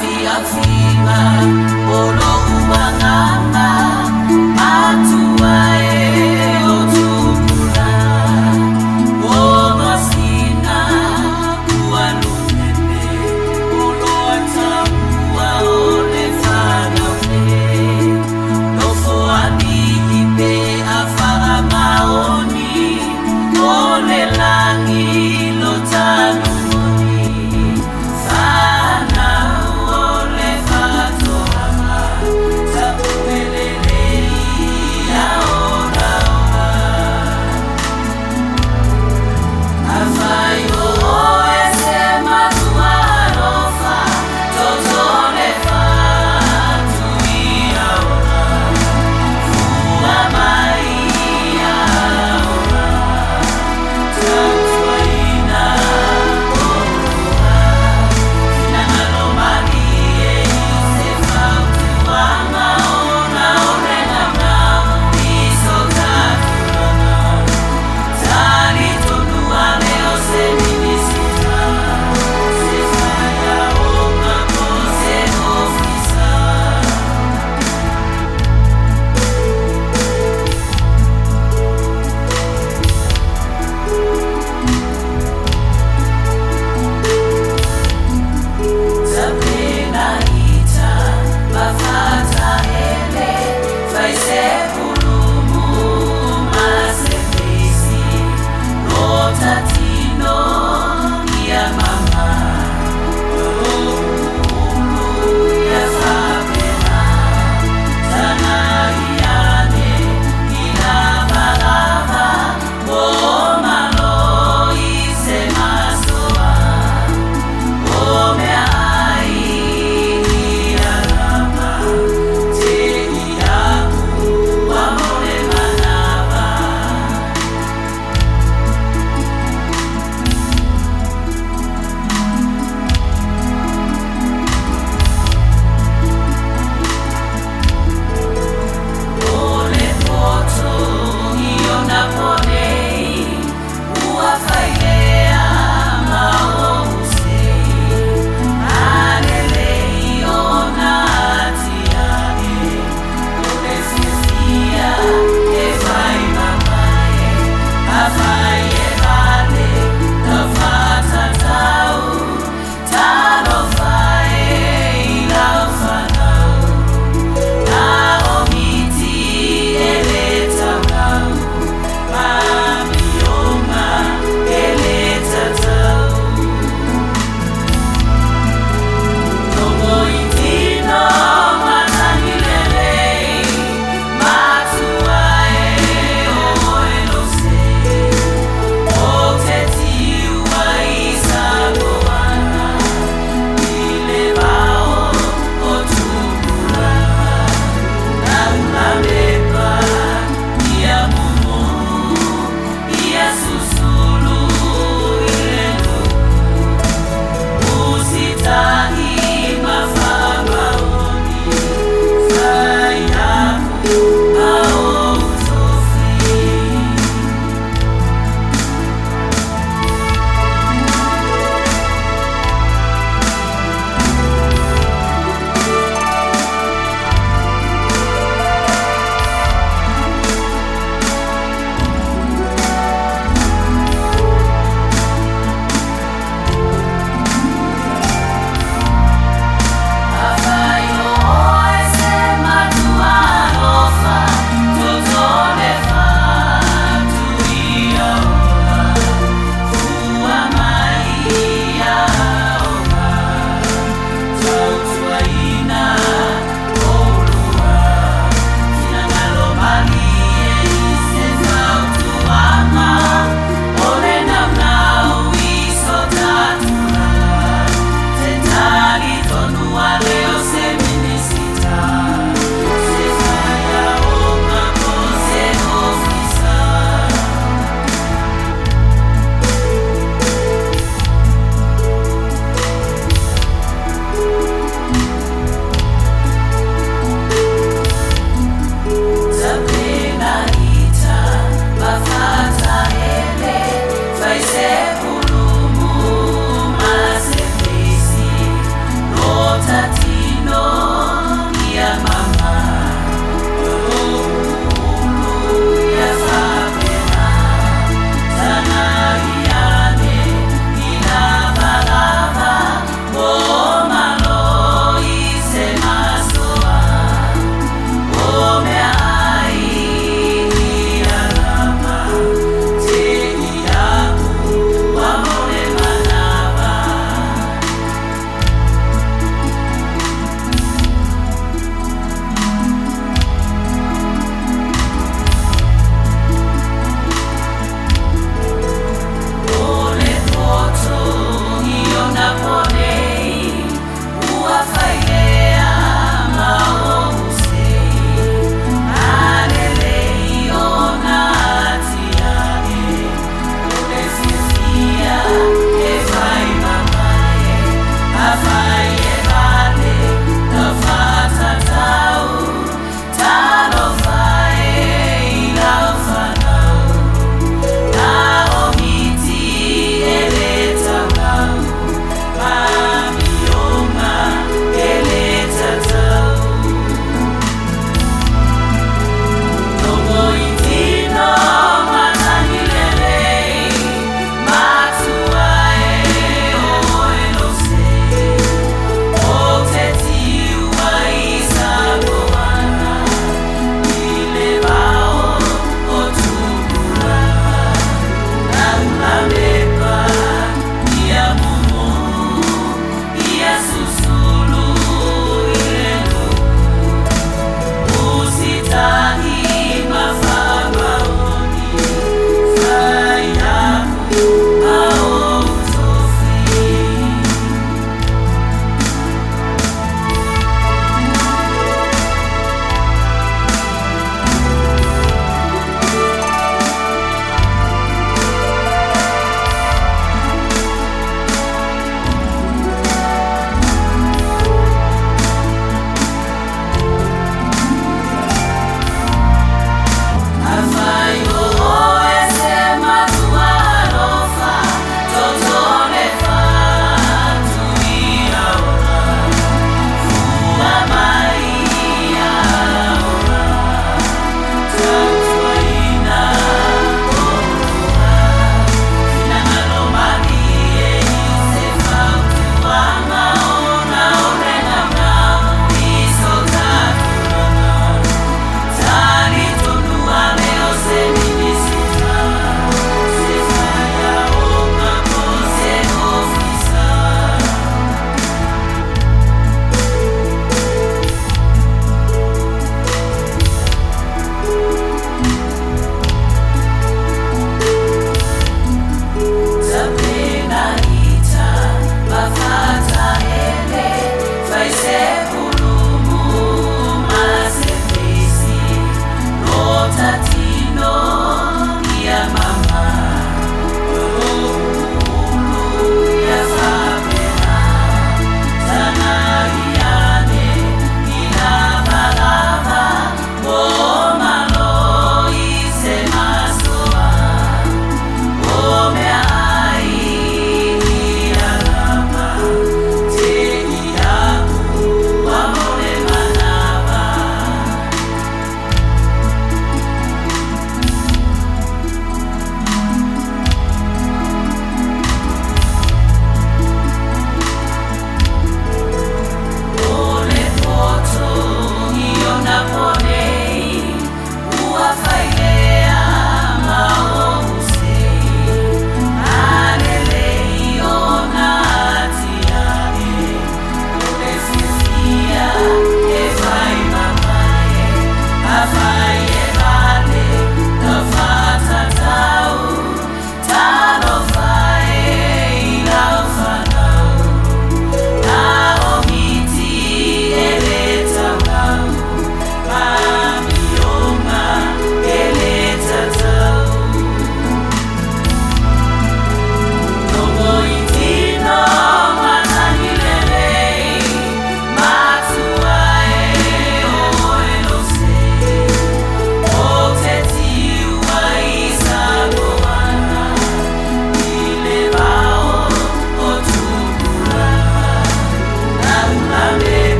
Afiafiga o lo'u agaga matua e o tupulaga o masina ua lupepe oloa taua o le fanau e nofo alii pe a faamaoni o le lagi lo tanumoni fanau o le faatoaga tapuelele.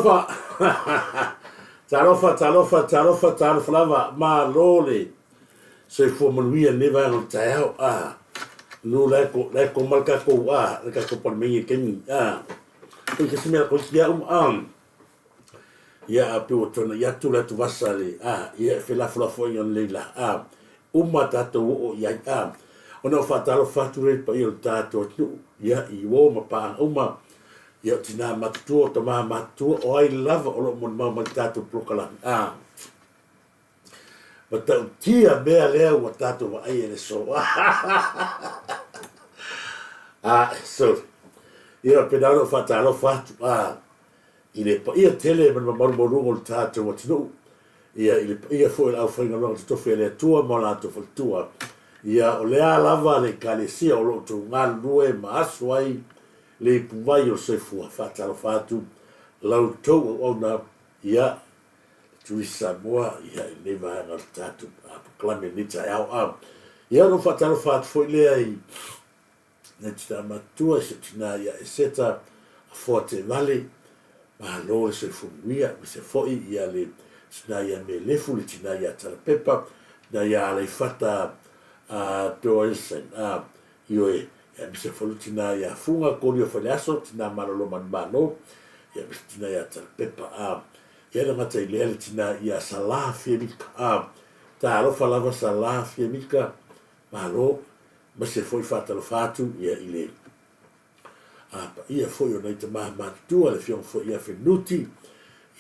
Talofa! Talofa, talofa, talofa, talofa lava, malo le soifua manuia i lenei vaega o le taeao. Ah, nu la e ko, la e koma le tatou, ah, le tatou Palemene i le taimi, ah, koi se isi mea koi tia uma, ah. Ia, a pe ua tuanai atu le atuvasa le, ah, ia, e felafolafoaiga lelei la, ah, uma tatou oo i ai, ah. Ona ou faatalofa atu lea i le paia o le tatou atunuu, ia, i uo ma paaga uma, Ia, o tinā matutua, o tamā matutua, o ai lava o lo o molimau mai i le tatou polokalame. A matautia mea lea ua tatou vaaia i le aso. A, sorry. Ia, pena ona ou faatalofa atu, a, i le paia tele ma le mamalu maualuga o le tatou atunuu, ia, i le paia foi o le aufaigaluega totofi a le Atua ma o latou faletua, ia, o le a lava le Ekalesia o lo o outou galulue ma aso ai le ipuvai o le soifua. Faatalofa atu la outou auauna, ia, le Turisi Samoa, ia, i lenei vaega o le tatou polokalame i lenei taeao. A, ia, ona ou faatalofa atu foi lea i nai tina matutua, i si ou tina ia Eseta Afoa Tevale, malo le soifua manuia, aemaise foi ia le tina ia Melefu, le tina ia Talapepa, tina ia Aleifata Doelson, a, Ioe, aemaise foi le tina ia Fuga Kolia Faleaso, tina malolo manumalo, aemaise tina ia Talapepa, a, ia le gata i lea le tina ia Salā Fiamika, a, talofa lava Salā Fiamika, malo, aemaise foi faatalofa atu ia i le a paia foi o nai tama matutua, le afioga foi ia Fenuti,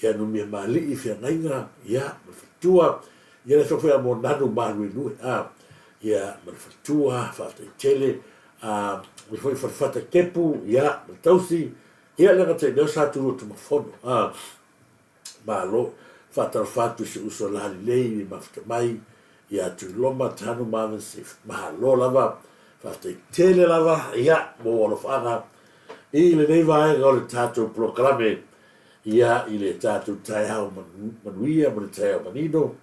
ia Numiamalii Feagaiga, ia, ma le faletua, ia le afioga foi ia Monanu Maluelue, a, ia, ma le faletua, faafetai tele, a, ma foi Falefata Kepu, ia, ma le tausi, ia, le gata i lea o Sa Tulua Tumafono, a, Malo. Faatalofa atu i si uso lalelei i mafuta mai ia Tuiloma Tanu Marvin Swift. Malo lava. Faafetai tele lava ia mo ou alofaaga i lenei vaega o le tatou polokalame ia i le tatou taeao manuia ma le taeao manino.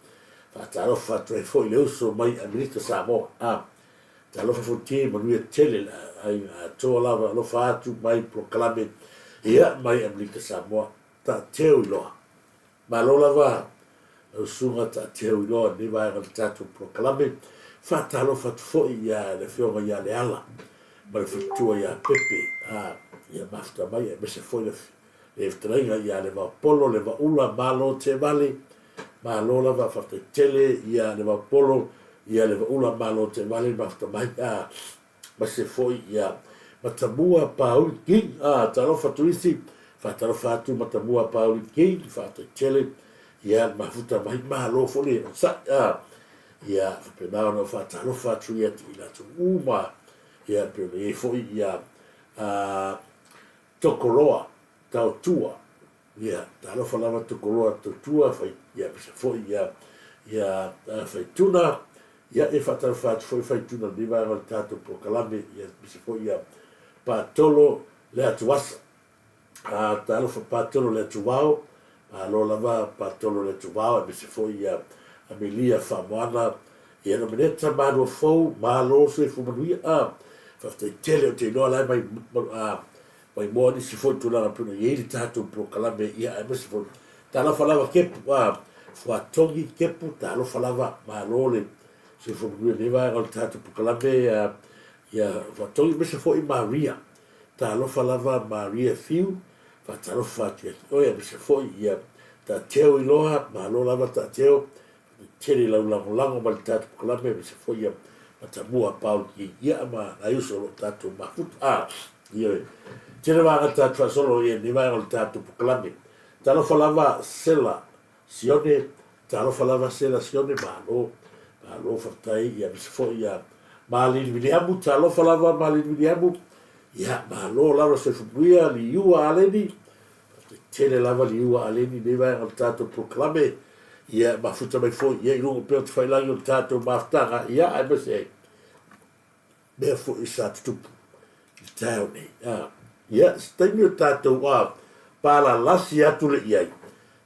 Faatalofa atu ai foi i le uso mai Amerika Samoa. A talofa foi te manuia tele le aiga atoa lava alofa atu mai polokalame ia mai Amerika Samoa. Taateu iloa. Malo lava lau susuga Taateu iloa i lenei vaega o le tatou polokalame. Faatalofa atu foi ia le afioga ia Leala ma le faletua ia Pepe a ia mafuta mai aemaise foi le fetalaiga ia Levaopolo Levaula malo Teevale malo lava faafetai tele ia Levaopolo ia Levaula malo Teevale mafuta mai a aemaise foi ia Matamua Pauli King, ah, talofa Tuisi, faatalofa atu Matamua Pauli King, faafetai tele, ia le mafuta mai, malo foi le onosai, ah, ia faapena ona ou faatalofa atu ia i latou uma, ia pei ona i ai foi ia ah, Tokoloa Taotua, Ia, talofa lava Tokoloa Tautua, fai, ia, aemaise foi ia, ia Faituna, ia, e faatalofa atu foi Faituna i lenei vaega o le tatou polokalame, ia, aemaise foi ia Patolo Leatuasa. A, talofa Patolo Leatuvao, malo lava Patolo Leatuvao, aemaise foi ia Amelia Faamoana, ia Nomeneta Maluafou, malo soifua manuia. A, faafetai tele, ou te iloa la e mai, a, Maimoa nisi foi tulaga pei ona i ai le tatou polokalame ia aemaise foi talofa lava Kepu a Fuatogi Kepu talofa lava malo le soifua manuia lenei vaega o le tatou polokalame ia ia Fuatogi aemaise foi Maria talofa lava Maria Fiu faatalofa atu ia te oe aemaise foi ia Taateo Iloa malo lava Taateo Tele lau lagolago mai le tatou polokalame aemaise foi ia Matamua Paul ki ia ma nai uso o lo o tatou mafuta. A, ioe. Tele vaega tatou faasolo i lenei vaega o le tatou polokalame. Talofa lava Sela Sione, talofa lava Sela Sione, malo, malo faafetai ia aemaise foi ia Malili Viliamu, talofa lava Malili Viliamu, ia malo lava soifua manuia, liua Aleni, Faafetai tele lava liua Aleni i lenei vaega o le tatou polokalame, ia mafuta mai foi ia i luga pea o tafailagi o le tatou mafutaga, ia aemaise ai mea foi sa tutupu i le taeao nei. A, ia, se taimi o tatou a palalasi atu le i ai,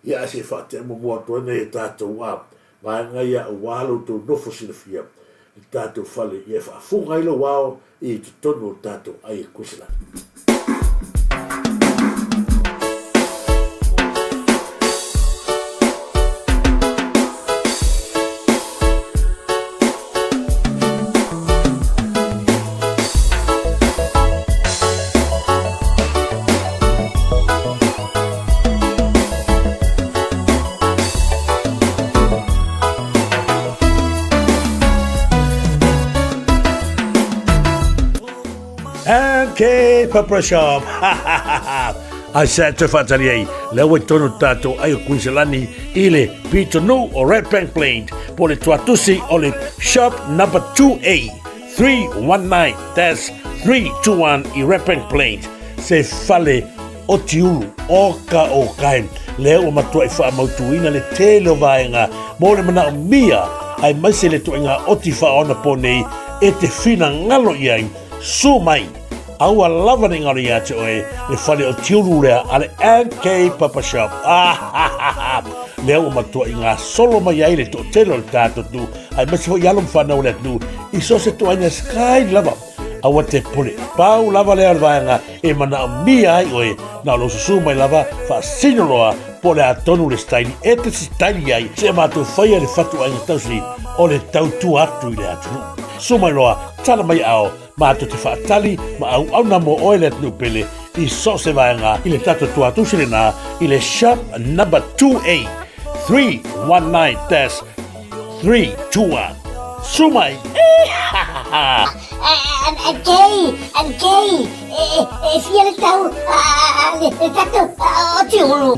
ia ae se i faatea muamua atu ai nai a tatou a vaega ia aua lo outou nofo silafia i le tatou fale ia e faafuga ai lou ao i totonu o le tatou ai e Kuisland. MK Pepper Shop. Ai se te whaatari ai, lea ua i tonu tātou ai o Kuiselani i le pitonuu o Red Bank Plains, po le tuatusi o le shop number 2A 319-321 i Red Bank Plains, se fale o Tiulu, o ka o kai, lea ua matuai faamautuina le tele o vaega mo le manaomia aemaise le ituaiga oti faaonapo nei e te finagalo i ai, su mai, aua lava ne i galo ia te oe le fale o Tiulu lea a le MK Papa Shop. Ah, lea ua matuai gasolo mai ai le toatele o le tatou atunuu, aemaise foi alo ma fanau o le atunuu i so o se ituaiga sky lava. Aua te pule. Pau lava lea o le vaega e manaomia ai oe, na o lou susu mai lava, faasino loa po o le a tonu le staili e te sitaili ai, seia matou faia le fatuaiga tausi o le tautua atu i le atunuu. Susu mai loa, tala mai ao, matou te faatali ma auauna mo oe le atunuu pele i so o se vaega i le tatou tuatusi lena i le shop number 2A 319-321. Susu mai! Kei, Kei, e fia le tau le tatou o Tiulu.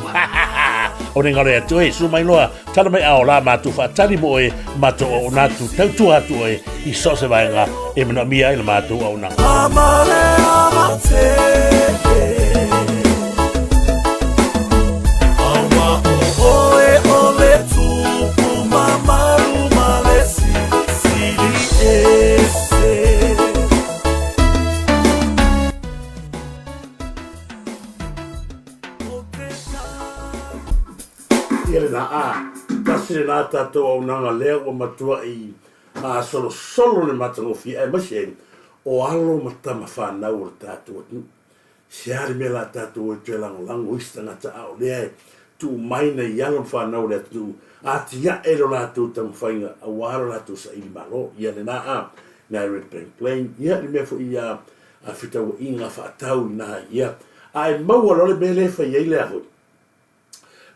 O ne ngaro atu e, su mai loa, tala mai ao la mātou whaatali mo oe, mātou o ona atu, tautua atu oe, i so se vaenga, e manaomia ai la mātou auaunaga. Ia lena, a, tasi lena tatou auaunaga lea ua matuai masolosolo le matagofie aemaise o alo ma tama fanau o le tatou atunuu. Se a le mea la tatou o e toe lagolago isi tagata a o lea e tuu mai nai alo ma fanau o le atunuu atiae lo latou taumafaiga aua lo latou saili malo. Ia lena a, nai Red Bank Plain, ia le mea foi ia a fetauaiga faatau i na ia, a e maua loa le mea lea e fai ai lea foi,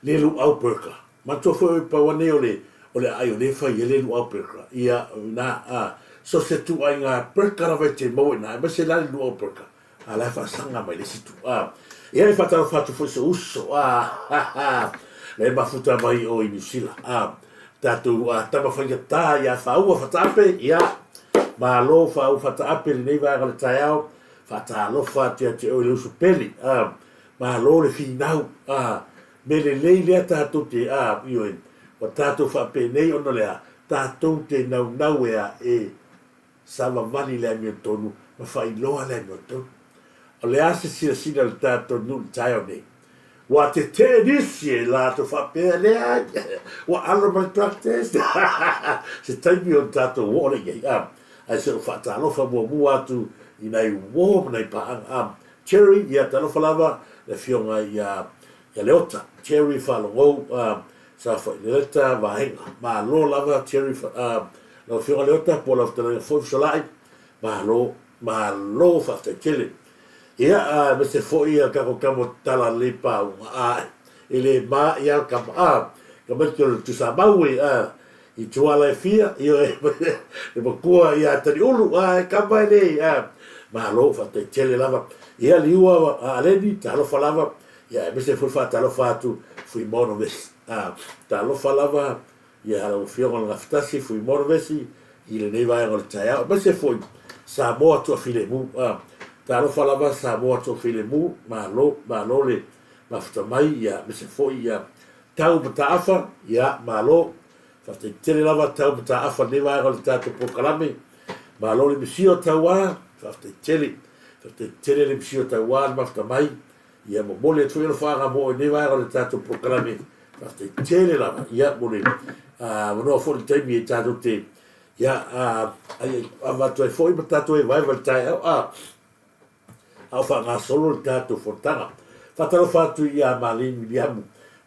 le luau burger. Manatua foi oe pau nei o le o le aai o lea e fai ai le luau burger. Ia na a so se ituaiga burger lava e te maua i na, aemaise la le luau burger. A la e faasaga mai le isi itu. A ia e faatalofa atu foi so uso. A le mafuta mai o i Niu Sila. A tatou a tama faigata ia Whaua Fataape, ia malo Whaua Fataape lenei vaega o le taeao, faatalofa atu ia te oe le uso pele. A Malo le finau, ā, me lelei lea tātou te, ā, ioe, ua tātou faapenei ona o le a, tātou te naunau e a, e savavali le amiotonu ma faailoa le amiotonu. O le a se silasila a le tātou nuu i le taeao nei? Ua tetee nisi e latou faapea, Leai, ua alo ma le drug test. Se taimi ona tātou oo lea i ai, ā, ae se i ou faatalofa muamua atu i nai uo ma nai paaga, ā, Jerry, ia talofa lava le afioga ia ia Leota, Jerry Faalogou a sa fai leleta vaega. Malo lava Jerry a lau afioga Leota po o lau fetalaiga foi Fesolai, malo, malo faafetai tele. Ia a aemaise foi ia kako kamo tala lelei paunga a e le ma ia le kama a tamaiti o le Tusamau e a i tuala e fia, ioe, le matua ia Taliulu, a e kama e nei, a, malo, faafetai tele lava. Ia, liua a Aleni, talofa lava, ia, aemaise foi le faatalofa atu Fuimaono Vesi. A, talofa lava, ia, lau Afioga i le Gafatasi, Fuimaono Vesi, i lenei vaega o le taeao, aemaise foi Samoa Toafilemu, a, talofa lava Samoa Toafilemu, malo, malo le mafuta mai, ia, aemaise foi, ia, Tau Mataafa, ia, malo. Faafetai tele lava Tau Mataafa lenei vaega o le tatou polokalame. Malo le misio Tauā, faafetai tele. Faafetai tele le misio Tauā le mafuta mai. Ia, momoli atu foi alofaaga mo oe i lenei vaega o le tatou polokalame. Faafetai tele lava, ia, mo le avanoa foi le taimi e tatou te, ia, ai, avatu ai foi ma tatou evaeva i le taeao. A. a o faagasolo le tatou fonotaga. Faatalofa atu ia Marlene Wiliamu,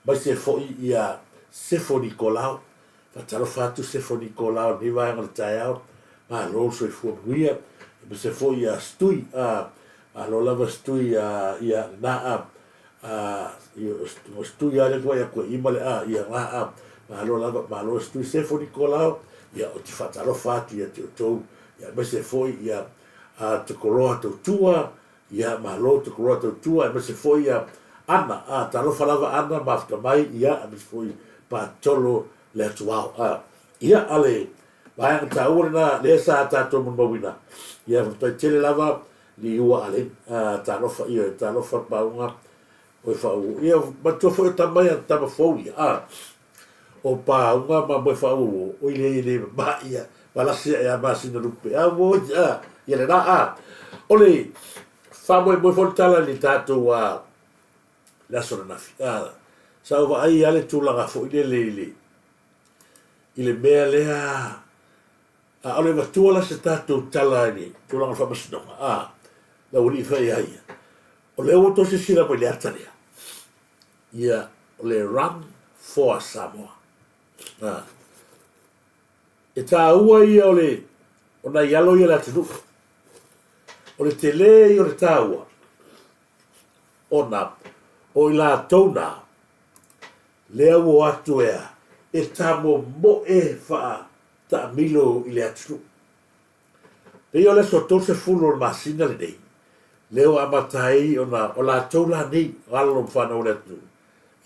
maise foi ia Sefo Nikolao. Faatalofa atu Sefo Nikolao i lenei vaega o le taeao. Malo le soifua manuia. Aemaise foi ia Stui, a, malo lava Stui a, ia lena a, a, o Stui lava lea e vaai atu ai i ma le a, ia lena a, malo lava, malo Stui. Sefo Nikolao, ia ou te faatalofa atu ia te outou, ia aemaise foi ia a Tokoloa Tautua, Ia, malo Tokoloa tautua aemaise foi ia Ana, a, talofa lava Ana, mafuta mai, ia, aemaise foi Patolo le Atuao, a. Ia, a le vaega taua lena lea sa tatou molimauina, ia, faafetai tele lava Liua Aleni, a, talofa, ioe, talofa Pauga, oe Faauo. Ia, manatua foi o tama ia, tama fou ia, a. O Pauga ma Moe Faauo, oi lea e le mama ia, valasi ae a masina lupe, a ua oi, a, ia lena, a. O le faamoemoe foi o le tala i le tatou, a, le aso ananafi, a, sa ou vaai lava le tulaga foi lele i le, i le mea lea, ʻAʻole matua la se tatou tala i le tulaga o le faamasinoga, a, le aualii fai ia ia. O lea ua outou silasila mai i le ata lea, ia, o le Run for Samoa. A, e taua ia o le, o nai alo ia o le atunuu. O le tele ia o le taua, ona o i latou na, lea ua o atu ea e tamomoe faa taamilo i le atunuu. Pei o le aso 30 o le masina lenei, lea ua amata ai ona o latou la nei, o alo ma fanau o le atunuu,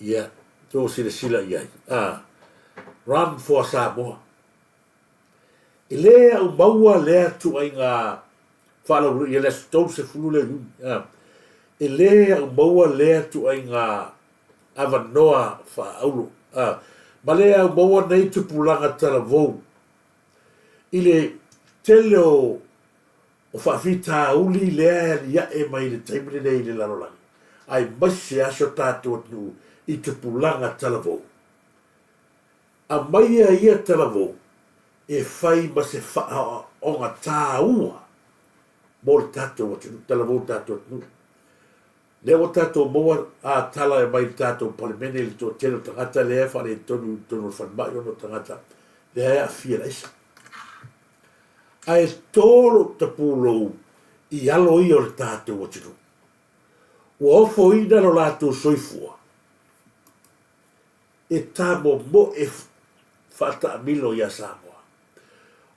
ia, tou silasila i ai, a, Run for Samoa. E le aumaua lea ituaiga faalauiloa i le aso 30 lea o Iuni, a, e le aumaua lea ituaiga avanoa faaauro, a, ma le aumaua nei tupulaga talavou i le tele o o faafitauli lea e aliae mai i le taimi lenei i le lalolagi, aemaise lava si o tatou atunuu i tupulaga talavou. Aumaia ia talavou e fai ma se faaoga taua mo le tatou atunuu, talavou le tatou atunuu. Lea ua tatou maua a tala e mai le tatou Palemene i le toatele o tagata lea e faaletonu i totonu o le falemai ona o tagata lea e aafia i le aisa. Ae to lou tapulou i alo ia o le tatou atunuu. Ua ofoina lo latou soifua e tamomoe faataamilo ia Samoa.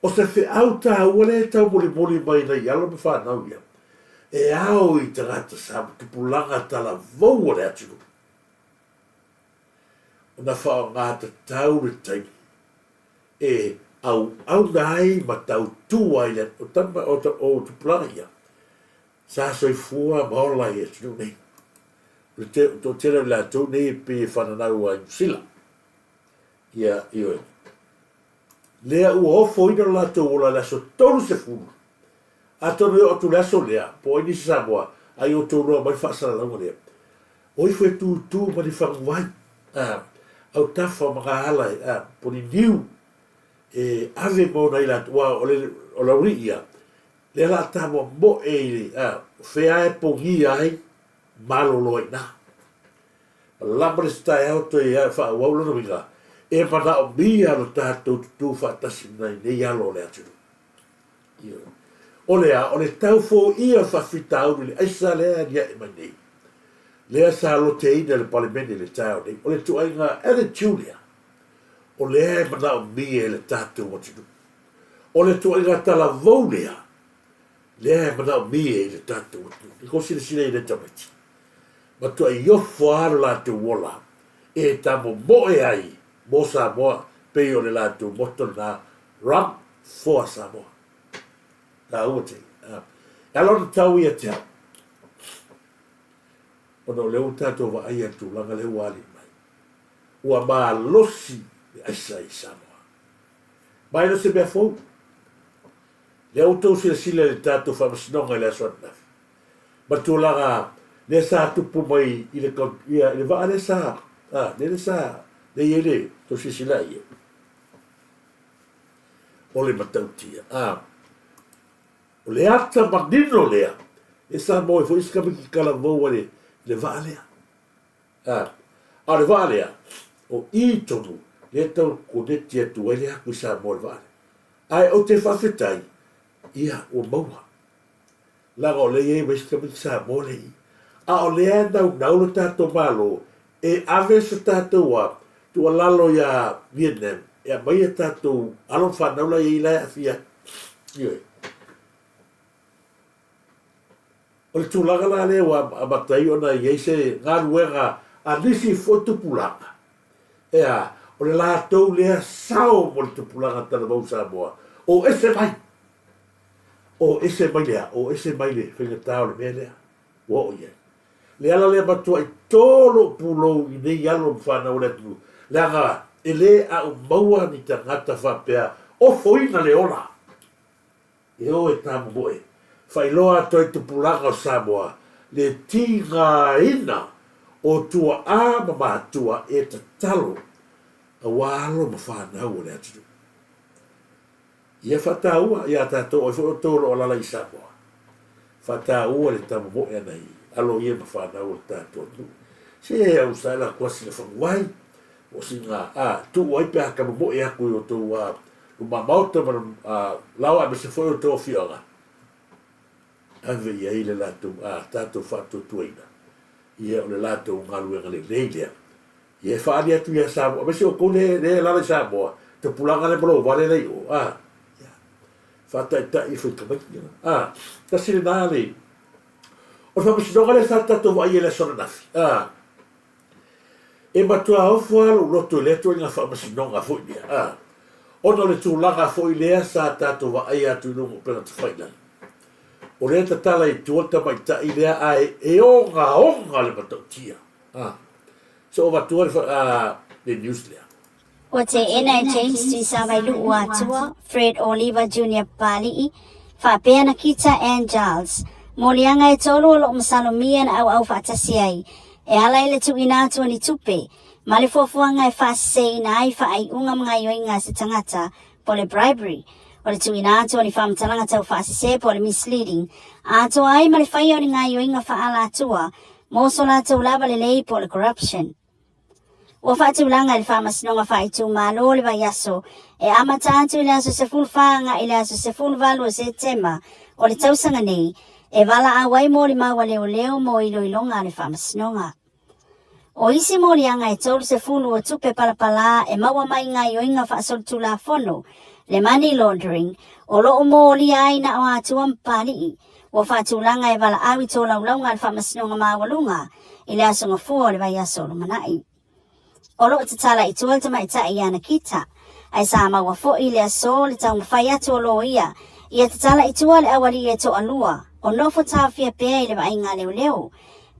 O se feau taua lea e taumolimoli mai nai alo ma fanau ia, e ao i tagata sa tupulaga talavou o le atunuu ona faaaoga tatau le taimi e auauna ai ma tautu ai le o tupulaga ia sa soifua ma ola i atunuu nei. O le toatele o i latou nei e pei e fananau a Niu Sila. Ia, ioe. Lea ua ofoina lo latou ola i le aso 30. Atonu e oo atu i le aso lea, po o ai nisi Samoa, a ia outou loa mai le faasalalauga lea. O ifo e tutū ma ni faguvai, a, autafa o magaala e, a, po ni niu e ave mo nai latou, aua o le, o le aualii ia, lea la a tamomoe i le, a, o fea e pogia ai, malolo ai i ina. Lava le isi taeao toe ae faaauau lona uiga, e manaomia lo tatou tutū faatasi ma nai nei alo o le atunuu. Ioe. O le a? O le tau foia o le faafitauli i le aisa lea e aliae mai nei, lea sa loteina e le Palemene i le taeao nei, o le ituaiga attitude lea, o lea e manaomia e le tatou atunuu. O le ituaiga talavou lea, lea e manaomia i le tatou atunuu. I kou silasila i nei tamaiti, matuai ofo lava lo latou ola e tamomoe ai mo Samoa pei o le latou motto lena Run for Samoa. Taua tele. E ala ona tau ia te au, ona o lea ua tatou vaaia le tulaga lea ua alii mai. Ua malosi le aisa i Samoa. Ma e le o se mea fou. Lea ua outou silasila i le tatou faamasinoga i le aso ananafi, ma le tulaga lea sa tupu mai i le, ia, i le vaa lea sa, a, lea sa, lea i ai le tou silasila i ai. O le matautia, a, o le ata manino lea, e sa maua ai foi si tamaiti talavou ai le vaa lea. A, a o le vaa lea, o i tonu, lea tau koneti atu ai le aku i Samoa i le vaa lea. Ae ou te faafetai, ia, ua maua. Leaga o lea e i ai ma isi tamaiti Samoa lea i i. A o lea e naunau lo tatou Malo e ave se tatou a tuualalo ia Vietnam e aumai a tatou alo ma fanau la e i ai la e aafia ai. Ioe. O le tulaga la lea ua amata ai ona i ai se galuega a nisi foi tupulaga, e a, o le latou lea sao mo le tupulaga talavou Samoa, o ese mai, o ese mai le a, o ese mai le faigata o le mea lea ua oo i ai. Le ala lea matuai to lou pulou i nei alo ma fanau o le atunuu, leaga e le a'u maua ni tagata faapea ofoina le ola. E o e tamomoe, faailoa atu ai tupulaga o Samoa le tigaina o tuaa ma matua e tatalo aua alo ma fanau o le atunuu. Ia faataua ia tatou o ai foi outou o lo o alaala i Samoa, faataua le tamomoe ana i alo ia ma fanau o le tatou atunuu. Se au sa ela atu sina faguai, o sina a tuu ai pe a tamomoe atu i outou a luma maota ma laoa aemaise foi outou afioaga, ave i ai le latou a tatou faatuatuaina, ia o le latou galuega lelei lea. Ia e faaali atu ia Samoa, aemaise outou lea e alaala i Samoa, tupulaga lea ma lou vale lea i o, a, ia, faataitai i faitamaiti, a, tasi lena le, o le faamasinoga lea sa tatou vaaia i le aso ananafi, a, E matua ofo lava lou loto i lea ituaiga faamasinoga foi lea, a, ona o le tulaga foi lea sa tatou vaaia atu i luga o upega tafailagi. O lea e tatala i tua le tamaitai lea ae e ogaoga le matautia, a. Se o avatua le, a, le news lea. Ua teena e James Tuisavailuu Atua, Fred Oliva Junior Papali'i, faapea Nakita Ann Giles, moliaga e tolu o lo o masalomia na auau faatasi ai e ala i le tuuina atu o ni tupe ma le fuafuaga e faaseseina ai faaiuga ma gaioiga a se tagata po o le bribery, o le tuuina atu o ni faamatalaga tau faasese po o le misleading, atoa ai ma le faia o ni gaioiga faaalatua mo so latou lava lelei po o le corruption. Ua faatulaga e le Faamasinoga Faaitumalo le vaiaso e amata atu i le aso 14 agai i le aso 18 o Setema o le tausaga nei e valaau ai molimau a leoleo mo iloiloga a le Faamasinoga. O isi moliaga e 30 o tupe palapala e maua mai gaioiga faasolitulafono, le money laundering, o lo o molia ai na o Atua ma Papalii, Ua faatulaga e valaau i tolaulauga a le Faamasinoga Maualuga i le aso Gafua o le vaiaso o lumanai. O lo o tatala i tua le tamaitai ia Nakita, ae sa maua foi i le aso le taumafai atu o loia ia tatala i tua le aualii e toalua o nofo taofia pea i le vaaiga a leoleo.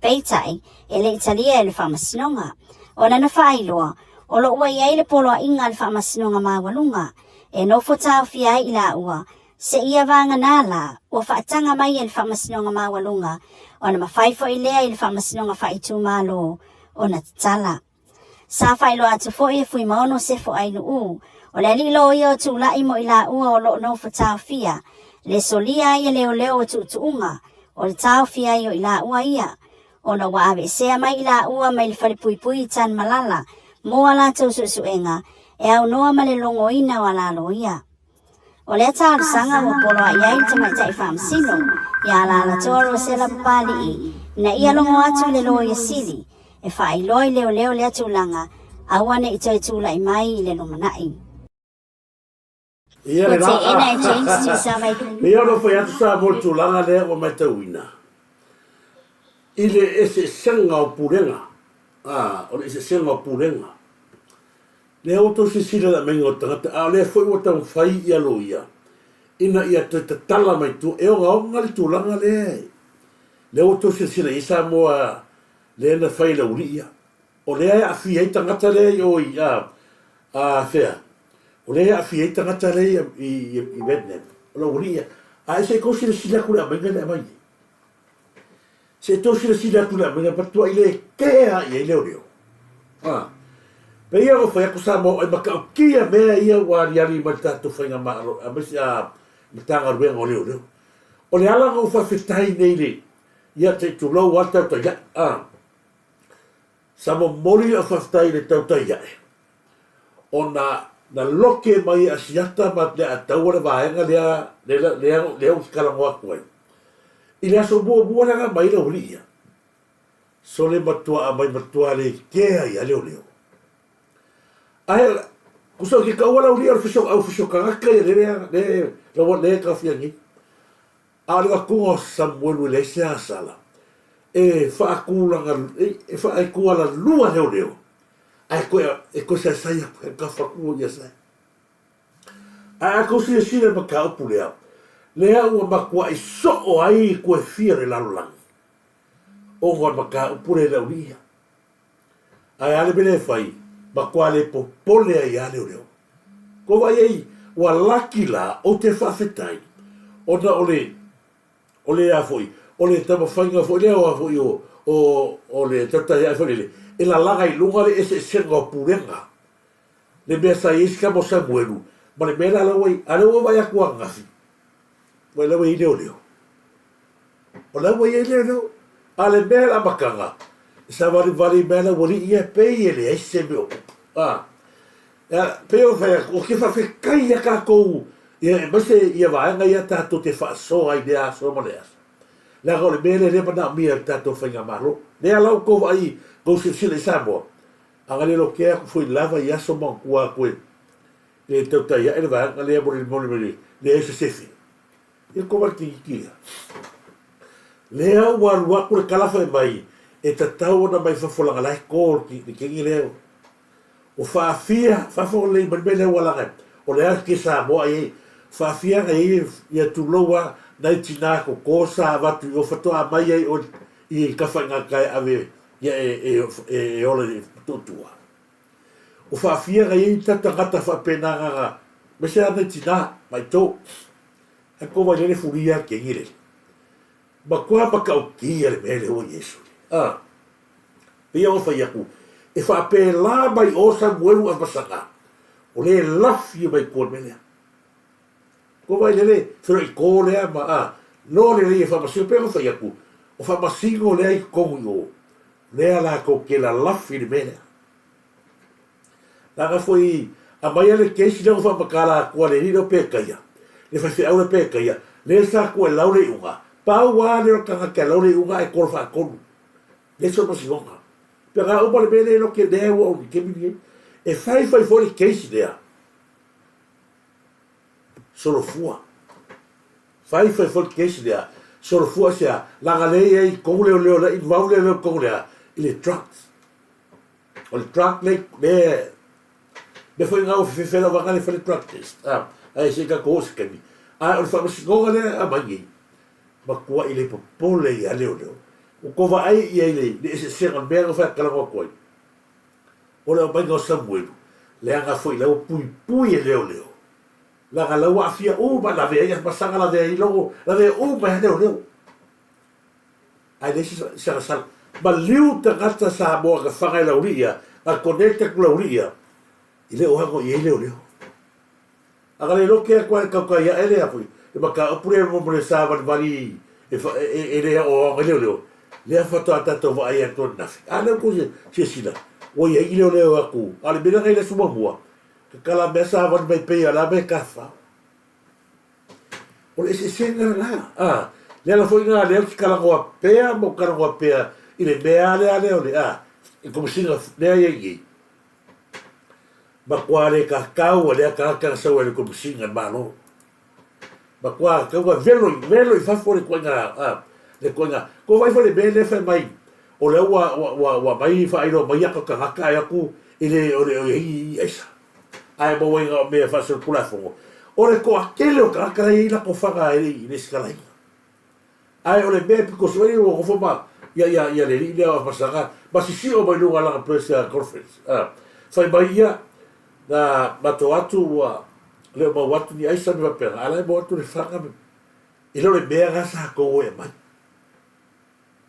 Peitai, e le i talia e le Faamasinoga. Ona na faailoa, o lo o ua i ai le poloaiga a le Faamasinoga Maualuga e nofo taofia ai i laua Seia vagana la, ua faataga mai e le Faamasinoga Maualuga, ona mafai foi lea i le Faamasinoga Faaitumalo ona tatala. Sa faailoa atu foi e Fuimaono Sefo Ainuu, o le alii loia o Tula'i mo i laua o lo o nofo taofia, le solia ai e leoleo o tuutuuga o le taofia ai o i laua ia, ona ua aveesea mai i laua mai le falepuipui i Tanumalala mo a latou suesuega e aunoa ma le logoina o a la loia. O lea talosaga ua poloai ai le tamaitai faamasino ia Alalatoa Rosella Papali'i ina ia logo atu i le Loia Sili e faailoa i leoleo lea tulaga aua ne i toe tulai mai i le lumanai. Ia Ua le teena e James Tuisavailugu. Ia ona fai atu sa mo le tulaga lea ua matauina i le eseesega o pulega, a, o le eseesega o pulega. Lea ua outou silasila i le aumaiga o le tagata, a o lea foi ua taumafai ia loia ina ia toe tatala mai tua. E ogaoga le tulaga lea, lea ua outou silasila i ai Samoa lea na fai e le aualii ia. O lea e aafia ai tagata lea i o i, a, a fea? O lea e aafia ai tagata lea i, i, i Vietnam, o le aualii ia. Ae se i tou silasila atu i le aumaiga lea e aumai nei. Se i tou silasila atu i le aumaiga, matuai le kea i ai leoleo. A. Pei ona fai atu Samoa e matautia mea ia ua aliali mai le tatou faigamalo aemaise a Matagaluega o Leoleo. O le ala ona ou faafetai nei le ia te i tulou lava le tautai ae. A. Sa momoli lau faafetai i le tautai ae ona na loke mai e Asiata ma le Ataua le vaega lea lea lea lea ou te talanoa atu ai. I le aso muamua lea na aumai ai le aualii ia, sole matua aumai matua le kea ia leoleo. Ae tusa ou te taua le aualii o le fiso au fiso tagata ia lea lea lea lea e taofia nei. A o le avatuga o Samuelu e leai se agasala, e faatulaga, e faaitualalua leoleo, ae toe, e toe saesai atu, e gafa atu ia sae. Ae a tou silasila i le mataupu lea, lea ua matuai soo ai koe fia o le lalolagi, ona o le mataupu lea i le aualii ia. Ae a le mea lea e fai, matua le popole ai lava leoleo. Kou vaai ai, ua laki la, ou te faafetai, ona o le, o le a foi, o le taumafaiga foi lea o a foi o, o, o le tautai ae foi lele, e lalaga i luga le eseesega o pulega. Le mea sa i ai si tama o Samuelu, ma le mea la la ua i, a lea ua vaai atu ananafi, ua la ua i ai leoleo. O la ua i ai leoleo. A le mea i le amataga, e savalivali mai le aualii ia pei e leai se mea o tupu. A, pei ona fai atu, ou te faafetai ia tatou, ia aemaise ia vaega ia tatou te faasoa ai i lea aso ma lea aso. Leaga o le mea lea lea e manaomia e le tatou faigamalo. Lea la ua tou vaai, tou silasila i Samoa, a na le lotea atu foi lava i aso manatua atu e le tautai ae le vaega lea mo le mo le leai se sefe. Ia ko wai ki ia. Lea ua alu atu le tala fai mai e tatau ona mai fafo langa lae ko le kengi lea. O faafia, fafo lei mai mea lea ua langa o le a ke Samoa ai faafia na i ia tulou a nai tina koko sa avatu i o fatoa mai ai o i kafa i ngā kai ave ia e e e ola i tutua. O faafia na i ta tagata faapena na aemaise lava nai tina mai tou. Ae ko wai lele furia kengi lele. Matua matautia le mea lea ua Iesu. A. Pei ona fai atu, e faapela mai o Samuelu a Masaga, o le lafi mai tua le mea lea. Ko wai lele, fero i kō lea ma a, no le lei e whaamasino, pei ona fai atu, o whaamasino lea i totonu i o, lea latou te lalafi le mea lea. Leaga foi aumaia le case lea ua faamatala atu a le alii lea o Pekaia, le faifeau lea Pekaia, lea sa atu e lau le iuga, pau lava lea o le tagata e lau le iuga ae kola faatonu. Leai sona masinoga. Pe a uma le mea lea loke lea ua ou i le taimi lenei. E fai fai foi le case lea. Solofua. Fai fai foi le case lea. Solofua aisea? Leaga lea e i ai i totonu leoleo lea, involve leoleo i totonu lea i le drugs. O le drug le, le, mea foi na ua fefefe lava na le fai le drug test, a, ae se i tatou oo i se taimi. Ae o le faamasinoga lea e aumai nei, matuai le popole ia leoleo. Ua tou vaai i ai i le eseesega o le mea na fai talanoa atu ai. O le aumaiga o Samuelu, leaga foi la ua puipui e leoleo. Leaga la ua aafia uma, lavea ai masaga, lavea ai logo, lavea uma ai leoleo. Ae leai se salasala. Maliu tagata Samoa na faga e Laulii ia, na connect atu Laulii ia, i le o ago i ai leoleo. A na le loke atu lava i le tautai ae lea foi, le mataupu lea mo le savalivali e, e, e le aoaoga i leoleo, lea faatoa tatou vaai atu ananafi. A lea ua tou silasila, ua i ai ni leoleo atu, a o le mea lea na i le aso muamua, tatala mea savali mai pei o le a mea e tafafao. O le eseesega lena. A, le ala foi lena lea ou te talanoa pea ma ou talanoa pea i le mea lea lea o le, a, le Komesina lea e i ai nei. Matua le tatau a lea tagata na sau ai i le Komesina i le Malo. Matua tatau ona velo, velo i fafo le ituaiga, a, le ituaiga. Tou vaai foi i le mea lea fai mai, o lea ua, ua, ua, ua mai faailoa mai ata tagata ae atu e le o le o i ai ni aisa. Ae maua ai na o mea e faasolitulafono, o le toatele o tagata la e i ai latou faga e le i lesitalaina. Ae o le mea e pito sili ai ua nofo ma ia ia ia le alii lea o Amasaga ma sisio mai luga o lana press conference a fai mai ia na matou atu ua le o maua atu ni aisa ma faapena a la e maua atu le faga e le o le mea na sa tou o e aumai.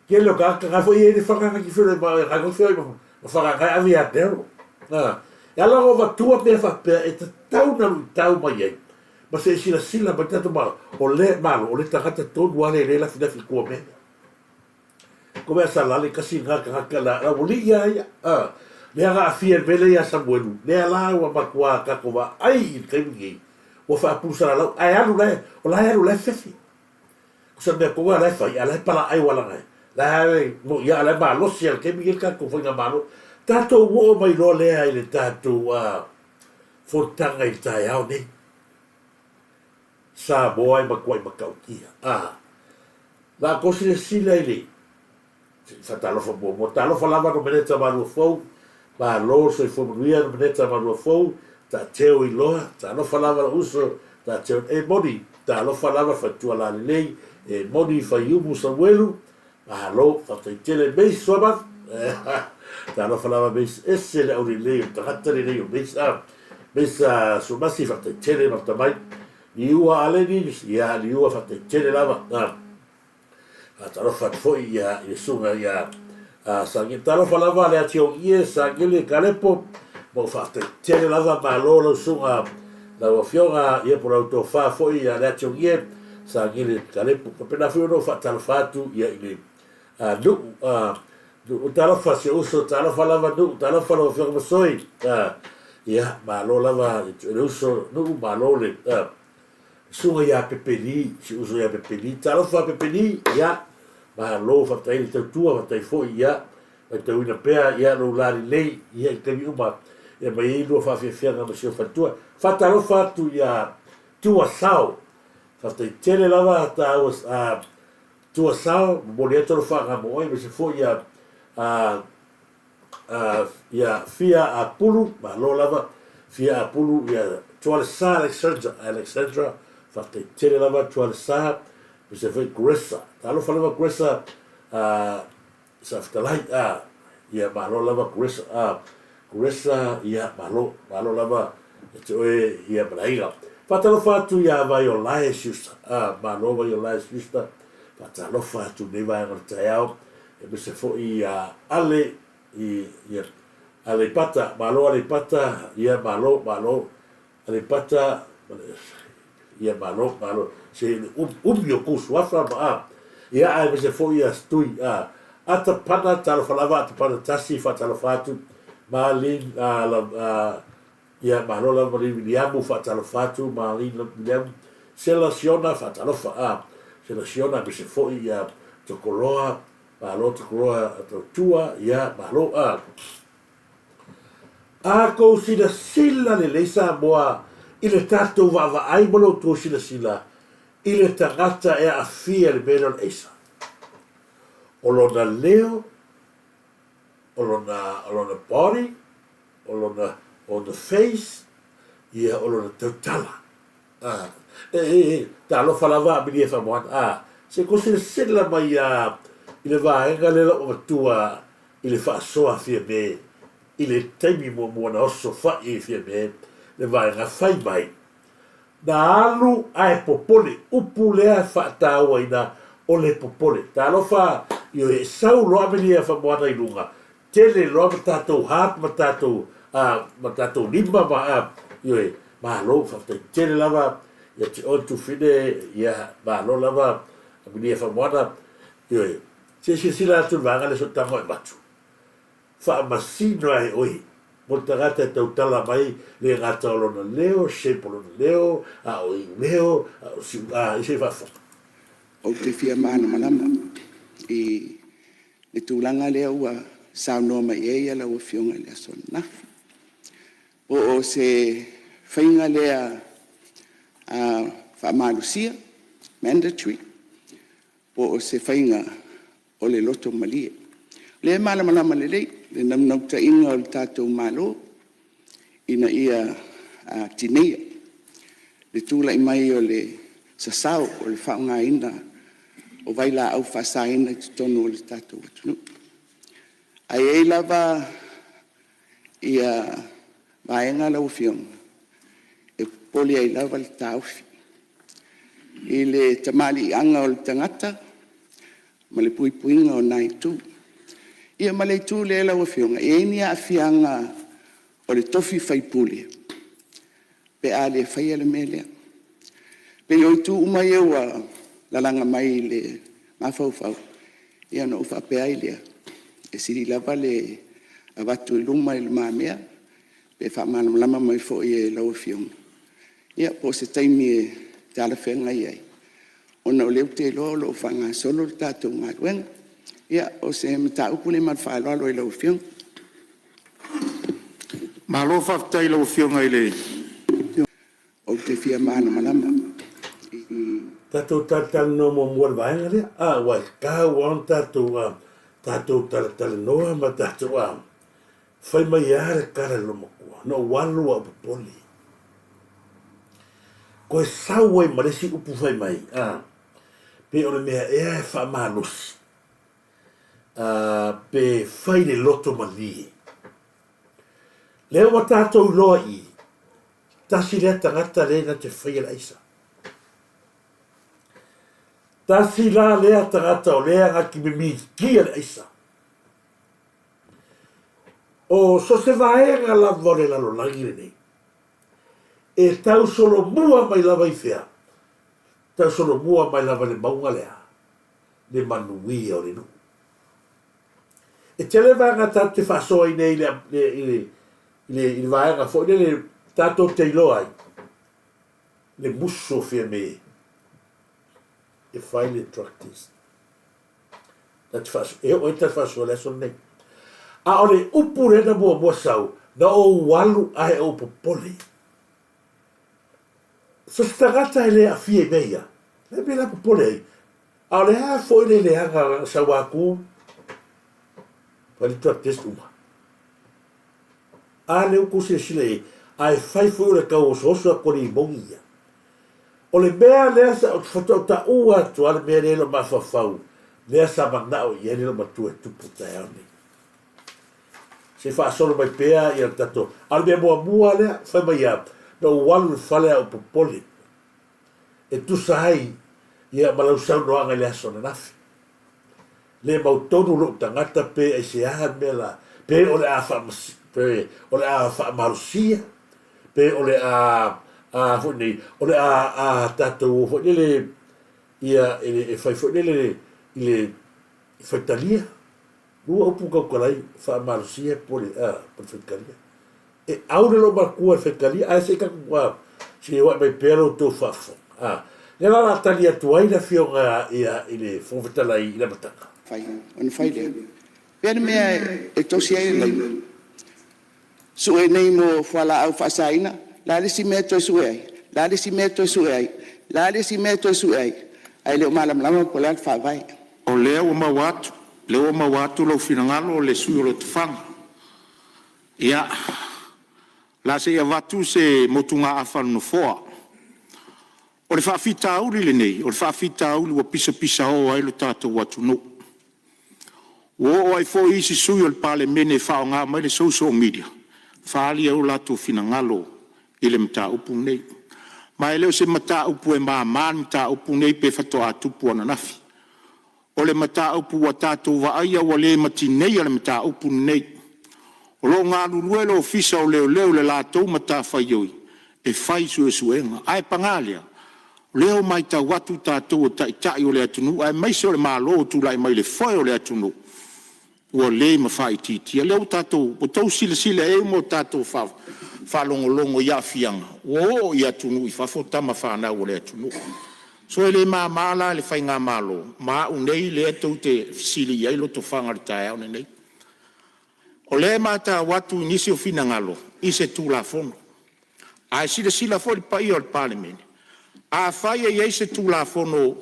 Tele o tagata na foi e i ai le faga na te feiloai ma na te feiloai ma faga na e ave ia Daryl. A e ala ona avatua mea faapea e tatau ona luitau mai ai ma se i silasila mai tatou Malo, o le Malo o le tagata tonu lava lea e le lafilafi i tua o mea ia. Ko mea sa lale tasi lena tagata la la ua lii a ia. A lea na aafia i le mea lea ia Samuelu, lea la ua matua tatou vaai i le taimi lenei ua faapulusalalau ae alu la e, o la e alu la e fefe. O se mea tonu lava la e fai, a la e palaai ua laga e. La e mo ia, a la e malosi a le taimi lenei le tatou faigamalo. Tatou oo mai loa lea i le tatou fonotaga i le taeao nei. Samoa e matuai matautia. A. La tou silasila i le Faatalofa muamua. Talofa lava Nomeneta Maluafou, malo le soifua manuia Nomeneta Maluafou, taateo i loa, talofa lava lou uso taateo e moni, talofa lava faletua lalelei e moni Faiumu Samuelu, malo faafetai tele Mace Suaman, talofa lava Mace ese le aulelei o le tagata lelei o Mace a Mace Suamasi faafetai tele ma tamai Liua Aleni, ia Liua faafetai tele lava. Faatalofa atu foi ia i le susuga ia Sagele. Talofa lava le Atiogie Sagele Kalepo, ma ou faafetai tele lava, malo lau susuga lau afioga ia po lau tofa foi ia le Atiogie Sagele Kalepo. Faapena foi ona ou faatalofa atu ia i le Nuu, Nuu talofa si ou uso, talofa lava Nuu, talofa lau afioga Masoi. Ia, malo lava i le uso Nuu, malo le Susuga ia Pepeli, si uso ia Pepeli, talofa Pepeli, ia, malo faafetai le tautua, faafetai foi, ia, matauina pea, ia, lou la lelei, ia, i taimi uma, ia, mai ai lua faafiafiaga ma si ou faletua. Faatalofa atu ia Tua Sao, faafetai tele lava tāua, a, Tua Sao, momoli atu alofaaga mo oe, aemaise foi ia, a, a, ia Fia Apulu, malo lava, Fia Apulu, ia Tualesa Alexandra, Alexandra, faafetai tele lava Tualesa, aemaise foi Gresa, talofa lava Gresa, a, sa fetalai, a, ia malo lava Gresa, a, Gresa, ia malo, malo lava ia te oe, ia Malaiga. Faatalofa atu ia Vaiolae Schuster, a, malo Vaiolae Schuster, faatalofa atu i lenei vaega o le taeao, Aemaise foi ia Ale i ia Aleipata, malo Aleipata, ia malo, malo Aleipata, ia malo, malo, se umi o kou suafa ma a, ia aemaise foi ia Stui, a, Atapana, talofa lava Atapana tasi, faatalofa atu, Marlene, a, la, a, ia malo lava Marlene Viliamu, faatalofa atu, Marlene Viliamu, Sela Siona, faatalofa, a, Sela Siona, aemaise foi ia Tokoloa, malo Tokoloa Tautua, ia malo, a. A kou silasila lelei Samoa i le tatou vaavaai ma lo outou silasila i le tagata e aafia i le mea lea o le aisa. O lona leo, o lona, o lona body, o lona, o the face, ia o lona tautala. A, e, e, e, talofa lava a Milia Famoana. A, se ko silasila mai a i le vaega lea lau avatua i le faasoa Fiame i le taimi muamua na oso fai ai Fiame le vaega fai mai. Na alu ae popole, upu lea faatauaina o le popole. Talofa ioe, e sau loa Amelia Famoana i luga, tele loa ma tatou heart ma tatou ma tatou lima ma ioe, malo faafetai tele lava ia te oe Tufine, ia malo lava Amelia Famoana, ioe, se silasila atu i le vaega lea sootaga o avatu. Faamasino ai oe mo le tagata e tautala mai le gata o lona leo, shape o lona leo, a o iu leo, a o siu, a, i se i faafofoga. Ou te fia malamalama i le tulaga lea ua saunoa mai ai lau Afioga i le aso ananafi. Po o se faiga lea faamalosia, mandatory, po o se faiga o le loto malie. O lea e malamalama lelei le naunautaiga o le tatou Malo ina ia tineia le tulai mai o le sasao o le faaaogaina o vailaau faasaina i totonu o le tatou atunuu. Ae i ai lava vaega lau Afioga e popole ai lava le taofi i le tamaliiaga o le tagata ma le puipuiga o na itu. Ia ma le itu lea lau Afioga, e i ai ni aafiaga o le tofi faipule pe a le faia le mea lea. E pei o itu uma ia ua lalaga mai i le mafaufau, ia ona ou faapea ai lea, e sili lava le avatu i luma i lumamea pe faamalamalama mai foi e lau Afioga, ia po o se taimi e talafeagai ai, ona o lea ou te iloa o lo o faagasolo le tatou galuega. Ia, o se mataupu lea ma le faaaloalo i lau Afioga. Malo faafetai i lau Afioga i le Ou te fia malamalama i Tatou talatalanoa muamua i le vaega lea, a, aua e tatau lava ona tatou, a, tatou talatalanoa ma tatou, a, fai mai lava le tala i le loomatua, na ou alu a ou popole. Toe sau ai ma le isi upu fai mai, a, pe o le mea ea e faamalosi, a, pe fai le loto malie. Lea ua tatou iloa i i, tasi lea tagata lea na te faia le aisa. Tasi la lea tagata o lea na te mimitia le aisa. O so se vaega lava o le lalolagi lenei, e tausolomua mai lava i fea? Tausolomua mai lava i le mauga lea, le manuia o le nuu. E tele vaega tatou te faasoa ai nei i le, i le, i le, i le vaega foi lele tatou te iloa ai le musu o Fiame e fai le drug test. Na te faasoa, e oo ai ta faasoa le aso lenei. A o le upu lea na muamua sau, na ou alu ae ou popole. So se tagata e le aafia i mea ia, le mea la popole ai. A o le a foi le leaga na sau atu, fai le drug test uma. A lea ua tou silasila i ai, ae fai foi o le tau osooso atu o le imogi ia. O le mea lea sa ou faatoa taua atu lava le mea lea i lou mafaufau, lea sa manao i ai le loomatua e tupu i le taeao lenei. Se i faasolo mai pea ia le tatou. A o le mea muamua lea, fai mai ia, na ou alu i le fale a ou popole e tusa ai ia ma lau saunoaga i le aso ananafi. Le mautonu lou tagata pe aisea le mea la, pe o le a faamasi, pe o le a faamalosia, pe o le a, a foi nei, o le a, a tatou o foi lele ia i le, e fai foi lele i le faitalia. Lua upu tautalai faamalosia po le, a, po le faitalia. E au le loomatua i le faitalia, ae se i tatou, a, se i oae mai pea lo outou faafofoga. A, lea la o le a tali atu ai le Afioga ia i le Fofoga Fetalai i le amataga. Fai, ona fai lea. Pea le mea e tosi ai le laina, sue nei mo fualaau faasaina, le a le isi mea e toe sue ai, le a le isi mea e toe sue ai, le a le isi mea e toe sue ai, ae le o malamalama po o le a le faavae. O lea ua maua atu, lea ua maua atu lou finagalo le sui usufono o Lotofaga. Ia, o le a se i avatu se motugaafa a le Nofoa. O le faafitauli lenei, o le faafitauli ua pisapisao ai lo tatou atunuu. Ua oo ai foi isi sui usufono o le Palemene e faaaoga mai le social media e faaali ai o latou finagalo i le mataupu lenei. Ma e le o se mataupu e mama le mataupu lenei pe faatoa tupu ananafi. O le mataupu ua tatou vaaia ua le ma tineia le mataupu lenei. O lo o galulue le Ofisa o Leoleo i le latou matafaioi e fai suesuega. Ae paga lea, o lea ua matau atu tatou o taitai o le atunuu aemaise o le Malo o tulai mai i le foe o le atunuu, ua le ma faaitiitia. O lea ua tatou, ua outou silasila i ai ma tatou faalogologo i aafiaga ua oo i atunuu i fafo tama fanau a le atunuu. So e le mama la i le faigamalo ma au nei lea tou te fesili i ai Lotofaga i le taeao lenei. O lea e matau atu i nisi o finagalo i se Tulafono, ae silasila foi le paia o le Palemene, afai e i ai se Tulafono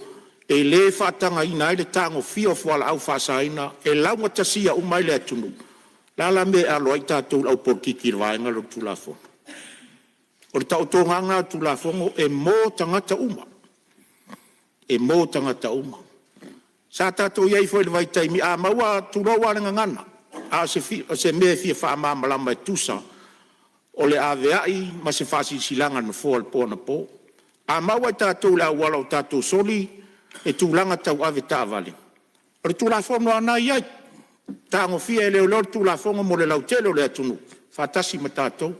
e le faatagaina ai le tagofia o fualaau faasaina e laugatasia uma ai le atunuu, o le a la le mea e alo ai tatou le aupolokiki i le vaega lea o le Tulafono? O le taotoga a lena o le Tulafono e mo tagata uma, e mo tagata uma. Sa tatou i ai foi i le vaitaimi, a maua, tulou lava le gagana, a o se mea e fia faamalamalama e tusa o le aveai ma se faasilasilaga a le Nofoa i le po anapo. A maua e tatou i le auala o tatou soli le tulaga tau avetaavale, o le Tulafono lava lena e i ai, e tagofia e leoleo le Tulafono mo le lautele o le atunuu faatasi ma tatou,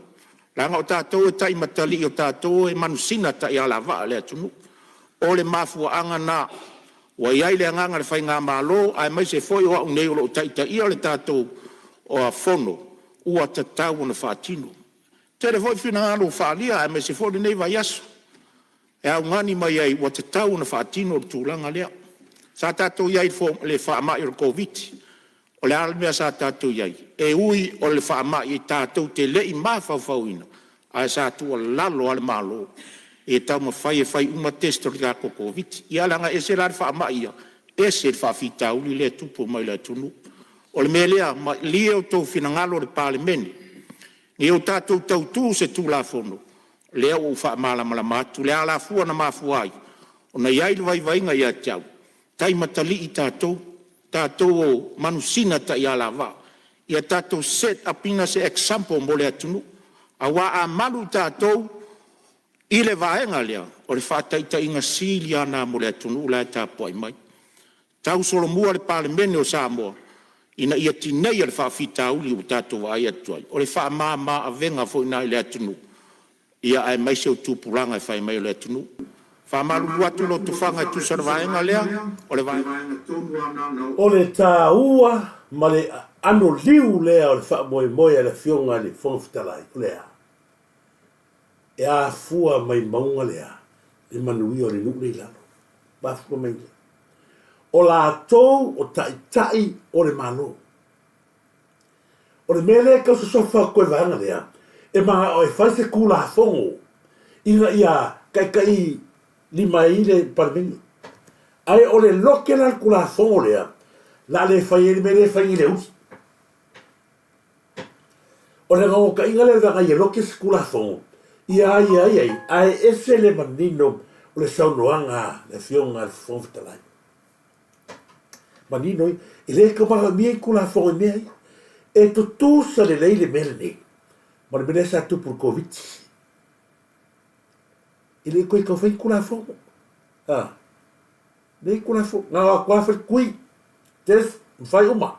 leaga o tatou e taimatalii, o tatou e manusina taialavaa a le atunuu. O le mafuaaga lena ua i ai le agaga o le faigamalo aemaise foi o au nei o lo o taitaia le tatou Fono, ua tatau ona faatino. E tele foi finagalo ua faaalia aemaise foi lenei vaiaso e augani mai ai ua tatau ona faatino le tulaga lea. Sa tatou i ai i le faamai o le Koviti-19, o le a le mea sa tatou i ai? E ui o le faamai tatou te le i mafaufauina, ae sa tuualalo lava le Malo. E taumafai e fai uma test o le tatou Koviti. Ia leaga e ese la le faamai ia, ese le faafitauli lea e tupu mai le atunuu. O le mea lea, malie outou finagalo le Palemene ina ia o tatou tautu se Tulafono lea ua ou faamalamalama atu le alafua na mafua ai ona i ai le vaivaiga ia te au, taimatalii tatou, tatou o manusina taialavaa. Ia tatou set up ina se example mo le atunuu, aua a malu tatou i le vaega lea, o le faataitaiga sili lava lena mo le atunuu la e tapuai mai. Tausolomua le Palemene o Samoa ina ia tineia le faafitauli ua tatou vaai atu ai, o le faamama avega foi lena i le atunuu aemaise o tupulaga e fai mai o le atunuu. E faamalulu atu Lotofaga e tusa o le vaega lea, o le vaega tonu lava lena na O le taua ma le aano liu lea o le faamoemoe a le Afioga i le Fofoga Fetalai, o le a? E afua mai mauga le a? Le manuia o le nuu lea i lalo. Mafua mai le. O latou o taitai o le Malo. O le mea lea e tau sosofa atu ai vaega lea, e manao e fai se Tulafono ina ia taitai lima ai le Palemene. Ae o le lote la le Tulafono lea, o le a le fai ai le mea lea e fai nei Leuti. O le naunautaiga lea leaga ia lote se Tulafono ia aiaia ai, ae ese le manino o le saunoaga a le Afioga i le Fofoga Fetalai. Manino ia. E le tau manaomia ni Tulafono i mea ia. E tutusa lelei le mea lenei ma le mea lea sa tupu i le Koviti. E le toe tau fai ni Tulafono. A, leai Tulafono. Na o atu lava fai le tui, test, ma fai uma.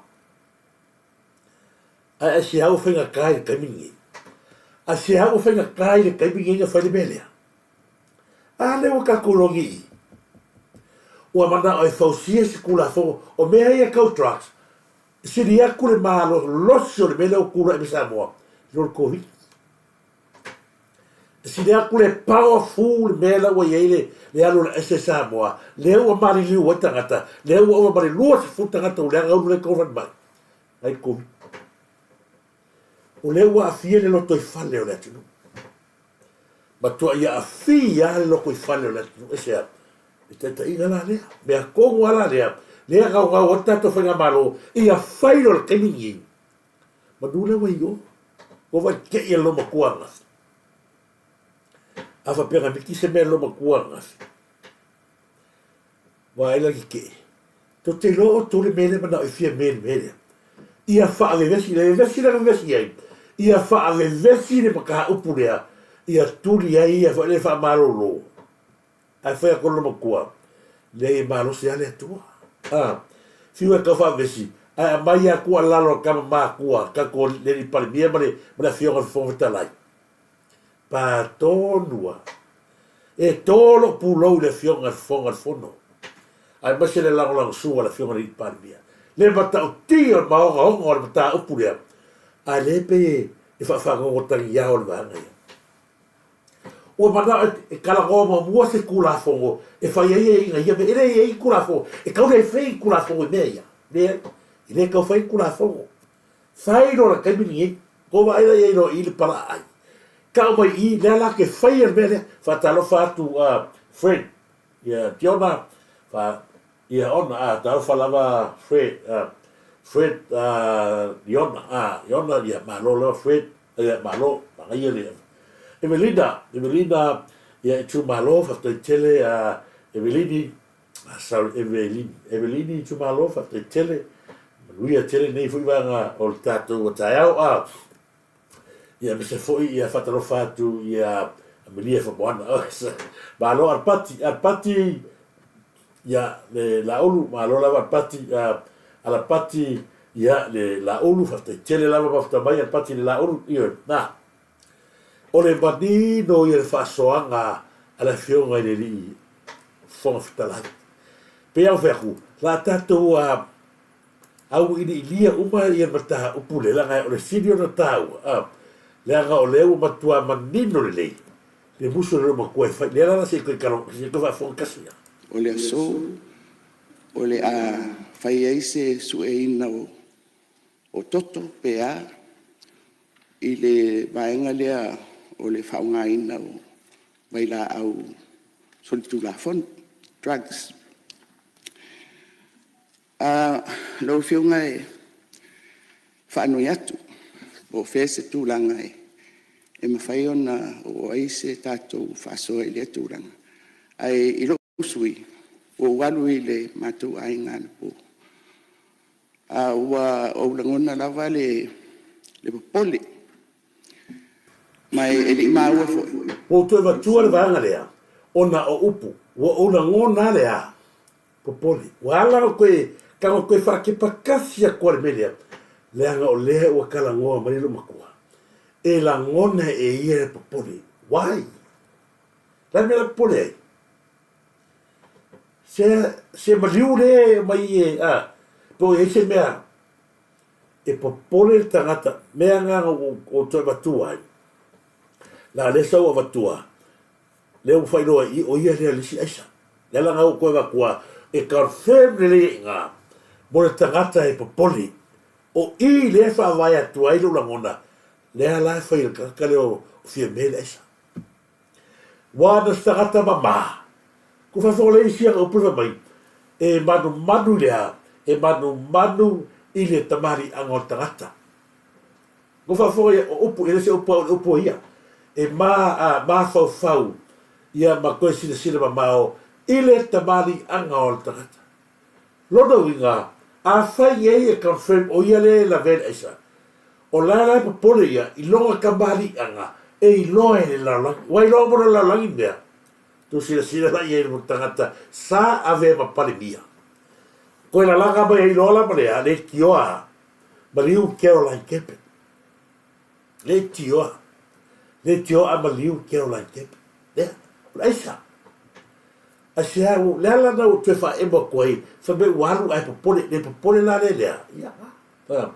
Ae aisea ua faigata i le taimi lenei? Aisea ua faigata i le taimi lenei ona fai le mea lea? A lea ua tatou logi i i. Ua manao e fausia se Tulafono. O mea ia tau drugs, e sili atu le malolosi o le mea lea ua tulai mai Samoa i lo le Koviti. E sili atu le powerful le mea la ua i ai le, le alu o le aisa i Samoa, lea ua maliliu ai tagata, lea ua ova ma le 20 tagata ua leaga ulu le tau falemai, ai le Koviti. O lea ua aafia le lotoifale o le atunuu. Matuai aafia lava le lotoifale o le atunuu. Aisea? Le taitaiga la lea. Mea tonu lava la lea, lea e gaugau ai le tatou faigamalo, ia fai loa i le taimi lenei. Manu lea ua i o. Ua vaai tei e le loomatua ananafi. A faapea na miti se mea i le loomatua ananafi, vaai la tetee. Tou te iloa outou le mea lea e manao e fia mea i le mea lea. Ia faavevesi, le vevesi lea na vevesi ai, ia faavevesi le mataupu lea, ia tuli ai ia foi le faamalolo. Ae fai atu lona matua, Leai e malosi lava le Atua. A, fiu e tau faavesi, ae aumai lava tuualalo a tama matua, tatou le alii Palemia ma le, ma le Afioga i le Fofoga Fetalai. Pa tonu lava. E to lou pulou i le Afioga i le Fofoga o le Fono, aemaise le lagolagosua a le Afioga i le alii Palemia. Le matautia o le maogaoga o le mataupu lea, ae lea pei e faafagogo tagiao le vaega ia. Ua manao e talanoa muamua se Tulafono e fai ai aiaiga i ia mea. E le i ai ni Tulafono. E tatau ona fai ni Tulafono i mea ia. Leai. E le tau fai ni Tulafono. Fai loa i le taimi lenei. Tou vaai la i ai loa i i le palaai. Tau mai i i, lea la te faia le mea lea. Faatalofa atu a Fred ia Tiona, fa, ia ona, a, talofa lava Fred, a, Fred, a, Iona, a, Iona, ia, malo lava Fred. Ia, malo, manaia le Evelina, Evelina, ia itumalo, faafetai tele a Evelini, sorry, Evelini, Evelini itumalo, faafetai tele, manuia tele nei foi vaega o le tatou taeao, a, ia aemaise foi ia faatalofa atu ia Amelia Famoana, malo Alapati, Alapati, Ia, le Laulu, malo lava Alapati, a, Alapati, ia, le Laulu, faafetai tele lava mafuta mai Alapati i le Laulu, ioe, na. O le manino ia le faasoaga a le Afioga i le Alii Fofoga Fetalai. Pei lava ona fai atu, la tatou a, auiliilia uma ia mataupu lea, leaga o le sili ona taua, a, leaga o lea ua matua manino lelei Le musu o le loomatua e fai lea la se i toe talo se i toe faafofoga tasi a. O le aso o le a fai ai se sueina o toto pe a i le vaega lea o le faaaogaina o vailaau solitulafono, drugs. Lau Afioga e faanoi atu po o fea se tulaga e mafai ona oo ai se tatou faasoa i lea tulaga. Ae i lou sui usufono, ua ou alu i le matou aiga anapo, a ua ou lagona lava le popole, ma e le i maua foi. Ua ou toe avatua le vaega lea ona o upu, ua ou lagona le a? Popole. Ua ala ona toe tago toe faatepakafi atu le mea lea, leaga o lea ua talanoa mai lou matua, e lagona e ia le popole. Why? Le a le mea la popole ai? Se, se maliu le e aumai e, a, po o i ai se mea e popole le tagata, mea na na ou toe avatua ai, la lea sa ou avatua, lea ua faailoa i i, o ia lea le isi aisa. Le ala na ou toe avatua, e confirm lelei ai i ina, mo le tagata e popole. O i lea e faavae atu ai lou lagona, lea la e fai e le tagata lea o Fiame le aisa. Ua na se tagata mama. Ko fafo le isi ana upu fai mai, e manumanu i le a? E manumanu i le tamaliiaga o le tagata. Ko fafo ia, o upu, e le se upu a o le upu o ia. E ma, a, mafaufau ia ma toe silasila mamao i le tamaliiaga o le tagata. Lona uiga, afai nei e confirm o ia lea e lavea i le aisa, o la la e popole ia i lona kamaliiaga e iloa e le lalolagi. Ua iloa mo le lalolagi mea? Tou silasila la i ai le tagata sa avea ma Palemia. Koe lalaga mai ai loa la ma le a, leitioa maliu Caroline Kempen. Leitioa, leitioa a maliu Caroline Kempen. Lea, o le aisa. Aisea, o le ala lena ua toe faaemo atu ai, fai mai ua alu ae popole, le popole la lea lea, ia, a,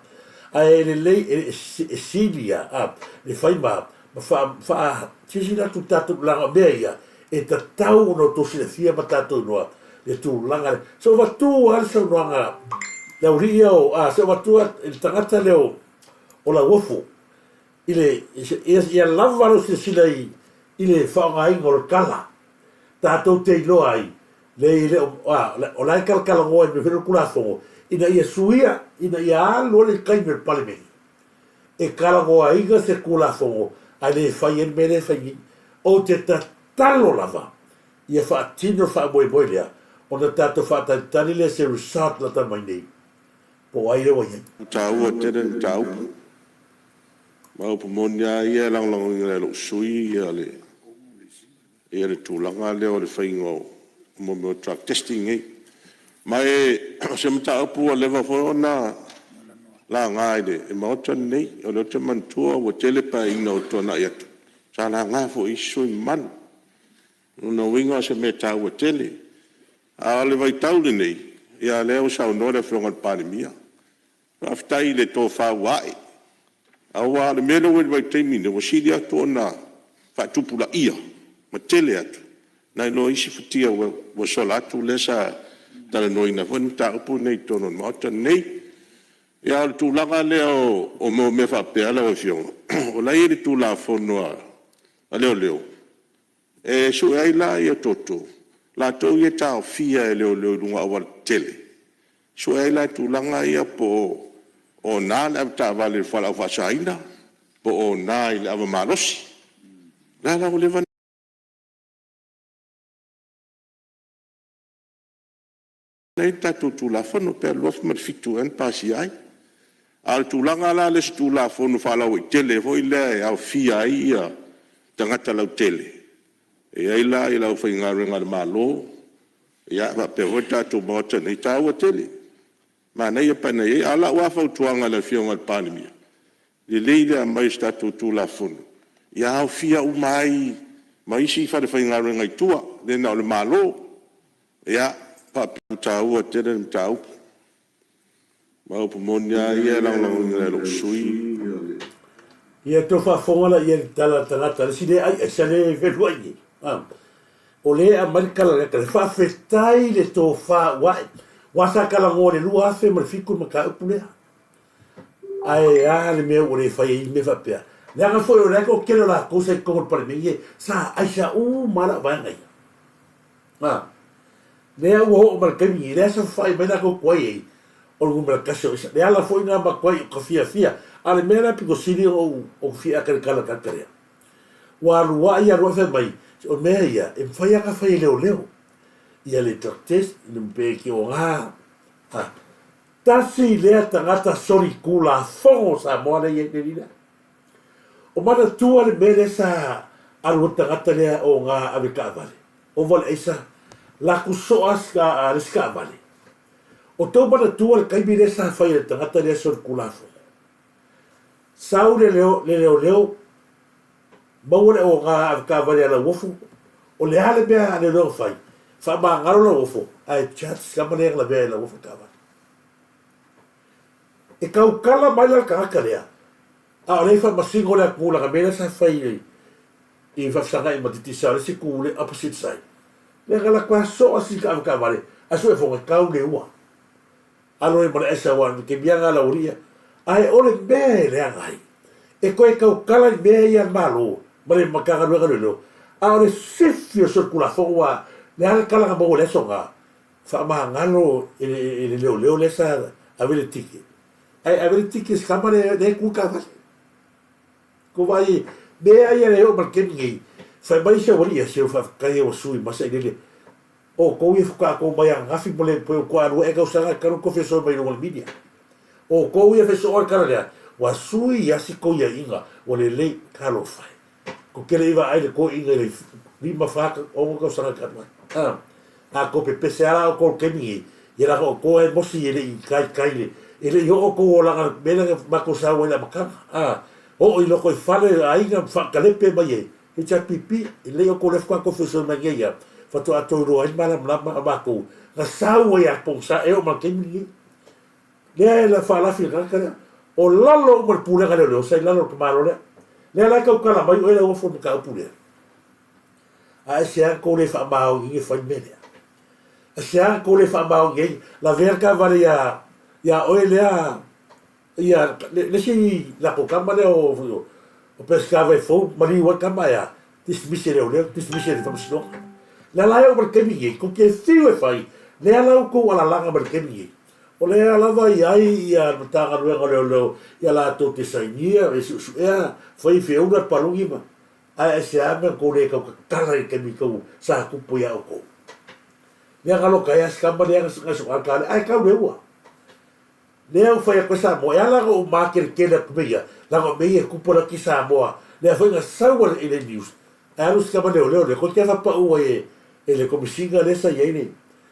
ae lelei, e, e sili a, a, le fai ma, ma faa, faa, silasila atu tatou, leaga o mea ia, e tatau ona outou silafia ma tatou iloa le tulaga lea. Se i ou avatu lava le saunoaga le aualii ia o, a, se i ou avatu i le tagata lea o, o Lauofo, i le, ia, ia lava lou silasila i, i le faaaogaina o le kala, tatou te iloa ai, leai e le o, a, o la e talatalanoa i mea foi lea o le Tulafono, ina ia suia, ina ia alu ai le taimi o le Palemene e talanoaina se Tulafono ae le fai ai le mea lea e fai nei. Ou te tatalo lava ia faatino le faamoemoe lea ona tatou faatalitali lea i se result lata mai nei po o ai lea ua i ai. E taua tele le mataupu. Ma upu moni lava ia e lagolagoina e lou sui usufono ia le tulaga lea o le faiga o mea o drug testing nei. Ma o se mataupu ua leva foi ona laga i le Maota lenei. O lea ou te manatua ua tele Paeaiga ua tuanai atu sa laga foi e isi sui usufono mamalu. O lona uiga o se mea e taua tele. A o le vaitau lenei, ia o lea ua saunoa le Afioga i le Palemia, Faafetai i le tofa ua ae, aua o le mea lea ua i ai i le vaitaimi lenei, ua sili atu ona faatupulaia ma tele atu nai lo isi futia ua sola atu lea sa talanoaina foi le mataupu lenei i totonu o le Maota lenei. A o le tulaga lea o mea faapea lau Afioga, o la e i ai le Tulafono a Leoleo E sue ai la toto, latou ia e taofia e leoleo i luga o aualatetele, sue ai la i tulaga ia po o ona le avetaavale i le fualaau faasaina, po o ona i le ava malosi. O la la ua leva ona i ai le tatou Tulafono, pe 2007 ea na pasia ai. A o le tulaga la lea o se Tulafono faalauaitele foi lea e aofia ai tagata lautele, e i ai la le aufaigaluega a le Malo faapea foi le tatou Maota nei, e taua tele, manaia pe ana i ai. A o lau lava fautuaga i le Afioga i le Palemia, lelei le aumai o se tatou Tulafono ia aofia uma ai ma isi falefaigaluega i tua, le na o le Malo. Ia, e taua tele le mataupu. Ma upu moni lava ia e lagolagoina e lou sui usufono. Ia tou faafofoga la i ai i le tala a le tagata, le isi le ai aisa le feluai nei. A, o lea e aumai le tala lea, faafetai i le tofa ua ae. Aua sa talanoa i le 2007 le mataupu lea. Ae a le mea ua le fai ai mea faapea. Leaga foi o lea toatele o latou sa i totonu o le Palemene sa aisa uma lava lau vaega ia. A, lea ua oo mai le taimi nei, lea sa fafa'i mai latou tuai ai, o le numera tasi o aisa. Le ala foi lena matuai o ka fiafia. A o le mea la pito sili ona ou ou fia ata i le tala a le tagata lea, ua alua'i alua'i fai mai, o mea ia e mafai lava ona fai e leoleo ia le drug test pe te oga. A, tasi lea tagata solitulafono o Samoa lea e i ai le alii lea. O manatua le mea lea sa alu ai le tagata lea oga ave taavale, ova le aisa, latou soa le isi taavale. O tou manatua le taimi lea sa fai e le tagata lea solitulafono. Sau le leoleo, maua le oga ave taavale a Lauofo, o le a le mea a leoleo na fai? Faamagalo Lauofo ae charge si tama lea na lavea e Lauofo le taavale. E tautala mai la le tagata lea, a o lea e faamasino le atunuu leaga mea la sa fai i faafesagai ma Digicel le isi itu le opposite side. Lea na latou soa si taavale taavale ae sue fono e tau le ua. Alo ai ma le aisa aua le taimi lava na lau alii ae o le mea e leaga ai e toe tautala i mea ia a le Malo ma le Matagaluega o Leoleo a o le sifi o solitulafono aua le a le tala na maua i le aso na faamagalo e le leoleo lea sa ave le ticket ae ave le ticket i se tama lea e tu i le taavale. Ko vaai e mea ia e oo mai le taimi nei fai mai si au alii se faafetai e ua sui ma sailele outou ia faatoa tou mai ananafi mo le pe ua lua ea tausaga talu ona fesoe mai luga o le media outou ia fesoa le tala lea ua sui a si tou iaiga ua lelei talofa e Ko tele i vaai le toeaina i le 5, 4, 6 tausaga talu ai. A, a tou pepese a la outou i le taimi nei, ia leaga outou e mosi e le i taitai le, e le i oo outou olaga i le mea lea na matou sau ai i le amataga. A, oo i loko i fale o aiga ma faatalepe mai e HRPP, e lelei outou lea faatoa tou fesoe mai nei ia, faatoa tou iloa ai le malamalama o matou na sau ai a pogisa e oo mai i le taimi lenei. Lea e la faalafi le tagata lea. O lalo uma le pulega leoleo sa i lalo o le tamaloa lea. Lea la e tautala mai oe Lauofo i le mataupu lea. A e sea tou le faamaoni e fai le mea lea. E sea tou le faamaoni ai lavea le taavale ia ia oe lea ia le isi latou tama lea o o Peseta Vaifou maliu ai tama ae a dismiss e leoleo dismiss e le faamasinoga. Lea la e oo mai le taimi nei tou te fiu e fai lea la outou alalaga mai le taimi nei. O lea lava e i ai ia le Matagaluega o Leoleo ia latou te sainia, e suesuea, fai feula le paluni ma, ae aisea mea tou le tau tatala i le taimi tou sa tupu ia outou. Lea na loka ai a si tama lea na soga le ae tau le ua. Lea ua fai atu ai Samoa, e ala ona ou makeletele atu mea ia, leaga o mea ia e tupu laki Samoa, lea foi na sau i le news, ae alu si tama leoleo lea, koe te faapau ai e le Komesina lea sa i ai le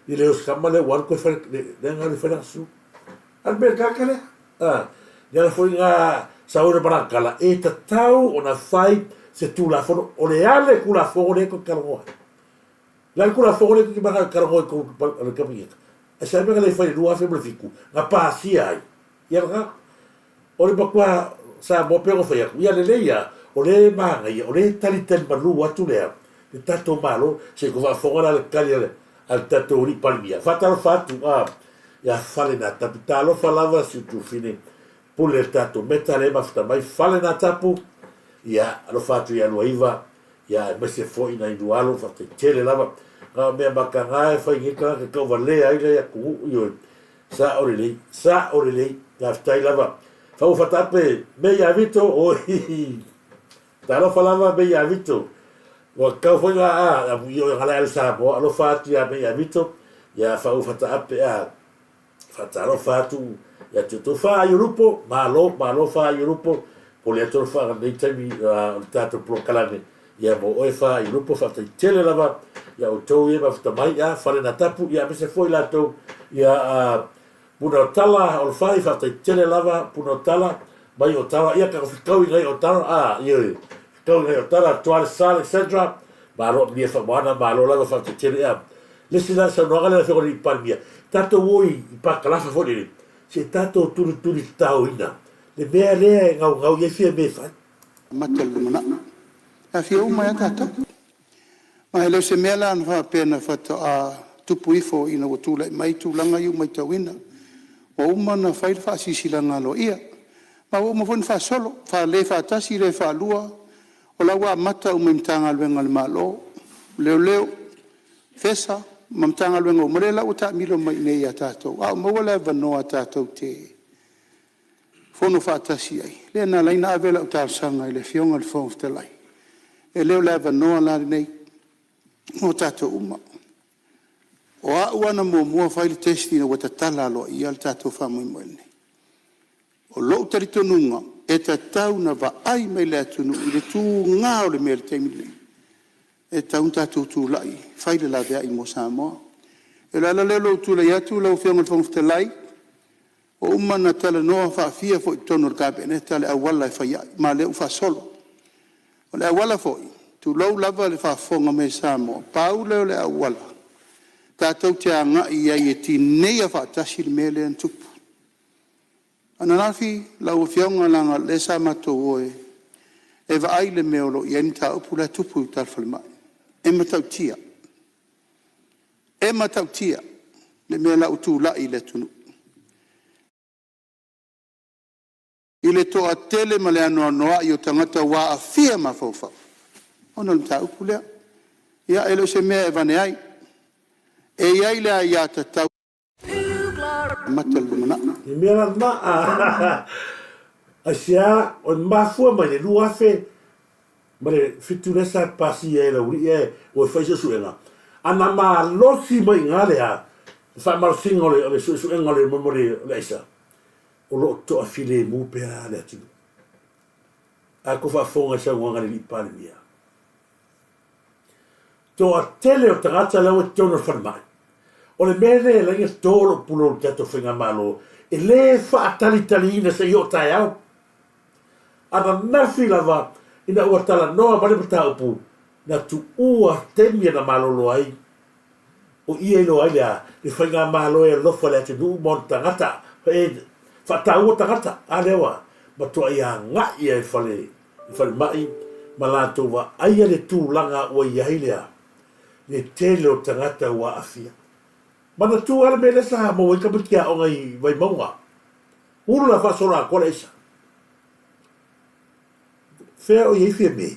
I le osikama lea ua alu toe fai lea na alu e fai lana su. A le mea kaka lea. A, le ala foi na sau ai le malakala, e tatau ona fai se Tulafono, o le a le Tulafono lea e toe talanoa ai? Le a le Tulafono lea e toe manao e talanoa i totonu o le Kapeneta? Ae se a mea na le fai i le 2007, na pasia ai? Ia lena. O le matua Samoa pei ona fai atu, ia lelei lava, o lea e manaia, o lea e talitali malu atu lea le tatou Malo, se i tou faafofoga la le tali a le tatou Alii Palemia. Faatalofa atu a ia Falenatapu, talofa lava si utuafine pule le tatou meta lea e mafuta mai, Falenatapu, ia alofa atu ia Luaiva, ia aemaise foi nai lua alo, faafetai tele lava. Na o mea mataga e fai nei tagata e tauvalea ai le atunuu, ioe. Sao lelei, sao lelei, faafetai lava. Fau fatape, me ia Vito, oi, talofa lava me ia Vito. Ua tatau foi nga a, a i o ngala ale Samoa, alofa atu ia me ia Vito, ia fau fataape a, faatalofa atu ia te outou. Faa i Ulupo, malo, malo faa i Ulupo, pole atu le faa nei taimi o le tatou polokalame. Ia mo oe faa i Ulupo, faafetai tele lava ia outou ia mafuta mai, ia fale na tapu, ia aemaise foi latou ia a Puna o Tala, o le fai, faafetai tele lava Puna o Tala, mai o Tala, ia ka fetau i ngai o Tala, a, ia, fetau i ngai o Tala, Tuale Sa Alexandra, malo milia faamoana, malo lava faafetai tele ia. Le isi la saunoaga lea afioga i le Palemia, tatou o i pakalafa foi lele, se tatou tulituli taoina le mea lea e gaugau i ai fia mea e fai. Amata i le lumanai. E aafia uma ai lava tatou. Ma e le o se mea la na faapea na faatoa tupu ifo ina ua tulai mai tulaga ia ua matauina. Ua uma ona fai le faasilasilaga aloaia. Ma ua uma foi ona faasolo, le faatasi le faalua, o la ua amata uma i Matagaluega a le Malo, o Leoleo, FESA ma Matagaluega uma, lea la ua taamilo mai i ia tatou, a o maua le avanoa tatou te fono faatasi ai. Lea na ala ai ona ave lau talosaga i le Afioga i le Fofoga Fetalai, e le o le avanoa la lenei mo tatou uma. O au lava na muamua fai le test ina ua tatala aloaia le tatou faamoemoe lenei. O lou talitonuga, e tatau ona vaai mai le atunuu i le tuga o le mea i le taimi lenei, e tatau ona tatou tulai e fai le laveai mo Samoa. O le ala lea o lou tulai atu lau Afioga i le Fofoga Fetalai, ua uma ona talanoa faafia foi i totonu o le Kapeneta le auala e fai ai, ma o lea ua faasolo. O le auala foi, tulou lava le faafofoga mai a Samoa, pau lea o le auala tatou te agai ai e tineia faatasi le mea lea na tupu. Ananafi lau Afioga leaga o lea sa matou o e vaai le mea o lo o i ai le mataupu la e tupu i uta i le falemai. E matautia, e matautia le mea la ua tulai i le atunuu i le toatele ma le anoanoai o tagata ua aafia mafaufau ona o le mataupu lea. Ia e le o se mea e avane ai. E i ai le aiatatau e mata i le lumanai. Le mea la lena, aisea, o le mafua mai le 2000 ma le 7 lea sa pasia e Laulii ae ua fai suesuega, ana malosi mai i ina le a, le faamalosiga o le suesuega o le mea o le aisa, o lo o toafilemu pea le atunuu. A tou faafofoga i saunoaga a le Alii Palemia, toatele o tagata la ua i totonu o le falemai. O le mea lea e ala ai ona to lou pulou i le tatou faigamalo, e le faatalitaliina se i oo taeao. Ananafi lava ina ua talanoa mai le mataupu, na tuua taimi e na malolo ai, o ia iloa ai le a, le faigamalo e alofa i le atunuu ma ona tagata, e faataua tagata, a lea ua matuai agai i le falemai ma latou vaaia le tulaga ua i ai le a, le tele o tagata ua aafia. Manatua lava le mea lea sa maua ai tamaiti aoga i Vaimauga, Ula faasolo atoa le aisa. Fea o i ai Fiame?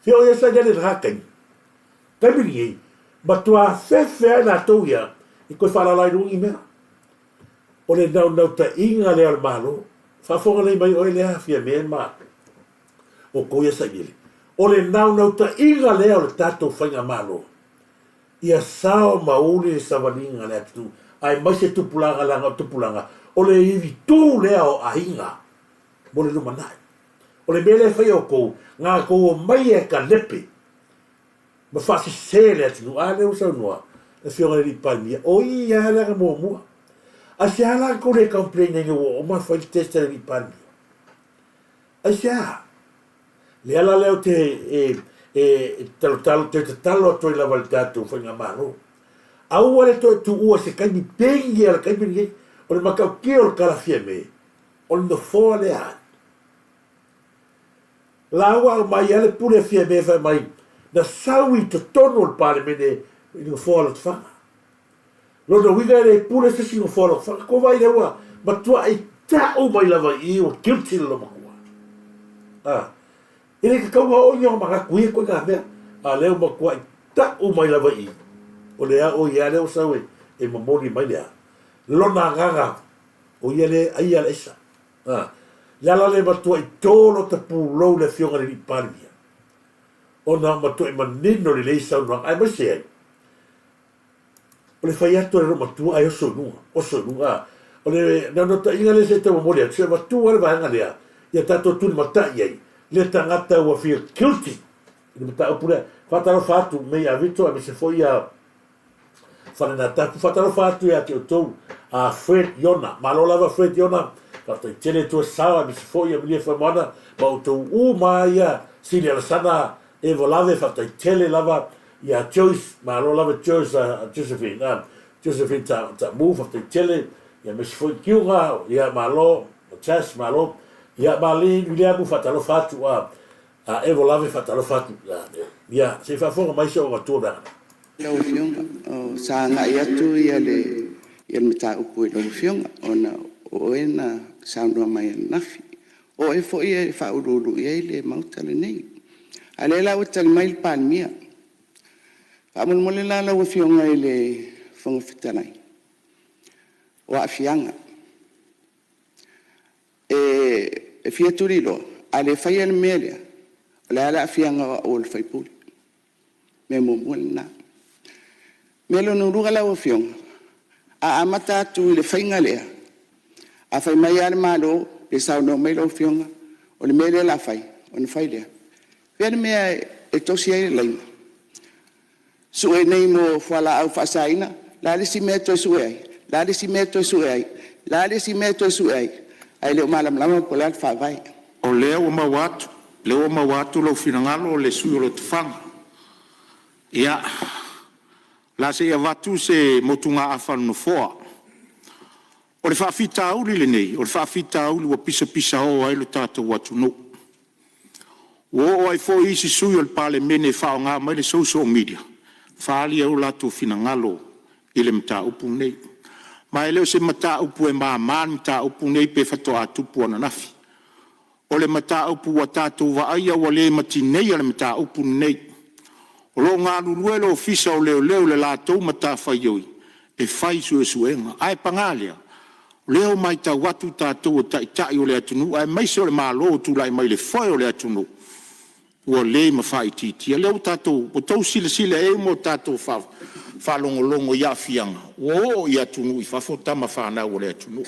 Fea o i ai Sailele i lena taimi? Taimi lenei, matua fefe lava i latou ia i toe faalala ai luga ni mea. O le naunautaiga lea o le Malo. Faafofoga lelei mai oe lea Fiame ma outou ia Sailele. O le naunautaiga lea o le tatou faigamalo Ia sao ma uli le savaliga a le atunuu, aemaise tupulaga leaga o tupulaga o le ivi tu lea o aiga mo le lumanai. O le mea lea e fai e outou, na outou omai e kalepe ma faasese le atunuu. A lea ua saunoa le Afioga i le Alii Palemia, o ia lava lea na muamua. Aisea la tou le complain ai ina ua uma ona fai le test a le Alii Palemia? Aisea? Le ala lea ou te e talotalo, toe tatalo atu ai lava i le tatou faigamalo, aua le toe tuua i se taimi pengi a le taimi lenei. O le matautia o le tala Fiame, o le nofoa lea ai. La ua aumai lava le pule a Fiame fai mai, na sau i totonu o le Palemene i le nofoa o Lotofaga. Lona uiga e le pule se isi nofoa o Lotofaga. Kou vaai lea ua matuai tau mai lava i i ua guilty le loomatua. A, e le tatau ona oo i ona manatu ia ituaiga mea. A lea ua matuai tau mai lava i i, o le a o ia lea ua sau e momoli mai le a, lona agaga, o ia lea e aia le aisa. A, le ala lea e matuai to lota pulou le Afioga i le Alii Palemia, ona ua matuai manino lelei saunoaga, aemaise ai, O le fai atu a le loomatua ae oso i luga, oso i luga. A, o le naunautaiga lea se i tau momoli atu, se i avatua le vaega lea ia tatou tulimatai ai le tagata ua feel guilty i le mataupu lea. Faatalofa atu May Avito aemaise foi ia Falenatapu. Faatalofa atu ia te outou a Fred Iona. Malo lava Fred Iona. Faafetai tele tua sao aemaise foi ia Malia Fuaimoana ma outou uma ia Sili Alasana Evo lave faafetai tele lava ia Joyce malo lava Joyce a Josephine a Josephine ta ta mu faafetai tele ia aemaise foi Kiuga ia malo Matias malo ia Marlene Wiliamu faatalofa atu a a Evo lave faatalofa atu ia se i faafofoga mai si ou matua mea. Lau Afioga, sa agai atu le mataupu i lau Afioga ona. O oe na saunoa mai ananafi, o oe foi e faauluulu i ai le Maota lenei. A o lea la ua tali mai le Palemia. Faamolemole la lau Afioga i le Fofoga Fetalai, o aafiaga. E fia tuliloa, a le faia le mea lea, o le a le aafiaga o au o le sui usufono? Mea muamua lena. Mea lona lua lau Afioga, a amata atu i le faiga lea, a fai mai lava le Malo pe saunoa mai lau Afioga o le mea lea o le a fai, ona fai lea. O fea le mea e tosi ai le laina? Sue nei mo fualaau faasaina, o le a le isi mea e toe sue ai? O le a le isi mea e toe sue ai? O le a le isi mea e toe sue ai? Ae le o malamalama po o le a le faavae. O lea ua maua atu, o lea ua maua atu lou finagalo le sui usufono o Lotofaga. Ia, o le a se i avatu se motugaafa a le Nofoa. O le faafitauli lenei, o le faafitauli ua pisapisao ai lo tatou atunuu. Ua oo ai foi isi sui usufono o le Palemene e faaaoga mai le social media e faaali ai o latou finagalo i le mataupu lenei. Ma e le o se mataupu e mama le mataupu lenei pe faatoa tupu ananafi. O le mataupu ua tatou vaaia ua le ma tineia le mataupu lenei. O lo o galulue le Ofisa o Leoleo i le latou matafaioi e fai suesuega. Ae paga lea, o lea ua matau atu tatou o taitai o le atunuu aemaise o le Malo ua tulai mai i le foe o le atunuu, ua le mafaitiitia. O lea ua tatou ua outou silasila i ai ma tatou faalogologo i aafiaga ua oo i atunuu i fafo tamafanau a le atunuu.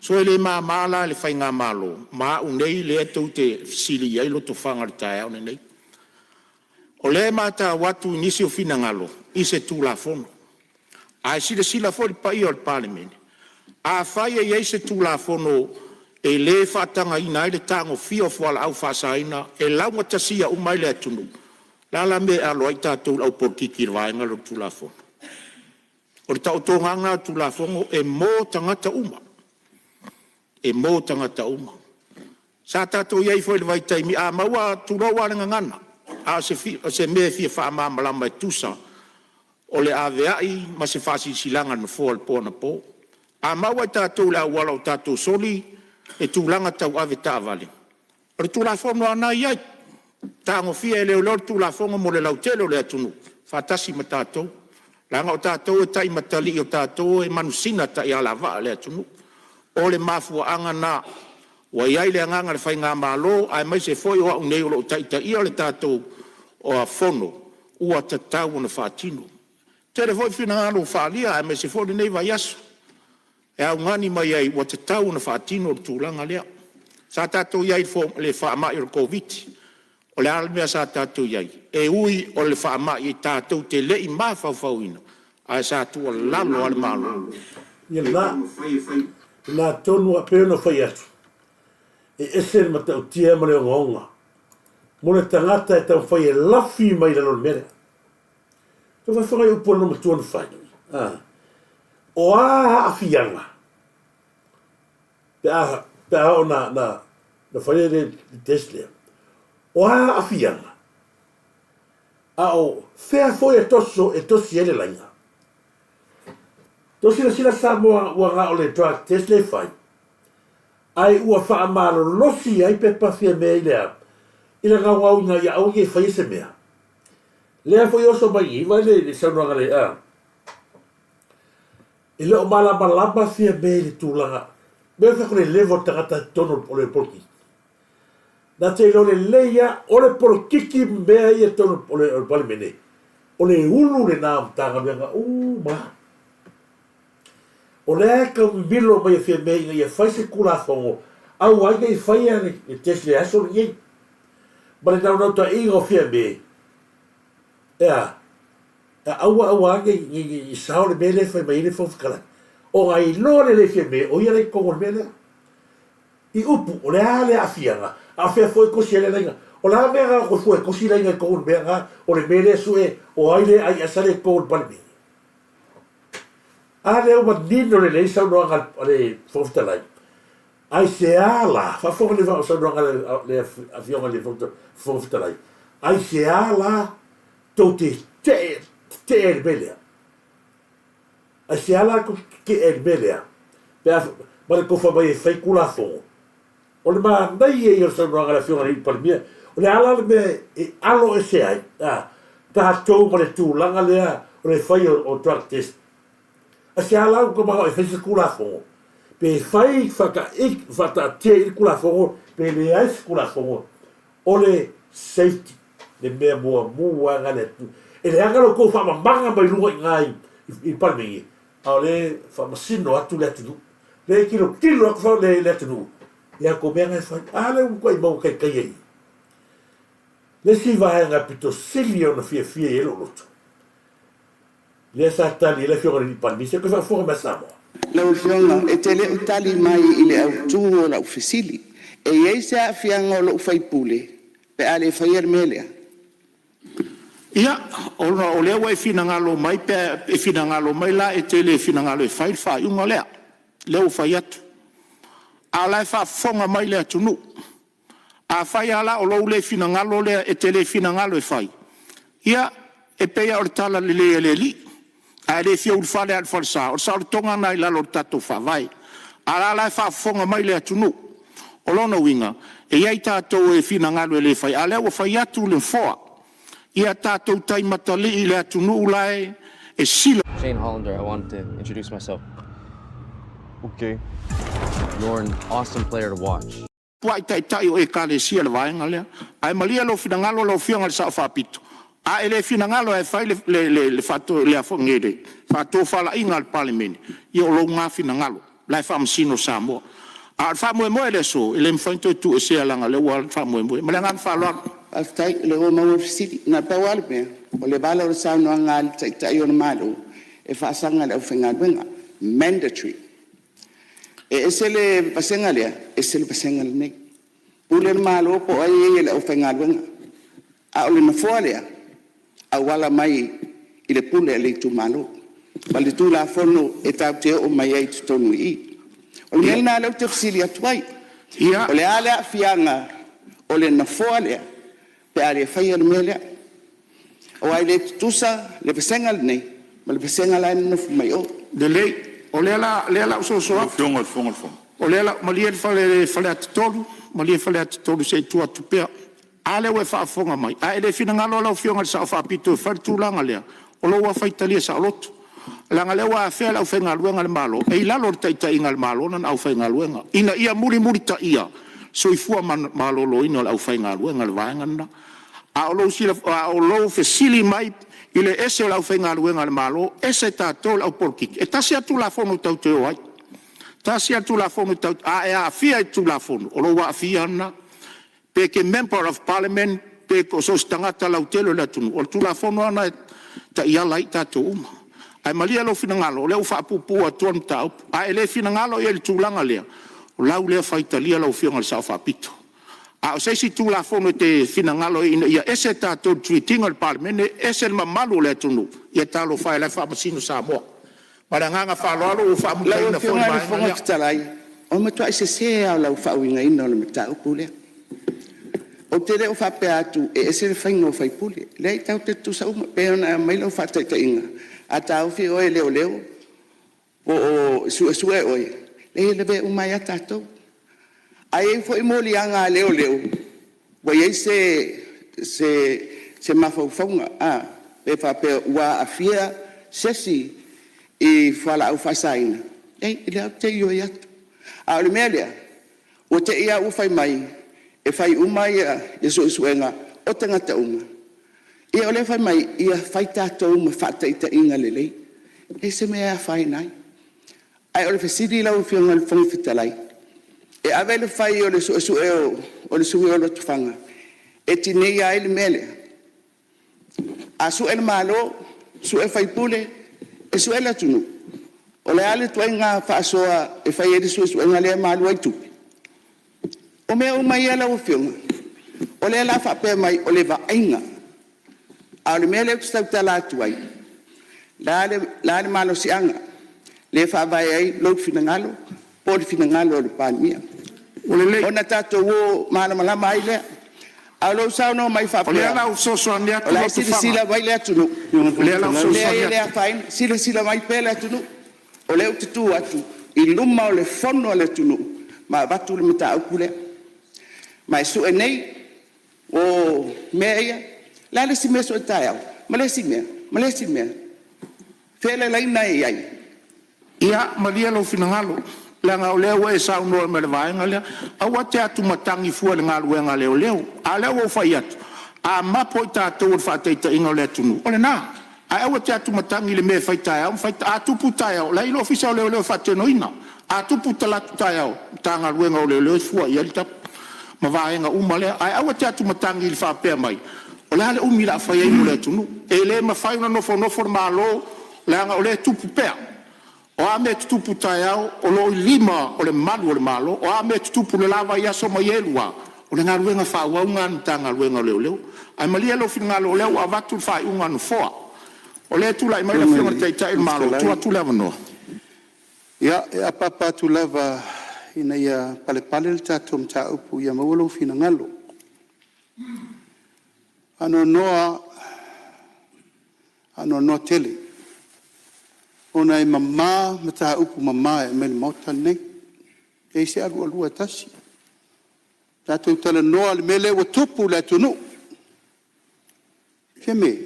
So e le mama la i le faigamalo ma au nei lea tou te fesili i ai Lotofaga i le taeao lenei. O lea e matau atu i nisi o finagalo i se Tulafono, ae silasila foi le paia o le Palemene, afai e i ai se Tulafono e le faatagaina ai le tagofia o fualaau faasaina e laugatasia uma ai le atunuu, o le a la le mea e alo ai tatou le aupolokiki i le vaega lea o le Tulafono? O le taotoga lava lena o le Tulafono e mo tagata uma, e mo tagata uma. Sa tatou i ai foi i le vaitaimi, a maua, tulou lava le gagana, a o se mea e fia faamalamalama e tusa o le aveai ma se faasilasilaga a le Nofoa i le po anapo. A maua i tatou i le auala o tatou soli le tulaga tau avetaavale, o le Tulafono lava lena e i ai, e tagofia e leoleo le Tulafono mo le lautele o le atunuu faatasi ma tatou, leaga o tatou e taimatalii, o tatou e manusina taialavaa a le atunuu. O le mafuaaga lena ua i ai le agaga o le faigamalo aemaise foi o au nei o lo o taitaia le tatou Fono, ua tatau ona faatino. E tele foi finagalo ua faaalia aemaise foi lenei vaiaso e augani mai ai ua tatau ona faatino le tulaga lea. Sa tatou i ai i le faamai o le Koviti-19, o le a le mea sa tatou i ai? E ui o le faamai tatou te le i mafaufauina, ae sa tuualalo lava le Malo. Ia lena, lena tonu lava. E pei ona fai atu, e ese le matautia ma le ogaoga mo le tagata e taumafai e lafi mai lalo o le mea lea. Tau faafofoga i upu a le loomatua na fai. A. O a aafiaga pe a, pe a oo na, na, na fai le, le test lea. O a aafiaga? A o fea foi e toso, e tosi ai le laina? Tou silasila Samoa ua na o le drug test lea e fai, ae ua faamalolosi ai pepa Fiame i le a? I le gaogaoina ia aua ne i faia se mea. Lea foi e oso mai i i, vaai le, le saunoaga le a? E le o malamalama Fiame i le tulaga, mea fai atu le level o le tagata i totonu o le polokiki. Na te iloa lelei lava, o le polokiki ma mea ia i totonu o le Palemene, o le ulu lena o Matagaluega uma lava. O lea e tau mimilo mai e Fiame ina ia fai se Tulafono, aua ai ne i faia le test i le aso lenei. Ma le naunautaiga o Fiame, e a? Aua aua ne i sao le mea lea e fai mai ai le Fofoga Fetalai. Ona e iloa lelei e Fiame, o ia la e i totonu o le mea lea. I upu, o le a le aafiaga, a o fea foi e tosi ai le laina? O le a mea na o fua e tosi laina i totonu o le mea na, o le mea lea e sue, o ai lea e ai aisa lea i totonu o le Palemene? A lea ua manino lelei saunoaga a le Fofoga Fetalai, aisea la, faafofoga lelei saunoaga a le Afioga i le Fofoga Fetalai, aisea la tou te tetee ai i le mea lea? Aisea la tou te tetee ai i le mea lea? Pe a, ma le tofa mai e fai Tulafono. O le manaia ia o le saunoaga a le Afioga i le Alii Palemia, o le a la le mea e alo ese ai a tatou ma le tulaga lea o le fai o drug test? Aisea la ua tou manao e fai se Tulafono? Pe fai faataatia i le Tulafono pe leai se Tulafono, o le safety le mea muamua lava lena i le atunuu. E leaga lo outou faamamaga mai luga i ina i le Palemene, a o lea e faamasino atu le atunuu, lea e tilotilo atu le atunuu i a outou mea na e fai. A lea ua matuai maua taitai ai i i. Le isi vaega pito sili ona fiafia i ai lou loto, lea sa tali ai le Afioga i le Palemia, se i toe faafofoga mai a Samoa. Lau Afioga, e te le o tali mai i le autu o lau fesili. E i ai se aafiaga o lou sui usufono pe a le faia le mea lea? Ia, ona o lea ua e finagalo mai pe a e finagalo mai la e te le finagalo e fai le faaiuga lea, lea ua fai atu. A o la e faafofoga mai le atunuu. Afai lava la o lou le finagalo lea e te le finagalo e fai, ia, e pei lava o le tala lelei a le alii, a e le fia ulufale lava i le falesa, o le saolotoga lena i lalo o le tatou Faavae. A o la e faafofoga mai le atunuu. O lona uiga, e i ai tatou e finagalo e le fai, a o lea ua fai atu le Nofoa. Ia tatou taimatalii i le atunuu la e sila. Shane Hollander, I wanted to introduce myself. Okay. You're an awesome player to watch. Puai taitai o Ekalesia le vaega lea. Ae malie lou finagalo lau Afioga i le Sao Faapito, a e le finagalo e fai le le le le faatofalaiga a le Palemene, ia o lou na finagalo, o la e faamasino Samoa. A o le faamoemoe i le aso, e le mafai ona toe tuuesea leaga o lea ua alu le faamoemoe. Ma le agaga faaaloalo. Faafetai o lea ua maua le fesili. Na o le pau lava le mea, o le vala o le saunoaga a le Taitai o le Malo, e faasaga i le aufaigaluega, mandatory. E ese le vasega lea, ese le vasega lenei. Pule le Malo po o ai e ia i le aufaigaluega, a o le nofoa lea, e auala mai i le pule a le itumalo ma le Tulafono e tatou te oo mai ai i totonu i i. O le mea lena o lea ou te fesili atu ai, o le a le aafiaga o le nofoa lea pe a le faia le mea lea? Aua e le tutusa le vasega lenei ma le vasega la e nonofo mai o. Lelei, o lea la o le a ou soso Lau atu. Afioga i le Fofoga o le Fono. O lea la, malie Faleata 3, malie Faleata 3 se i tuu atu pea. A lea ua e faafofoga mai, a e le finagalo lau Afioga i le Sao Faapito e fai le tulaga lea, o lou lava faitalia saoloto, leaga o lea ua afea le aufaigaluega a le Malo, e i lalo o le taitaiga a le Malo lana aufaigaluega, ina ia mulimulitaia soifua maloloina o le aufaigaluega, le vaega lena. A o lou fesili mai i le ese o le aufaigaluega a le Malo ese tatou le au polokiki, e tasi lava le Tulafono tatou te o ai. Tasi lava le Tulafono tatou te… a e aafia i le Tulafono, o lou aafia lava lena. Pe e te Member of Parliament pe so o se tagata lautele o le atunuu, o le Tulafono lava lena e taiala ai tatou uma. Ae malie lou finagalo, o lea ua faapuupuu atu le mataupu. A e le finagalo i ai i le tulaga lea, o lau lea faitalia lau Afioga i le Sao Faapito. A o se isi Tulafono e te finagalo ai ina ia ese tatou i le treat ina o le Palemene ese le mamalu o le atunuu, ia talofa e o la e faamasino Samoa. Ma le agaga faaaloalo ua Lau faamutaina foi le Afioga i le vaega Fofoga lea. Fetalai, o le matuai sese lava o lau faauigaina o le mataupu lea. Ou te le o faapea atu e ese le faiga o faipule. Leai, tatou te tutusa uma. E pei ona aumai lau faataitaiga, a taofi oe e leoleo po o suesue oe, leai e lavea uma ai lava tatou. Ae i ai foi moliaga a leoleo ua i ai se mafaufauga pe faapea ua aafia se isi i fualaau faasaina, leai o lea ou te ioe atu. A o le mea lea, ua te i lava ua fai mai e fai uma suesuega o tagata uma, ia o lea e fai mai, ia fai tatou ma faataitaiga lelei. E leai se mea e afaina ai. Ae o le fesili lau Afioga i le Fofoga Fetalai, e ave le fai o le suesue o le sui usufono o Lotofaga e tineia ai le mea lea? A sue le Malo, sue faipule, e sue le atunuu? O le a le ituaiga faasoa e fai ai le suesuega lea ma alu ai tupe? O mea uma ia lau Afioga, o lea o le a faapea mai o le vaaiga, a o le mea lea ou te tautala atu ai, o le a le malosiaga lea e faavae ai lou finagalo po o le finagalo o le Palemia? Ua lelei. Ona tatou o malamalama ai lea. A o lou saunoa mai O lea faapea o le a ou fesoasoani o atu la e Lotofaga. silasila mai le atunuu, O lea o le a ou leai fesoasoani e le atu. afaina. Silasila mai pea le atunuu, o lea ou te tu atu i luma o le Fono a le atunuu ma avatu le mataupu lea. Ma e sue nei o mea ia. O le a le isi mea e sue taeao? Ma le isi mea, ma le isi mea. O fea le laina e i ai? Ia, malie lou finagalo, leaga o lea ua e saunoa mai i le vaega lea. Aua e te atumatagi fua i le galuega a leoleo. A o lea ua ou fai atu, a mapo i tatou o le faataitaiga o le atunuu, o lena. Ae aua e te atumatagi i le mea e fai taeao ma fai… A tupu taeao, o la e i ai le Ofisa o Leoleo e faatinoina. A tupu talaatu taeao, o le Matagaluega o Leoleo e fua i ai le tapu ma vaega uma lea. Ae aua e te atumatagi i le faapea mai o le a le umi o le a fai ai mo le atunuu. E le mafai ona nofonofo le Malo leaga o lea e tupu pea. O a mea e tutupu taeao, o lo o i lima o le malu o le Malo. O a mea e tutupu i le la vaiaso ma ia e lua, o le galuega faaauau lena a le Matagaluega o Leoleo. Ae malie lou finagalo o lea ua avatu le faaiuga a le Nofoa. O lea e tulai mai le Lau Afioga Afioga i i le le Taitai o le Fofoga Malo, Fetalai. tuu atu le avanoa. Ia, e apaapa atu lava ina ia palepale le tatou mataupu ia maua lou finagalo. E faanoanoa tele ona e mama mataupu mama e aumai i le Maota lenei, e leai se alualua e tasi. Tatou talanoa i le mea lea ua tupu i le atunuu. Fiame,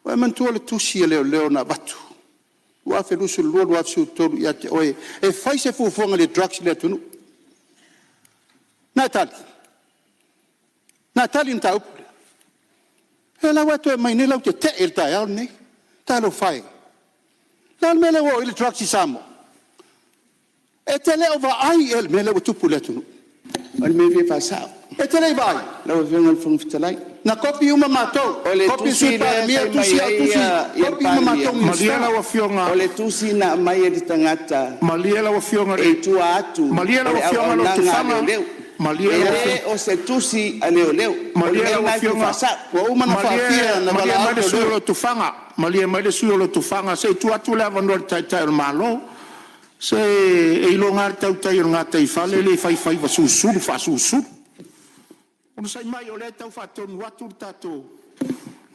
ua e manatua le tusi a leoleo na avatu 2022/2023 ia te oe e fai se fuafuaga i le drugs i le atunuu? Na e tali? Na e tali i le mataupu lea? O lea la ua e toe aumai nei lau tetee i le taeao lenei. Talofa e! O le a le mea lea ua oo i ai le drugs i Samoa? E te le o vaai ea i le mea lea ua tupu i le atunuu? O le mea e fia faasao. E te le i vaai? Lau Afioga i le Fofoga Fetalai. Na kopi uma matou, O le kopi le tusi Sui lea e Palemia, fai mai tusi au, ai tusi, le kopi uma Palemia, matou Malie Minisita. lau Afioga, o le tusi na aumai e le tagata malie lau Afioga i e le… i tua atu Malie o lau le Afioga auaunaga a Lotofaga, leoleo. malie E lau le Afioga, o se tusi a leoleo. O le malie mea lau lena e fia Afioga, faasao. Ua uma ona malie, faafia ona malie valaau mai le sui usufono o leoleo. Lotofaga, malie mai le sui usufono o Lotofaga, se i tuu atu le avanoa i le Taitai o le Malo. Se e iloga lava le tautai o le gataifale e le fai faiva susulu faasulusulu. Onosai mai o lea e tau faatonu atu le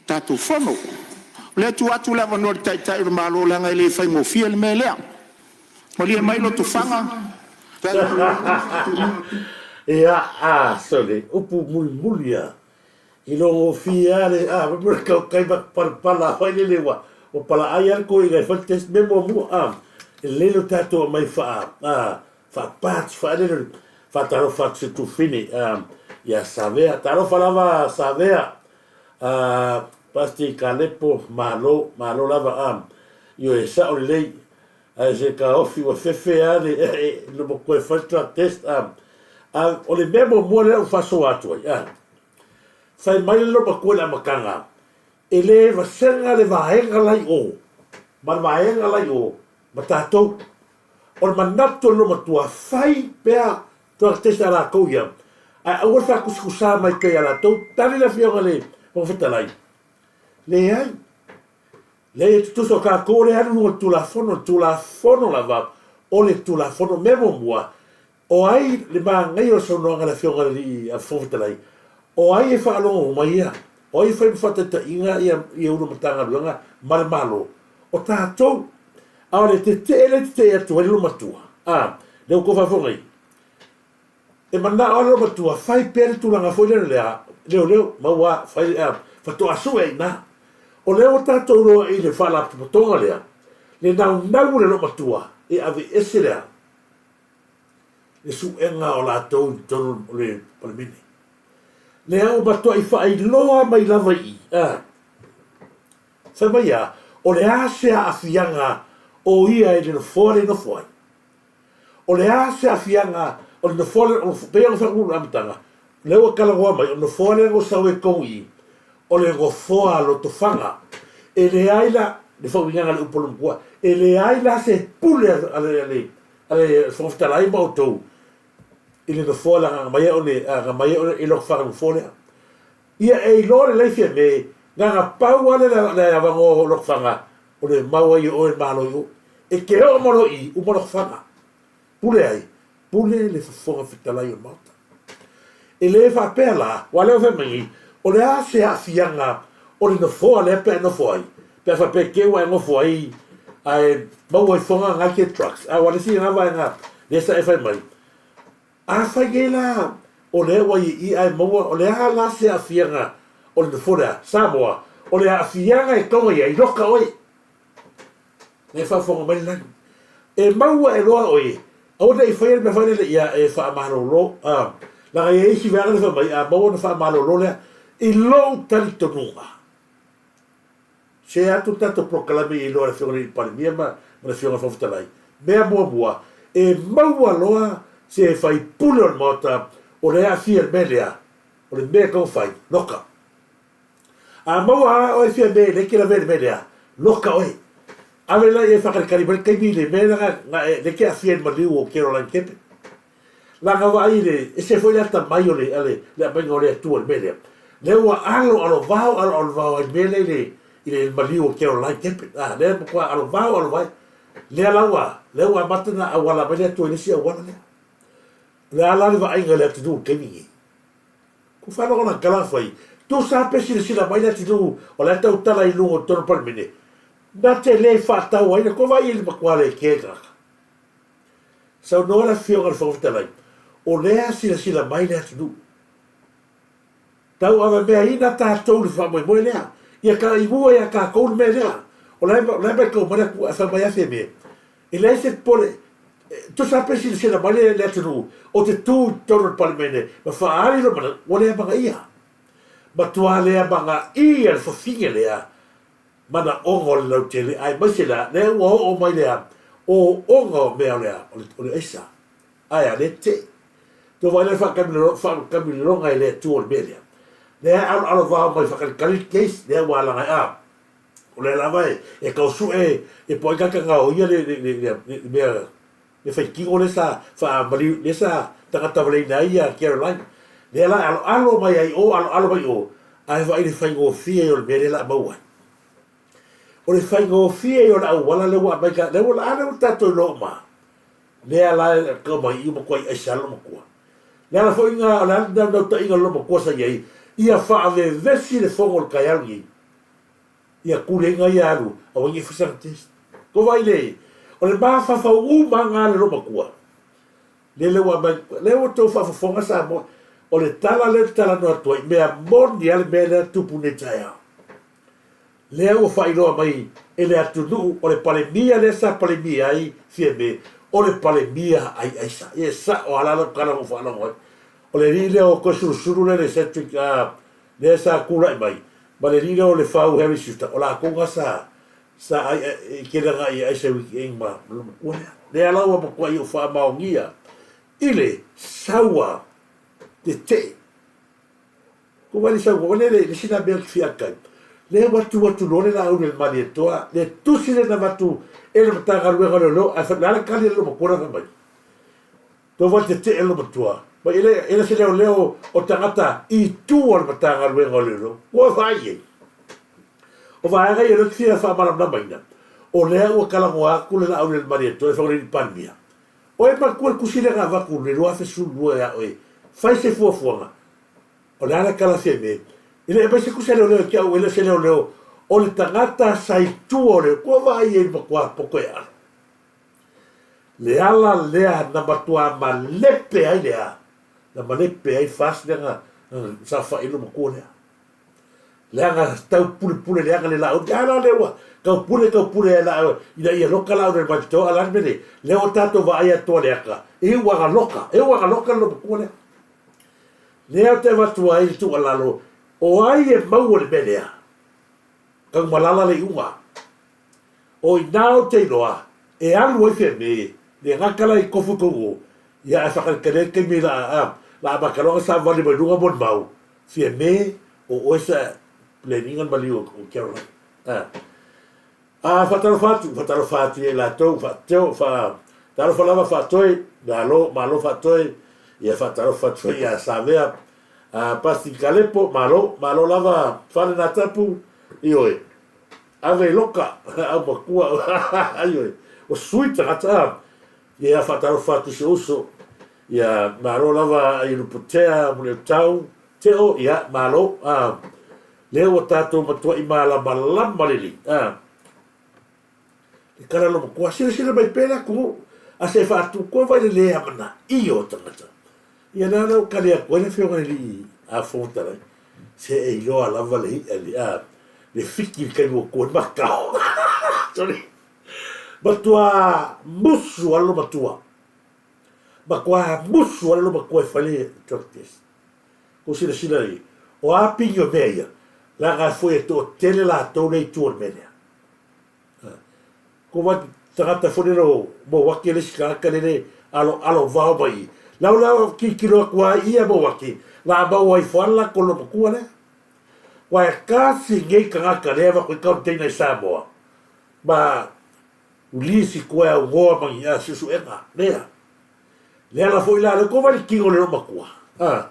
tatou Fono. O lea e tuu atu le avanoa i le Taitai o le Malo leaga e le faigofie le mea lea. Malie mai Lotofaga. Ia, a, sole, upu mulimuli a, i logofie a le, a, fai mai le tautai ma palapala foi lele ua, ua palaai a le toeaina e fai le test mea muamua, a, e lelei lo tatou aumai faa, a, faa parts faa lele, faatalofa atu i se tufine, a, ia Savea, talofa lava Savea, a, Pasti Kalepo, malo, malo lava, a, ioe, sao lelei, Ae se taofi ua fefe a le loma toe fai le drug test a a o le mea muamua lea ua faasoa atu ai a fai mai le lomatua i le amataga e le vasega le vaega la i o ma le vaega la i o ma tatou. O le manatu o le lomatua fai pea drug test a latou ia ae aua le faatusatusa mai pea ia latou. Tali le afioga i le Fofoga Fetalai, leai. Leai e tutusa o tatou lea e alu i luga o le Tulafono, o le Tulafono lava o le Tulafono. O le mea muamua, o ai le manaia o le saunoaga a le Afioga i le Alii Fofoga Fetalai, o ai e faalogo uma ia? O ai e fai ma faataitaiga ia Ofisa o Matagaluega ma le Malo? O tatou. A o le tetee lea e tetee atu ai le loomatua, a, lea ua outou faafofoga i ai, E manao lava le matua, fai pea le tulaga foi lea lea leoleo maua fai a faatoa sue ai ina. O lea ua tatou iloa i le faalapotopotoga lea, le naunau o le loomatua e aveese le a? Le suega o latou i totonu o le Palemene. Lea ua matuai faailoa mai lava i i, a fai mai a, o le a se aafiaga o ia i le nofoa lea e nofo ai? O le a se aafiaga o le nofoa lea, e pei ona fai atu i le amataga, o lea ua talanoa mai, o le nofoa lea na ou sau ai totonu i i, o le nofoa lotofaga. E leai la, le faauigaga a le upu a le matua, e leai la se pule a le Fofoga Fetalai ma outou i le nofoa leaga na aumai ai e lotofaga le nofoa lea. Ia e iloa lelei Fiame, na ona pau lava lea o le avanoa o Lotofaga o le mau ai o oe e malo i o. E te oo mai loa i i, uma Lotofaga. Pule ai? Pule le Fofoga Fetalai o le Maota. E le faapea la, aua o lea ua fai mai nei, o le a se aafiaga o le nofoa lea pe a e nofo ai, pe a faapea te i ua e nofo ai Ae maua i Foga ngai ke drugs. A ua le isi lena vaega lea sa e fai mai, afai nei la o lea ua i i ae maua, o le a la se aafiaga o le nofoa lea? Samoa, o le aafiaga e toga i ai, loka oe. Na e faafofoga mai le lagi. E maua e loa oe, aua ne i faia le mea foi lele ia e faamalolo, a, leaga e i ai isi vaega lea fai mai, a maua ona faamalolo lea. I lou talitonuga, Se atu le tatou polokalame i loa le Afioga i le Palemia ma le Afioga i le Fofoga Fetalai. Mea muamua, e maua loa se faipule o le Maota o lea e aafia i le mea lea, o le mea e tatau ona fai, loka. A maua lava oe Fiame lea e te lavea i le mea lea, loka oe. Ave la i ai faakalikali mai le taimi i le mea lea lea e te aafia i le maliu o Caroline Kempe. Leaga vaai i le ese foi le atamai o le le aumaiga o le Atua i le mea lea. Lea ua alo alo vao alo alo vao ai le mea lea i le i le maliu o Caroline Kempe. A, lea matua alo vao alo vao. Lea la ua lea ua amata ona auala mai le Atua i le isi auala lea. O le a la le vaaiga i le atunuu i le taimi lenei? Ku faalogo na tala fai, tusa pe silasila mai le atunuu o la e tautala i luga o totonu o le Palemene, na te le faatau ai le ko vaai i le matua le kē tagata. Saunoa le Afioga i le Fofoga Fetalai, o lea silasila mai le atunuu. Tauavameaina tatou i le faamoemoe lea. Ia taimua ia tatou le mea lea. O la e, o la e matau mai le atunuu ae fai mai lava Fiame, e leai se popole, tusa lava pe silasila mai le, le atunuu, ou te tu i totonu o le Palemene ma faaali lou manatu, ua le amanaia. Matua le amanaia le fafine lea manaoga o le lautele aemaise la lea ua oo mai le ooooga o mea o le o le aisa ae a le tetee. Tou vaai la i le faatamiloga e le Atua o le mea lea. Lea e aloalo vao mai faakalikali le case lea ua alaga ai a o lea lava e e tau sue e po o ai tagata gaoia le le le le mea le faitino lea sa faamaliu lea sa tagatavaleina ai ia Caroline. Lea la e aloalo mai ai o aloalo mai o ae vaai i le faigofie o le mea lea la a maua ai. O le faigofie o le auala lea ua aumai ka lea ua a lea ua tatou iloa uma lea la e tau mai i matua i aisa lona matua. Le ala foi na o le a le naunautaiga o lona matua sa i ai ia faavevesi le fono o le taeao lenei. Ia tuleiga ia alu aua nei fai sana test. Ko vaai le o le mafaufau uma na le loomatua. Lele ua aumai lea ua tou faafofoga Samoa o le tala lea ou te talanoa atu ai mea moni a le mea lea tupu nei taeao. Lea ua faailoa mai e le atunuu o le Palemia lea sa Palemia ai Fiame o le Palemia ai aisa. Ia e sao a la lau tala na ou faalogo ai. O le alii lea o Toesulusulu lea le Cedric lea sa tulai mai ma le alii lea o Lefau Harry Schuster, o latou na sa sa ai e tele agai ai se weekend ma lona matua lea. Lea la ua matuai ou faamaonia i le saua tetee. Ko wai le saua, wale le, le sina mea o te fia kai. Lea ua tu atu loa le laau le Malietoa, le tusi le na avatu e le Matagaluega o Leoleo, ae fai, le a le tali a le matua lea fai mai. Tova te tee lo matua. Ma e le, e le se leoleo o tagata i tua o le Matagaluega o Leoleo. Ua vaai ai. O vaega ia o lea ou te fia faamalamalamaina, o lea ua talanoa atu le Laauli a le Malietoa e fai i le Palemia. Oe matua le tusi lea na avatu i le 2012 ia oe, fai se fuafuaga. O le a le tala Fiame? E le aumai se tusi a leoleo ia te au, e le o se leoleo, o le tagata sa i tua o le, ua vaai ai i le matua poto e alo. Le ala lea na matua malepe ai le a, na malepe ai fast lea na saofai ai lou matua lea. Leaga tau pulepule leaga le laau. A la lea ua tau pule tau pule ai laau ina ia loka laau le mai toa a la le mea nei. Lea ua tatou vaai atoa le ata, e iu aga loka, e iu aga loka le matua lea. Lea ou te avatu ai le tuualalo, o ai e maua le mea lea? Taumalala le iuga. O i ina ou te iloa e alu ai Fiame, le gata la i kofu tou o, ia ae whakarekere ai taimi la a, la amata loa na savali mai luga mo le mau, Fiame, o oe sa planning le maliu o Caroline. A, a whatalofa atu, whatalofa atu ia i latou, wha, wha, talofa lava whaatoe, malo, malo whaatoe, ia whatalofa atu foi ia Savea, a, Pasi Kalepo, malo, malo lava, whare nā tapu, ioe. Ave i loka, au matua, ioe, o sui tagata, a, ia whaatalofa atu i si uso, ia, malo lava i Luputea, Muliautau, Teo, ia, malo, a, lea ua tatou matuai malamalama lelei, a. Le kala lo matua, silasila mai pea le atunuu, a se faatu koe vai le le amanaia o tagata. Ia lea la ua kali atu ai le afioga i le alii a Fofoga Fetalai, se e iloa lava le i'a le a le fiki i le taimi ua tu ai le makao. Sorry. Matua musu lava lo matua. Matua musu lava lo matua e fai le drug test. Kou silasila i, o a pigi o mea ia, leaga e foi e toatele latou lea i tua o le mea lea. Ko wai tagata foi lele o Mowake le isi tagata lele alo alo vao mai i. Lau la kilokilo atu a ia Mowake, la maua ifo a la kolo matua lea. Wa e kasi nei tagata lea va koe container i Samoa. Ma ulisi koe au ngoa ma ni a suesuega lea. Le ala foi la lea, ko wai le kino le lomatua. A,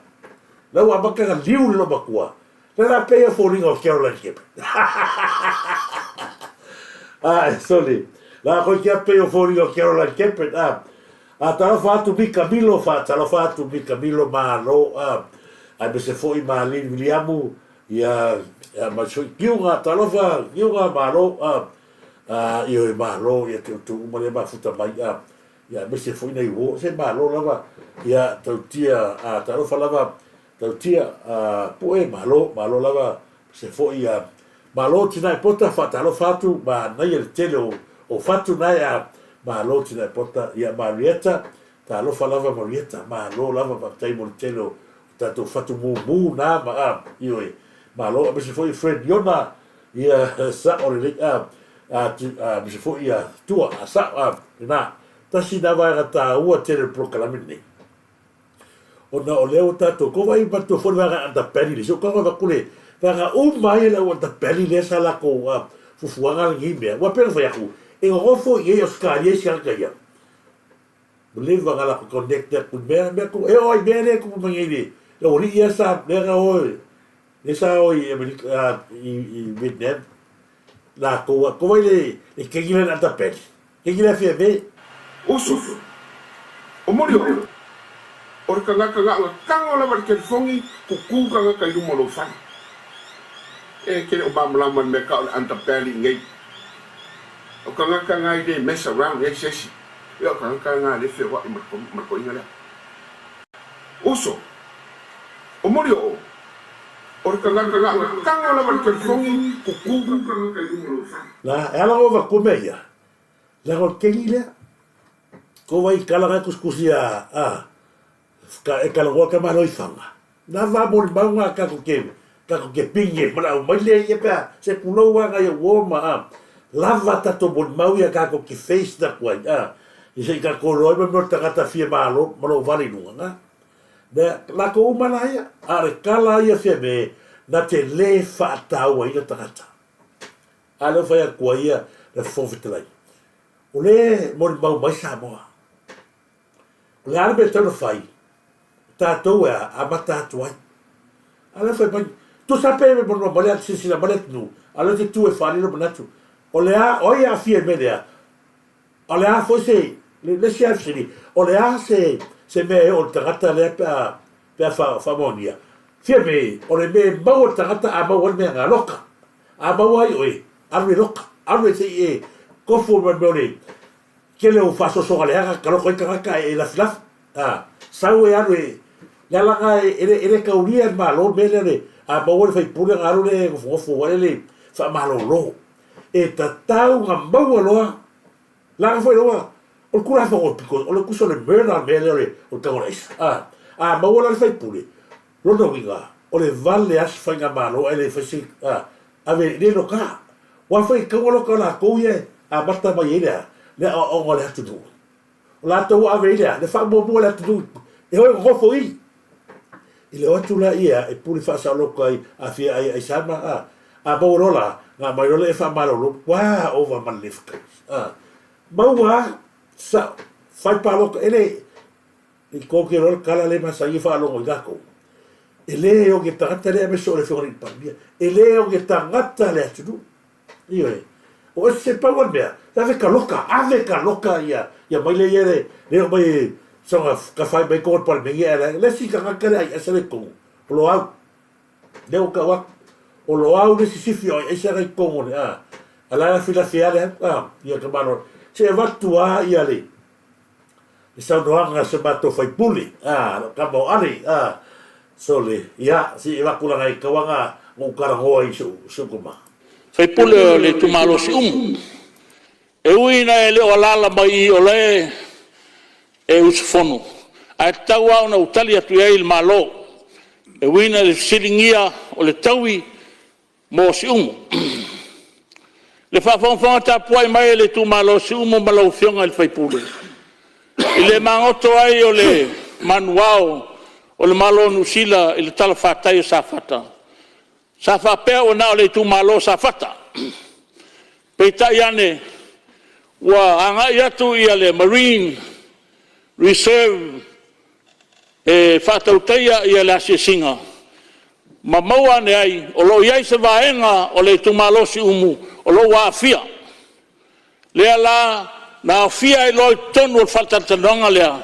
la ua amata na liu le lomatua. Le la pei a foliga o Caroline Kemp. A, sorry. La koe kia pei o foliga o Caroline Kemp. A, a talofa atu Mika Milo, fa talofa atu Mika Milo malo. A, ai me se foi ma Lili Viliamu, ia, ia ma sui kiunga, talofa, kiunga malo. A, a, ioe malo, ia te utu uma le mafuta mai. A, Ia aemaise foi nai uo, se malo lava, ia tautia a talofa lava tautia a pue malo, malo lava se foi ia malo tina e pota faatalofa atu ma naia le tele o o fatu nae a malo tina e pota ia Marieta talofa lava Marieta malo lava faafetai mo le tele o tatou fatu mumu na ma a ioe malo aemaise foi Fred Iona Ia sao lelei a, a, a, aemaise foi ia tua, a sao, a, lena. Tasi na vaega tāua tele o le polokalame lenei. Ona o lea ua tātou, ko vai matua foi le vaega underbelly le, so ka avatu le vaega uma ai le au underbelly lea sa latou a, fufuaga lenei mea. Ua pei ona fai atu, e nonofo i ai Ausetalia i si tagata ia. Ua leva ona latou connect atu i mea, mea tu, e oo lava i mea lea e tupu mai nei le, le aualii ia sa, lea na o Lea sa o i Amerika, i Vietnam, latou a, ko wai le, le kengi lea le underbelly? Kengi lea fia me. Uso, o moli oe, o le tagata na ona tago lava i le telefoni kuku tagata i luma o lou fale. E te le o malamalama i le mea tau o le underbelly i nei. O tagata na e le mess around i ai se isi, ia o tagata na lea e feoai ma le toeaina lea. Uso, o moli oo, o le tagata na ona tago lava i le telefoni kuku tagata i luma o lou fale. Na, e ala ova kua mea ia, leaga o le keni lea. Ko wai kala ngai kusikusi a, a, ka, e kalagoa ka malo i whanga. Na va mo le maunga ka ko ke, ka ko ke pinge mana au mai le ia pea, se kulou a ngai au oma a. Lava tato mo le mau ia ka ko ke face na kuai a. I se i ka kolo ai ma mea o le tagata fia malo, ma lou vale i luga, nga. Mea, latou uma la ia, a o le kala ia Fiamē, na te lē faatauaina tagata. A lea ua fai atu ai ia le Fofoga Fetalai, o lē molimau mai Samoa. O le a le mea e tatau ona fai, o tatou e a, amata atu ai. A lea ua fai mai, tusa pe manua mai le silasila mai le atunuu, a o lea e te tu e faaali lou manatu, o le a, o ai e aafia i le mea lea? O le a foi se, le isi lava fesili, o le a se, se mea e oo i le tagata lea pe a, pe a fa, faamaonia? Fiamē, o le mea e maua i le tagata a maua ai le mea na loka. A maua ai oe, alu e loka, alu e se i e tofu ma le mea o le tele o faasoasoaga leaga ka loka ai tagata e lafilafi. A, sau e alu e, le ala na e, e le taulia e le Malo le mea lea le, a maua le faipule ona alu lea e nofonofo ai le faamalolo. E tatau ona maua loa Leaga foi loa, o le Tulafono pito, o le tusa o le murder le mea lea o le o le tago o le aisa. A, a maua la le faipule, lona uiga, o le vale lava se faigamalo ae le fai se, a, ave le loka. Aua foi e tatau ona loka latou ia e amata mai ai le a, le aoaoga o le atunuu. O latou ua ave ai le a, le faamuamua i le atunuu e o e nonofo i. I le o atu la ia e pule faasaoloto ai a fia ai aisa ma a, a maua loa la, na aumai loa lea e faamalolo, ua ova ma le le fakaisi. A, maua a, sao, fai palota, e le, i koke loa le kala le masani e faalogo i latou. E le oge tagata le aemaise o le Afioga i le Palemia. E le oge tagata le atunuu. Ioe. O ese se pau o le mea, ave ka loka, ave ka loka ia, ia mai le ia le, le o mai soga ka fai mai ko le palemene ae le, le isi tagata le ai aisa le tonu, o lo au. Le o kau atu. O lo au le sisifi o ai aisa ngai kongo le, a. A o le a lafilafi lava le alu, a, ia tamaloa. Se i avatu lava ia le le saunoaga a si o matou sui usufono, a, lau tama o Ale, a, sole, ia, se i avatu leaga e tatau lava ona ou talanoa i si ou tama. Sui usufono o le itumalo o Siumu. E ui ina e le o alaala mai i i o la e usufono, ae tatau lava ona ou tali atu i ai i le Malo e uiga i le fesiligia o le taui mo Siumu. I le faafogafoga tapuai mai a le itumalo o Siumu ma lau Afioga i le sui usufono, i le magoto ai o le manuvao o le Malo o Niu Sila i le talafatai o Safata, sa faapea ua na o le itumalo o Safata. Peitai ane, ua agai atu le Marine Reserve e faatautaia le asiasiga ma maua ane ai, o lo o i ai se vaega o le itumalo o Siumu o lo o ua aafia. Lea la na aofia ai loa i totonu o le faatalatalanoaga lea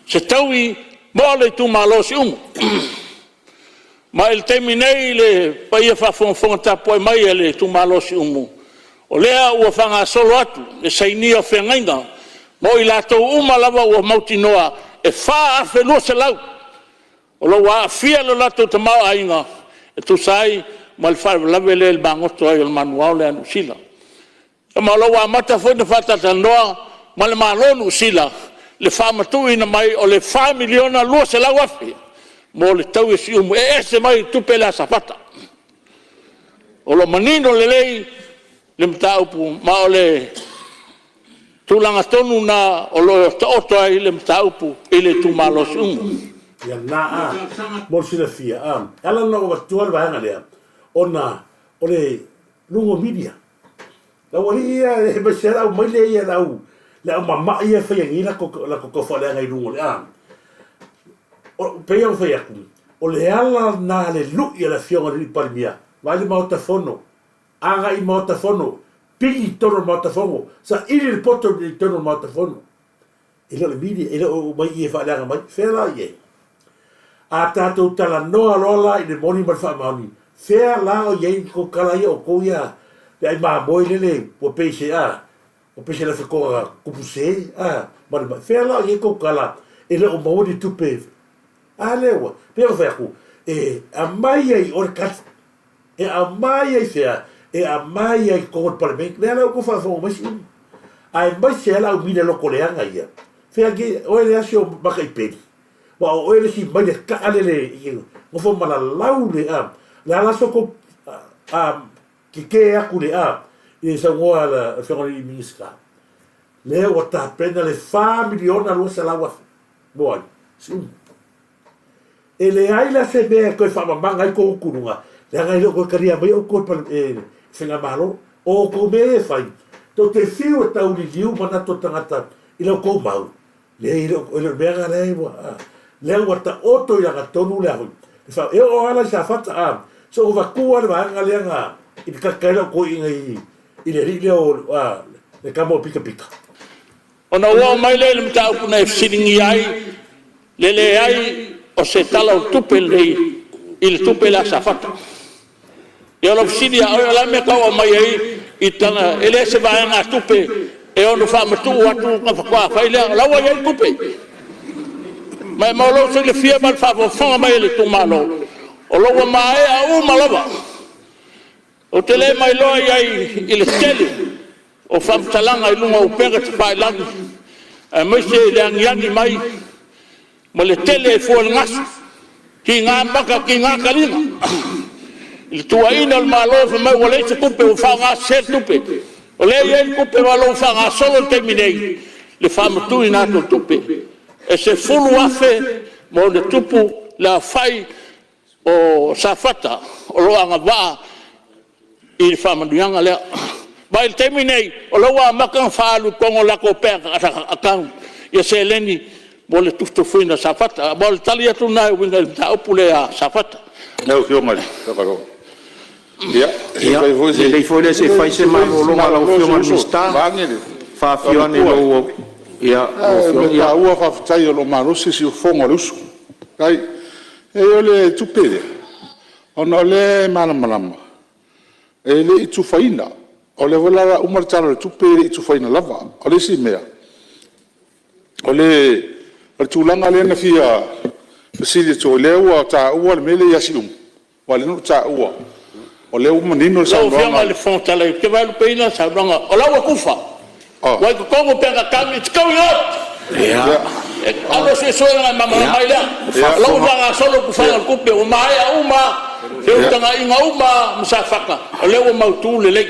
se taui mo le itumalo o Siumu. Ma i le taimi nei i le paia faafogafoga tapuai mai a le itumalo o Siumu, o lea ua faagasolo atu le sainia o feagaiga mo i latou uma lava ua mautinoa e 4,200 o lo o ua aafia lo latou tamaoaiga e tusa ai ma le faalavelave lea i le magoto ai o le manuvao lea a Niu Sila. Ma o lo o ua amata foi ona faatalatalanoa ma le Malo o Niu Sila i le faamatuuina mai o le $4,200,000 mo le taui a Siumu, e ese mai le tupe lea a Safata. O lo o manino lelei le mataupu, ma o le tulaga tonu lena o lo o taoto ai le mataupu i le itumalo o Siumu. Ia lena a, mo le silafia, a, e ala ona ou avatua le vaega lea, ona o le luga o media. Le aualii ia aemaise lava le au maile ia, le au, le au mama'i ia e faia nei latou taufaaleaga i luga o le, a, o, pei ona fai atu, o le ala lena le lu'i a le Afioga i le Alii Palemia, vaai le Maota Fono, agai i Maota Fono, pigi i totonu o le Maota Fono, saili le poto i totonu o le Maota Fono. E le o le media, e le o omai i i e faaleaga mai. Fea la i ai? A tatou talanoa loa la i le moni ma le faamaoni, fea la o i ai ni tou tala ia outou ia le ai mamoe lele ua pei se a, ua pei se lafetoga tupuse a, ma le mai. Fea la o i ai tou tala e le o maua ni tupe a lea ua, pei ona fai atu, e aumai ai i o le tali. E aumai ai fea? E aumai ai i totonu o le Palemene. Lea la ua outou faafofoga mai Siumu. Aemaise lava le au mina loto leaga ia. Fea ake, oe lea si ou maka i peli. Aua o oe le isi mai le kaa lele i nofo ma lalau le a. Le a la so tou a keke atu le a i le saunoa a le Afioga i le Minisita. Lea ua tapena le $4,200,000 mo ai? Siumu. E leai la se mea e toe faamamaga ai tou tuluga, leaga e le o toe talia mai outou e le Faigamalo. O outou mea ia e fai, tou te fiu e tauliliu manatu o tagata i la outou mau, leai e le o le mea lena lea ua, lea ua taoto i lagatonu le a foi, e oo lava la i Safata, a, se ua avatua le vaega lea na i le tata ai lau toeaina i le alii lea o le tama o Pitapita. Ona ou oo mai lea i le mataupu na e fesiligia ai le leai o se Tala o le Tupe lenei i le tupe lea a Safata. Ia o lau fesili ia oe, o le a le mea e tau aumai ai i tala, e le o se vaegatupe e ono faamatuu atu ona faatoa fai lea. O la ua i ai le tupe. Ma mo lou silafia ma le faafogafoga mai a le itumalo, o lo o ua maea uma lava. Ou te le mailoa i ai i le tele o faamatalaga i luga o upega tafailagi, aemaise i le agiagi mai ma le tele e fua o le gasu, tiga maka tiga taliga i le tuuaiina o le Malo fai mai ua leai se tupe ua faaaogasese le tupe. O lea e i ai le tupe ma o lo o ua faagasolo i le taimi nei le faamatuuina atu o tupe e 10,000+ le aofai o Safata o lo o agavaa i le faamanuiaga lea. Ma i le taimi lenei, o lea ua amata ona faaalu i totonu o latou bank account seleni mo le tufatufaina o Safata. Ma o le tali atu lena e uiga i le mataupu lea ia Safata. Lau Afioga i le Fofoga Fetalai, ia, se i Ia, fai foi lelei foi lea se i fai se malologa a lau se Afioga i le uso, Minisita, vaeane le faafio ane i lau Ae o le Afioga. taua faafetai o lo o malosi le siufofoga o le uso. Faafetai. Leai o le tupe lea, ona o lea e malamalama, e le i tufaina. O lea foi la o le a uma le Tala o le Tupe e le i tufaina lava. O le isi mea, o le tulaga lea na fia fesili atu ai, o lea ua taua le mea lea ia Siumu, aua o lea na ou taua, o lea ua manino le Lau saunoaga. Afioga i le Fofoga Fetalai, ou te vaelupeina le saunoaga, o la ua tufa, ua i totonu o pepa tatagi, it's going out. Alu e suesue ona e malamalama ai lea. O la ua faagasolo le tufaina o le tupe, ua maea uma lava feutagaiga uma lava ma Safata, o lea ua mautu lelei.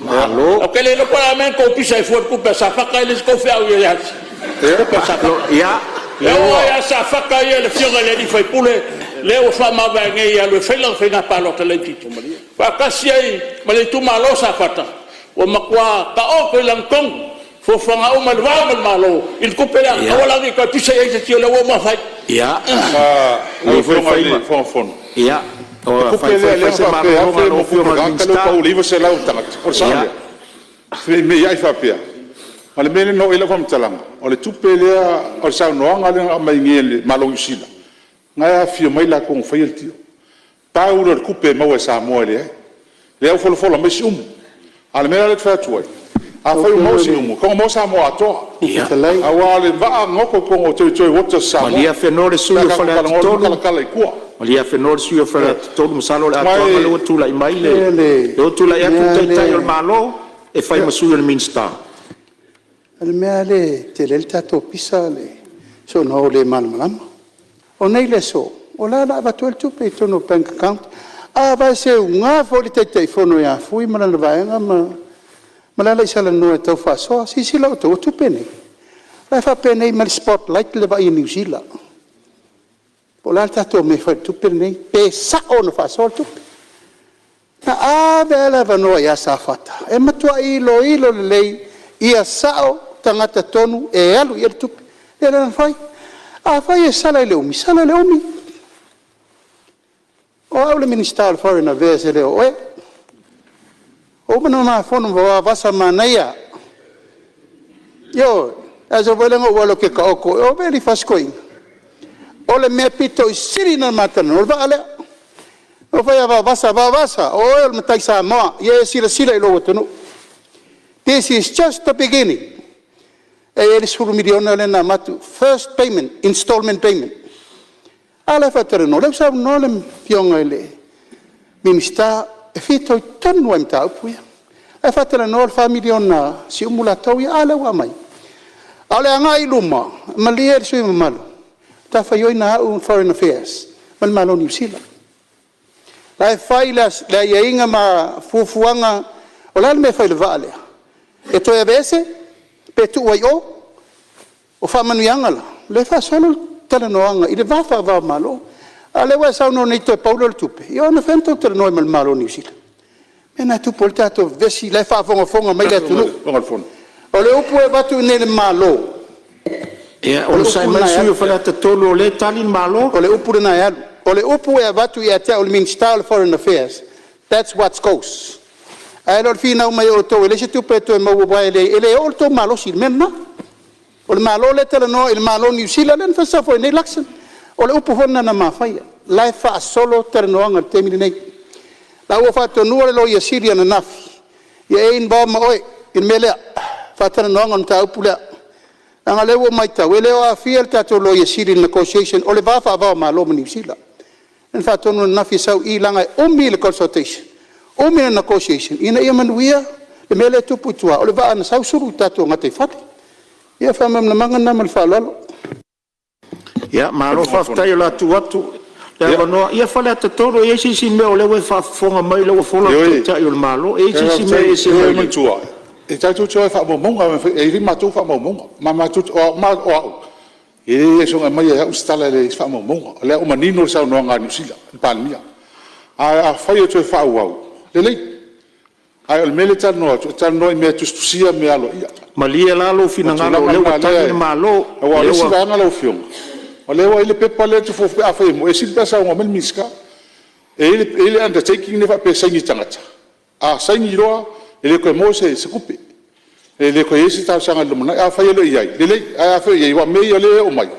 Ou te le iloa po o le a le mea na tou pisa ai fua i le tupe a Safata, e le o se tou feau i ai ia le tupe a Safata. E oo lava ia Safata ia i le afioga i le sui usufono lea ua faamavae nei e alu e fai lana faiga palota laitiiti, faatasi ai ma le itumalo o Safata, ua matua taoto i lagatonu fuafuaga uma i le va ma le Malo i le tupe lea. Aua la ne i toe pisa i ai se isi o lea ua uma ona fai. Lau Afioga i le Fofoga Fetalai, o le tupe lea na faapea e $1,000+ tagata lea ua pau i le 900 tagata, o le sao lea? Femeimeiai faapea? Ma le mea lea na oo i ai lau faamatalaga, o le tupe lea, o le saunoaga lea na aumai nei e le Malo o Niu Sila, na e afifio mai latou na faia le deal. Pau lea o le tupe e maua e Samoa e leai. O lea ua folafola mai Siumu. A o le mea la lea ou te fai atu ai, afai ua maua Siumu, e tatau ona maua Samoa atoa. Aua o le vaa na goto i totonu o territory waters o Samoa Malie Afenoa le pe sui a usufono tatou talanoa e talatala i tua. o Faleata 3, masalo o le Ma atoaga lea ua tulai mai, O le lea ua tulai atu le mea Taitai o le lea Malo e fai ma sui o le Minisita. O le mea lava lea e tele ai le tatou pisa o le soona o le malamalama. O nei i le aso, o la o le a avatu ai le tupe i totonu o bank account. A seuga foi le Taitaifono ia Fui ma lana vaega ma le i tau faasoa. Silasila outou, o tupe nei, o la e faapenei mai le spotlight le vaa a Niu Sila. Po o le a le tatou mea e fai i le tupe lenei, pe sao ona faasoa le tupe. Na ave lava le avanoa ia Safata e matuai iloilo lelei ia sao tagata tonu e alu i ai le tupe. Ia lea la na fai. Afai e sala i le umi, sala i le umi. O au le Minisita o le Foreign Affairs e le o oe. Ua uma ona ma fono ma Vavasa manaia, ioe. O le aso foi lea na ou alu ou te taoto i o, vaai ane i si toeaina. O le mea pito sili ona ma talanoa, o le vaa lea. Na ou fai atu ia Vavasa, Vavasa o oe o le matai Samoa, ia e silasila i lou atunuu. This is just the beginning. Lea e i ai le $10 miliona lea na avatu, first payment, installment payment. A lea e faatalanoa, o lea ua saunoa le Afioga i le Minisita e fitoitonu lava i mataupu ia. O la e faatalanoa le $4 miliona a Siumu latou ia, a lea ua aumai. A o le agai i luma, malie le sui usufono mamalu, o le matafaioi lena a au o le Foreign Affairs ma le Malo o Niu Sila. O la e fai le aiaiga ma fuafuaga, o le a le mea e fai i le vaa lea? E toe aveese pe tuu ai i o? O faamanuiaga la, o lea e faasolo le talanoaga i le va faava-o-Malo. A o lea ua e saunoa nei toe pau lea o le tupe, ia o anafea na outou talanoa ai ma le Malo o Niu Sila? O le mea lena e tupu ai le tatou vevesi, o la e faafogafoga mai le atunuu. O le upu e avatu i inei i le Malo, Ia o le onosai upu mai le lena e sui alu. usufono mo Faleata 3 o lea e tali le Malo. O le upu lena e alu. O le upu e avatu ia te au o le Minisita o le Foreign Affairs, that's what goes. Ae le o le finau mai o outou e leai se tupe e toe maua aua e le oo le tou malosi i le mea lena. O le Malo lea e talanoa i le Malo o Niu Sila lea na fai ai nei Luxon. O le upu foi lena na ma faia, o la e faasolo talanoaga i le taimi lenei. O la ua faatonuina le Loia Sili ananafi, ia e involve ma oe i le mea lea, faatalanoaga o le mataupu lea. Leaga o lea ua ou matau, e le o aafia le tatou Loia Sili i le negotiation o le va faava-o-Malo ma Niu Sila. Lea na faatonu ananafi e sau i i, leaga e umi le consultation, umi le negotiation, ina ia manuia le mea lea e tupu i tua, o le vaa na sau sulu i le tatou gataifale. Ia o le faamalamalamaga lena ma le faaaloalo. Ia malo faafetai o le a tuu atu le avanoa. Ia Faleata 3, e i ai se isi mea o lea ua e faafofoga mai o lea ua fola le Ioe, Taitai o le Malo. E i ai se isi mea e faafetai. ese Ioe mai le… manatua, e tatou te o lava i faamaumauga, e i ai matou faamaumauga. Ma o au, e le soona aumaia e au se tala e leai se faamaumauga. O lea ua manino le saunoaga a Niu Sila, le Palemia. Ae afai e toe faaauau, lelei. Ae o le mea lea e talanoa atu, e talanoa i mea tusitusia mea aloaia. Malie la lou O le finagalo o tulaga lea ua lena o tali lea le e… Malo, Aua o o le lea isi ua… vaega lau Afioga, o lea ua i ai le pepa lea e afai e moni, e sili pe a saunoa mai le Minisita. E i ai le undertaking lea e faapea e saini e tagata, a saini loa e le toe maua se tupe, e le toe i ai se talosaga i le lumanai. Afai e le o i ai, lelei, ae afai o i ai, aua o mea ia o lea e oo mai,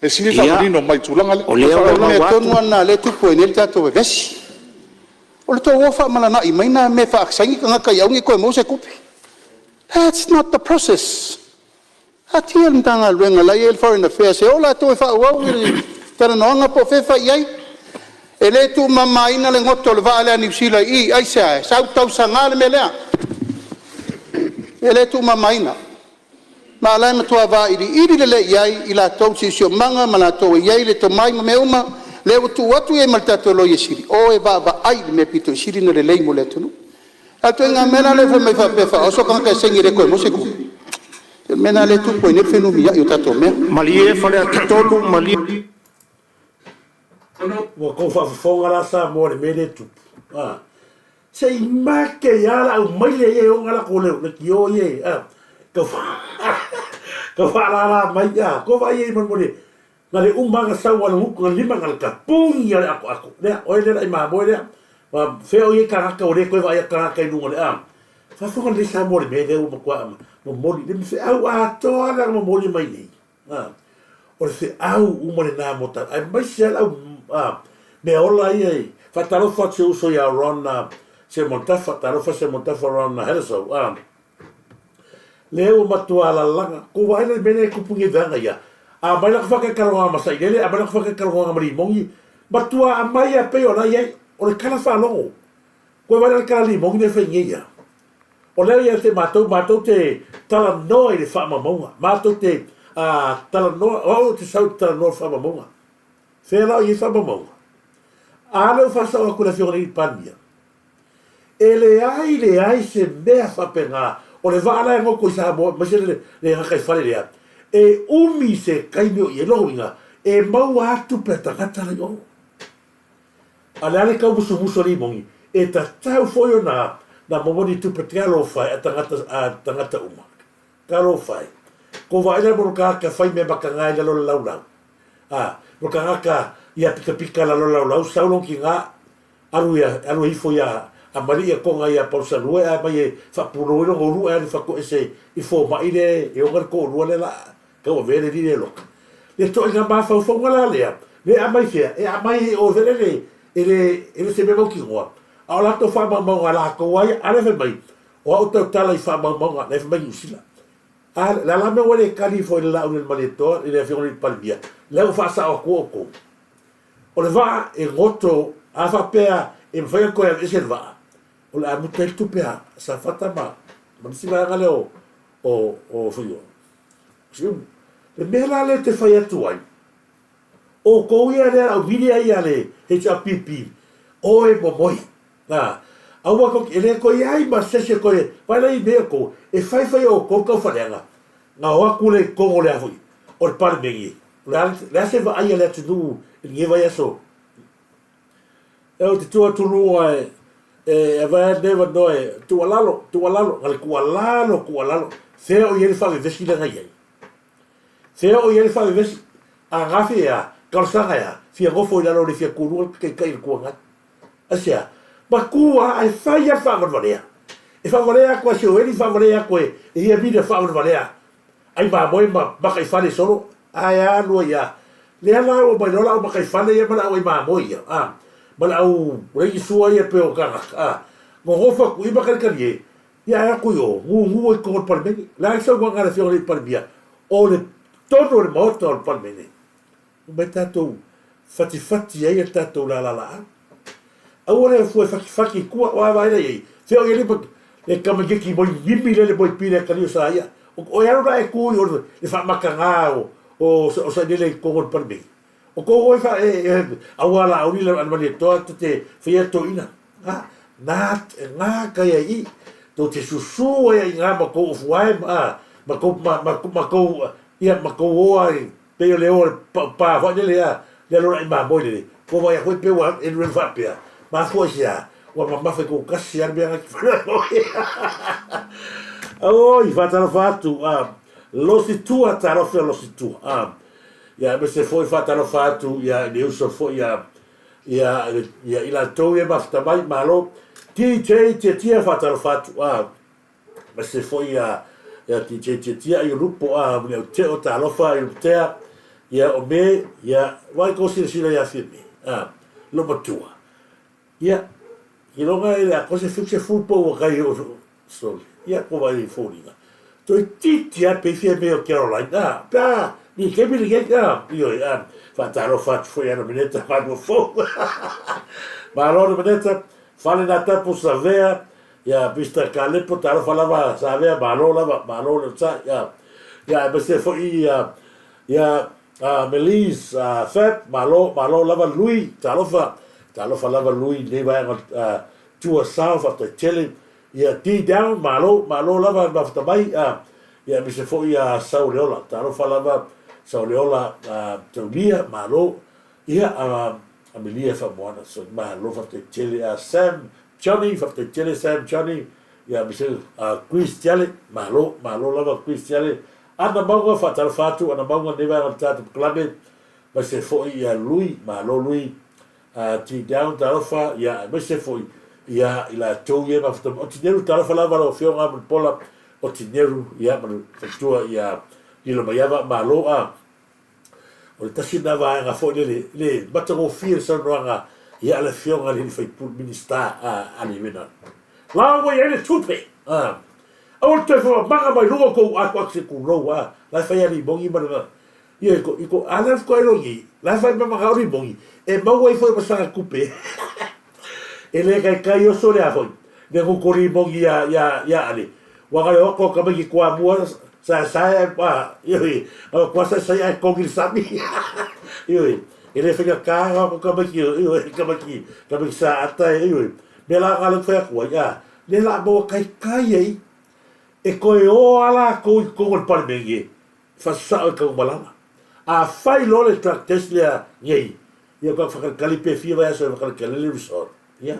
e sili le faamanino mai i le tulaga lea. O Ma le lea ua faaaloalo. O le maua mea atu. tonu lava lena o lea e tupu ai nei le tatou vevesi. O le tou o faamalana'i mai na mea e faa-saini tagata ia aua ne i toe maua se tupe. That's not the process. Taatia le Matagaluega o la e i ai le Foreign Affairs e o latou e faaauau le talanoaga po o fea e fai i ai. E le tuumamaina le goto o le vaa lea a Niu Sila i i. Aisea? E sau tausaga le mea lea. E le tuumamaina. Ma o la e matua vailiili lelei i ai i latou le siosiomaga ma latou e i ai le tomai ma mea uma, lea ua tuu atu i ai ma le tatou Loia Sili, o e vaavaai i le mea e aupito sili ona lelei mo le atunuu. A o le ituaiga mea la lea e fai mai faapea e faaoso tagata e saini e le toe maua se tupe? Se o le mea lena lea e tupu ai nei le fenumiai o tatou mea. Malie Faleata 3, malie. Ua tou faafofoga la Samoa i le mea lea e tupu? A. Se i make ai lava la aumaile ia e ona latou leitio ia e a, tau tau faalala mai a, tou vaai i ai molemole na le uma lava na sau a le gutu na le lima na le tapuni a le atoato lea oe lea le ai mamoe lea ma fea o i ai tagata ua le toe vaai atu tagata i luga o le a. Faafofoga lelei Samoa i le mea lea ua matua momoli le feau atoa lea na momoli mai nei. A, o le feau uma lena mo tatou, aemaise lava le au a, meaola ia i, faatalofa atu si ou uso ia Ron Semontafa, talofa Semontafa Ron Hellesoe, a, lea ua matua lalaga, kou vaai la i le mea lea e tupu nei vaega ia, a aumai lata faataitalogaga ma Sailele, aumai lata faataitalogaga ma Limogi, matua aumai lava pei o la e i ai, o le tala faalogo, koe vaai la i le tala limogi lea e fai nei ia. O lea ia te matou, matou te talanoa i le faamaumauga. Matou te talanoa, o au ou te sau i le talanoa i le faamaumauga. Fea la o i ai faamaumauga? A lea ua faasao atu e le Afioga i le Palemia, e leai leai se mea faapena, o le vaa la e goto i Samoa aemaise le le gataifale lea, e umi se taimi o i ai. Lona uiga, e maua lava tupe a tagata la i o. A o le a le taumusumusu a Limoni, e tatau foi ona na maua ni tupe talofa e a tagata a tagata uma. Talofa e. Ko vaai la mo le tagata fai mea mataga i lalo o le laulau. A, mo le tagata ia pikapika lalo o le laulau, sau lona tina, alu ia, alu e ifo ia Amali ia Toga ia Palusalue ae aumai e faapulou ai lona ulu ae alu e fatoese i fomai le e ona le toalua lea la Tauavea le alii le loka. Le toaiga mafaufauga la lea, le aumai fea? E aumai i o foi lele, e le, e le o se mea mautinoa, a o latou faamaumauga a latou lava ia, a lea fai mai, o au tautala i faamaumauga, la e fai mai Niu Sila. A, le a la mea ua le tali ifo ai le Laauli a le Malietoa i le Afioga i le Palemia, lea ua faasao atu outou. O le vaa e goto, a faapea e mafai ona toe aveese le vaa, o le a muta ai le tupe a Safata ma, ma le isi vaega lea o, o, o, foi o, Siumu. Le mea la lea ou te fai atu ai, outou ia lea au media ia a le HRPP, oe momoe. A, aua tou te, e le toe i ai ma se isi e toe, vaai la i mea outou, e fai fai e outou le taufaleaga, na o atu lea i totonu o le a foi, o le Palemene, o le a, le a se vaai a le atunuu i lenei vaiaso? E ou te tu atu luga e, e avea lenei avanoa e tuualalo, tuualalo, na le tuualalo, tuualalo, fea o i ai le faavevesi lea na i ai? Fea o i ai le faavevesi? A gafe e a? Talosaga e a? Fia nofo i lalo o le fia tu luga le taitai o le Itu Agai. Aisea? Matua ae fai lava le faavalevalea. E faavalea atu e Sioeli, faavalea atu e ia Miriam faavalevalea. Ai mamoe ma makaifale solo, ae alu ai a. Lea la ua mai loa le au makaifale ia ma le au ai mamoe ia, a, ma le au leigi sua ia pei o tagata, a, nonofo atu i i ma kalikalie, ia ae atu i o, gugu ai totonu o le Palemene. O le a le saunoaga a le Afioga i le Palemia? O le tonu o le Maota o le Palemene, Omai tatou fatifati ai a tatou lala laau. Aua le fua e fatifati i tua, o a vaai la i ai, fea o i ai le, le tamaitiiti moi nimi lea le moi pile a tali o sa ia. O e alu la e tu i o le faamatagā o, o, o Sailele i totonu o le Palemene. O tou oi fa, e, e, aua la auli le Malietoa te te faia toeaina. A, nā, nā kai ai i, tou te susu ai i ngā ma tou ofu ae, a, ma tou, ma, ma, ma tou, ia, ma tou oa i, Pei o le o a le pa foi lele a lea lola i mamoe lele, kua vaai atu ai pei ua eluelu faapea, mafua i se a? Ua mamafa i kou kasi a le mea ngaki faamoe. Oi, faatalofa atu a Losi Tua, talofa ia Losi Tua. A, ia aemaise foi faatalofa atu ia i le uso foi ia ia ia i latou ia mafuta mai, malo. DJ Tiatia faatalofa atu a Aemaise foi ia ia DJ Tiatia i Ulupo a muli au teo talofa i Uluputea ia o me ia wai kou silasila ia Fiame a lo matua ia Iloga e le atoa se 70 pou o kai o sorry. Ia ko vai i foliga. Toeitiiti lava pe fia mea o Caroline, a, pe a, ni taimi lenei, a, ioe, a, faatalofa atu foi ia Nomeneta malua fou. Malo Nomeneta, fale na tapu Savea, ia Mister Kalepo, talofa lava Savea, malo lava, malo le onosai, a, ia aemaise foi ia, ia, a, Melise, a, Fab, malo, malo lava Lui, talofa, talofa lava Lui i lenei vaega, a, Tua Sao, faafetai tele, Ia Dee Down, malo, malo lava le mafuta mai, a, ia aemaise foi a Sauleola, talofa lava Sauleola, a, Taulia, malo, ia, a, Amelia Faamoana, so, malo faafetai tele, a, Sam Johnny, faafetai tele Sam Johnny, ia aemaise, a, Chris Tiale, malo, malo lava Chris Tiale, Ana Mauga, faatalofa atu Ana Mauga i lenei vaega o le tatou polokalame, aemaise foi ia Lui, malo Lui, A T Down talofa ia aemaise foi ia i latou ia e mafuta mai. O Tineru talofa lava lau afioga Mulipola o Tineru ia ma le faletua ia Lilomaiava malo a. O le tasi lena vaega foi lele le matagofie le saunoaga ia a le afioga i le sui usufono Minisita a Ali Renard. La ua i ai le tupe a. Aua le toe faamamaga mai luga o tou atu se tulou a. La e fai a limogi ma le Ia, i ko, i ko, a lea faatoa iloa nei, la e fai mai ma gaoli moni, e maua ifo ai ma sana tupe. E le taitai oso lea foi, le gukoli moni ia, ia, ia Ale. Ua na le o atu o tamaiti Toamua, saesae, a, ioe, a ua saesae ae togi le sami. Ioe, e le faigata na o atu tamaiti, ioe, tamaiti, tamaiti Sāata, ioe. Mea la na lea ou te fai atu ai, a, lea la maua taitai ai, e toe o lava latou i totonu o le Palemene, Faasao e Tanumalala. A fai loa le drug test lea nei, ia ua faatalitali pe fia vaiaso e faatalitali ai le result, ia,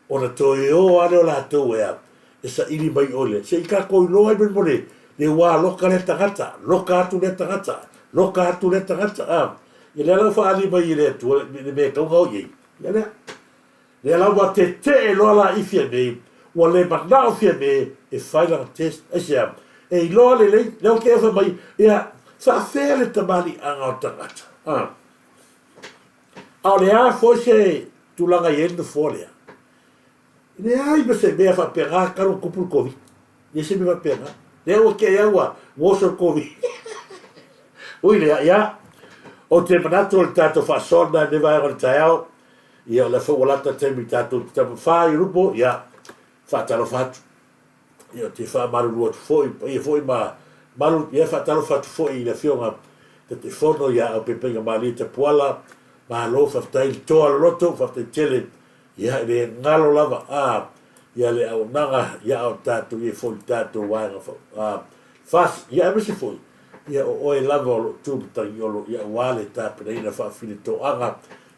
ona toe o lava lea o latou e a, e saili mai i o le, se i tatou iloa ai molemole le ua loka lea tagata, loka atu lea tagata, loka atu lea tagata, a. Ia lea la ua faaali mai e le Atua le mea e tatau ona o i ai, ia lea. Lea la ua tetee loa la i Fiame, ua le manao Fiame e fai lana test, aisea? E iloa lelei, lea ua te fai mai, ia, faafea le tamaliiaga o le tagata, a? A o le a foi se tulaga e i ai le nofoa lea? E leai ma se mea faapena talu ona tupu le Koviti. E leai se mea faapena. Lea ua te au ua oso le Koviti. Ui lea, ia, ou te manatu o le tatou faasoa lena i lenei vaega o le taeao. Ia, o lea foi ua lata le taimi tatou te taumafai i Rupo, ia, faatalofa atu. Ia, ou te faamalulu atu foi, paia foi ma malu, ia, faatalofa atu foi i le Afioga Taitaifono ia Aupepeina Malie Tapuala, malo faafetai le toa loloto, faafetai tele, ia, e le galo lava, a, ia le auaunaga, ia, a o tatou i ai foi i le tatou vaega, a, FAST, ia, aemaise foi, ia, o oe lava o lo o tu ma tagiolo, ia, aua le tapenaina faafilitoaga,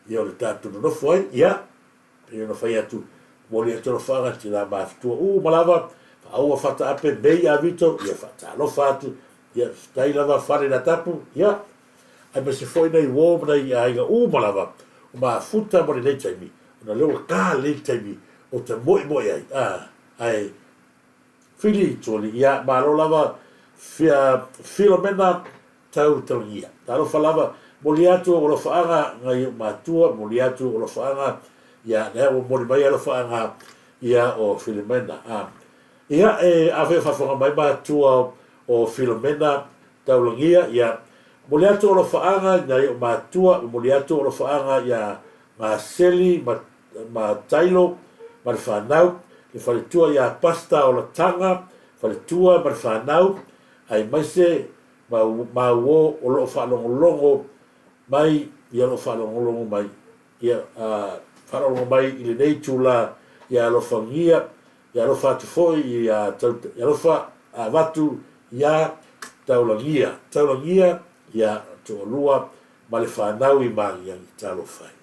Ia o le tatou nonofo ai, ia, pei ona fai atu, momoli atu alofaaga i tina matutua uma lava, faaua fata ape, mei a Vito, ia faatalofa atu, ia faafetai lava fale na tapu, ia, aemaise foi nai uo ma nai aiga uma lava o mafuta mo lenei taimi, ona lea ua ta lelei le taimi ou te moemoe ai, a, ae Fili Toli, ia, malo lava Filomena Tau Taugia. Talofa lava, momoli atu ou alofaaga ngai ou matua, momoli atu ou alofaaga ia lea ua momoli mai alofaaga ia o Filomena. A. Ia e afai o faafofoga mai matua o Filomena Taulagia, ia momoli atu ou alofaaga ngai ou matua, momoli atu ou alofaaga ia Gaseli ma ma Tailo ma le fanau, le faletua ia Pastor Olataga, faletua ma le fanau, aemaise ma ma uo o lo o faalogologo mai ia o lo o faalogologo mai ia a faalogologo mai i lenei itula ia alofagia ia alofa atu foi ia tau ia alofa avatu ia taulagia taulagia ia toalua ma le fanau i Magiagi talofa e.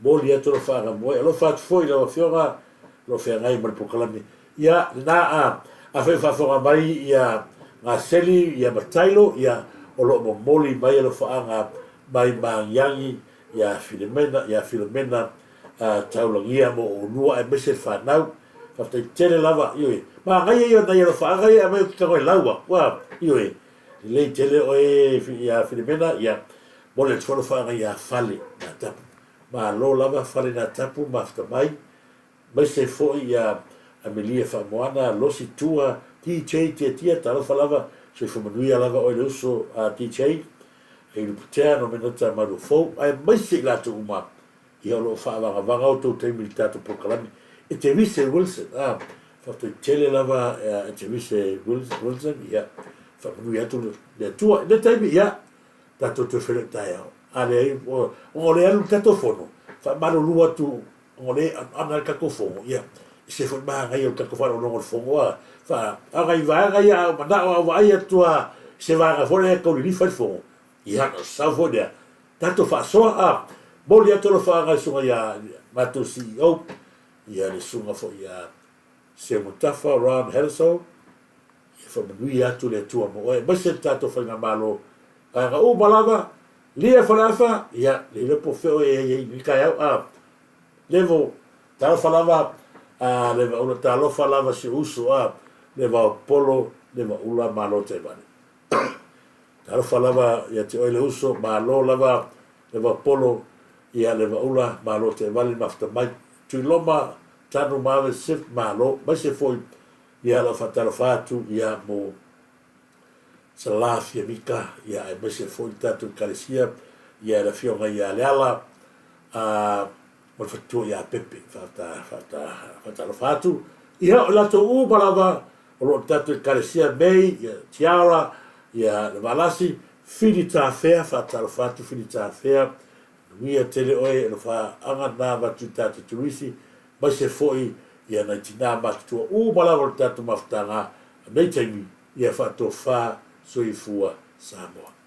Momoli atu alofa moe. Alofa atu foi i lau Afioga o lo o feagai ma le polokalame. Ia, lena, a, afai o faafofoga mai ia Gaseli, ia Matailo, ia, o lo o momoli mai alofaaga mai Magiagi ia Filemena, ia Filomena, a, Taulagia mo oulua aemaise le fanau. Faafetai tele lava, ioe. Manaia ia o nai alofaaga ia e aumai ou te tago e lau atu, a, ioe. Lelei tele oe ia Filemena, ia, momoli atu foi alofaaga ia Fale, ia Tapu. Malo lava Falenatapu mafuta mai, aemaise foi ia Amelia Faamoana, Losi Tua, DJ Tiatia, talofa lava, soifua manuia lava oe le uso a DJ, Iluputea, Nomenota Maluafou, aemaise i latou uma ia o lo o faavagavaga outou taimi i le tatou polokalame. Eterise Wilson, a, faafetai tele lava Eterise Wilson, ia, faamanuia atu le Atua. I lea taimi, ia, tatou toe feiloai taeao. A leai, ona o lea e alu le tatou fono, faamalulu atu ona o lea e anoano le tatou fono, ia, e ese foi le manaia o le tatou faalogologo i le fono, a, faa, a o nai vaega ia a ou manao a ou vaai atu lava i se vaega foi lea e tau lilifa ai le fono, ia, ona sau foi lea, tatou faasoa, a, momoli atu alofaaga i le susuga ia matou CEO, ia le susuga foi ia Seumatafa Ron Hellesoe, ia faamanuia atu le Atua mo oe, aemaise le tatou Faigamalo, vaega uma lava, Lia Faleafa, ia, le iloa po o fea oe e ai ai i lenei taeao, a, Levo, talofa lava, a, Levaula, talofa lava si ou uso, a, Levaopolo, Levaula, malo taivale. Talofa lava ia te oe le uso, malo lava Levaopolo, ia, Levaula, malo taivale, mafuta mai. Tuiloma, Tanu Maave, Sif, malo, aemaise foi, ia, lau faatalofa atu, ia, mo Sala Fiamika, ia, aemaise foi le tatou Ekalesia, ia, le Afioga ia Leala, a, ma le faletua ia Pepe. Faata, faata, faatalofa atu. Ia, o i latou uma lava o lo o tatou Ekalesia, May, ia, Tiara, ia, le Valasi, Fili Tafea, faatalofa atu Fili Tafea, Manuia tele oe e alofaaga na avatu i tatou turisi, aemaise foi ia nai tina matutua uma lava o le tatou mafutaga a nei taimi, ia faatofa soifua Samoa.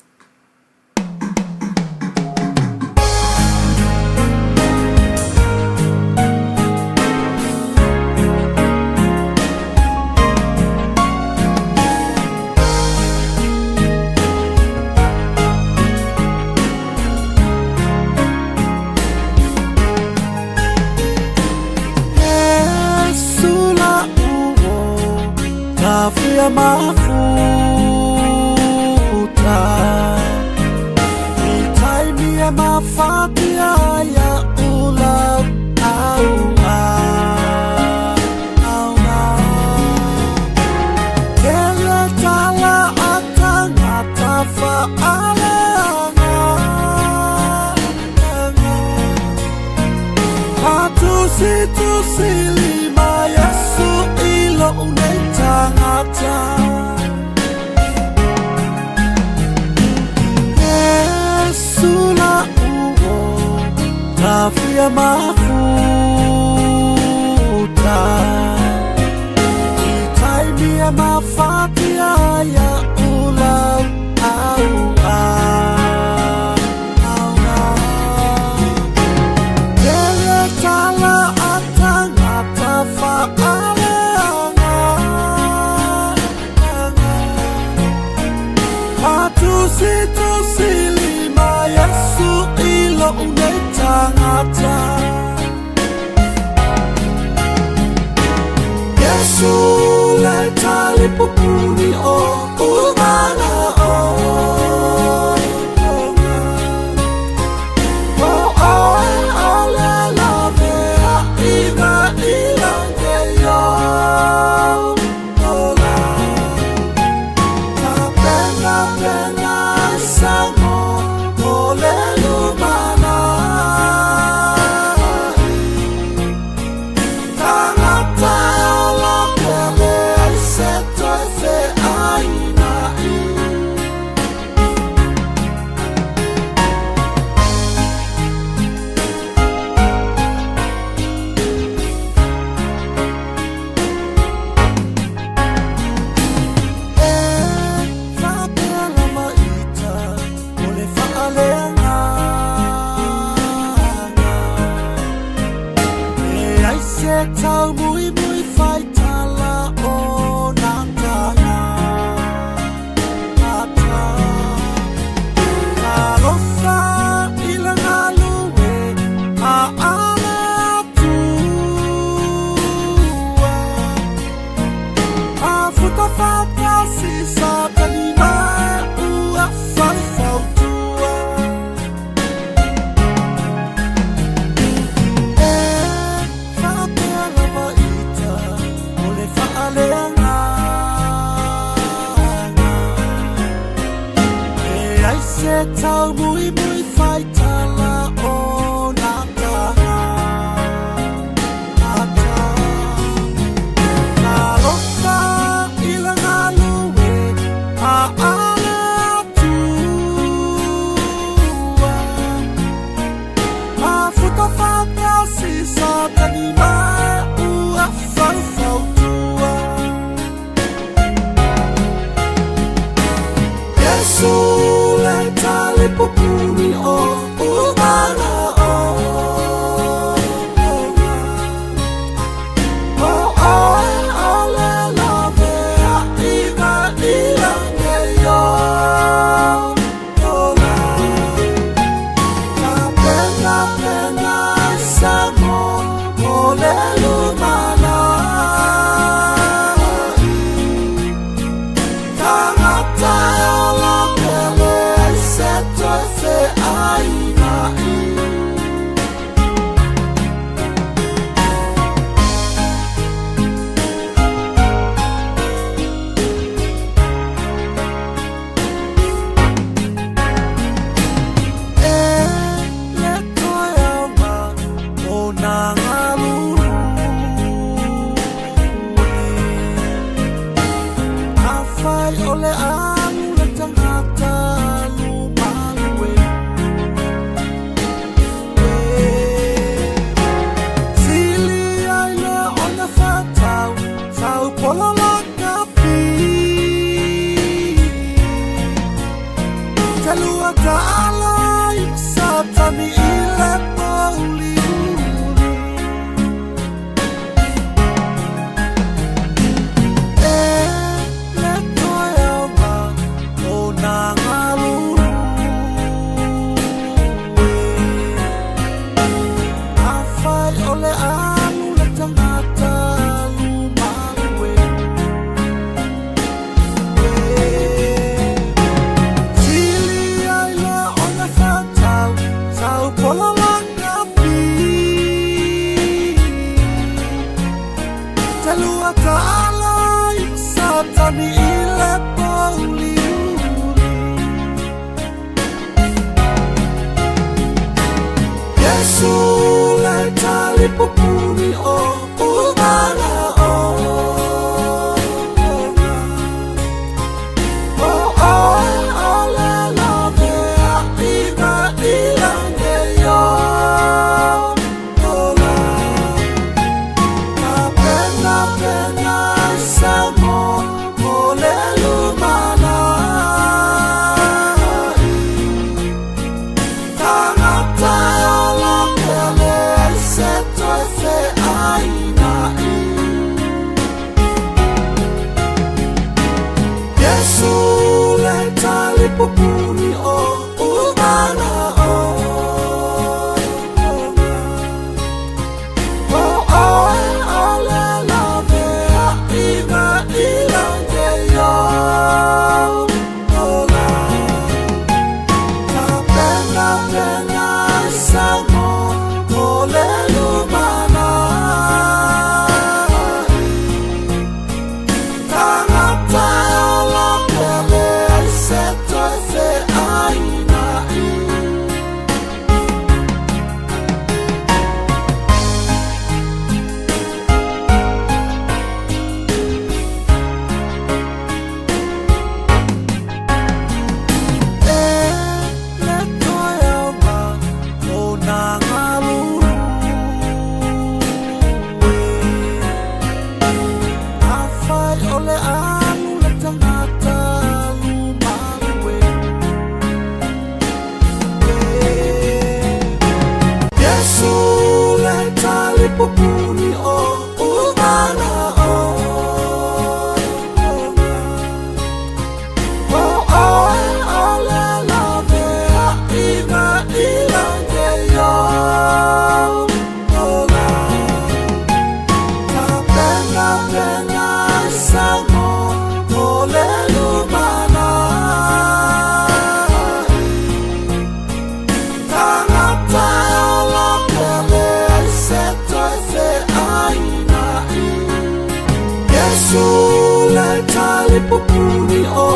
Le tali pupuni o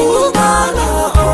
umana o.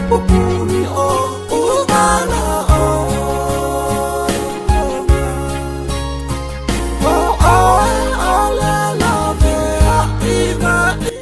Populi.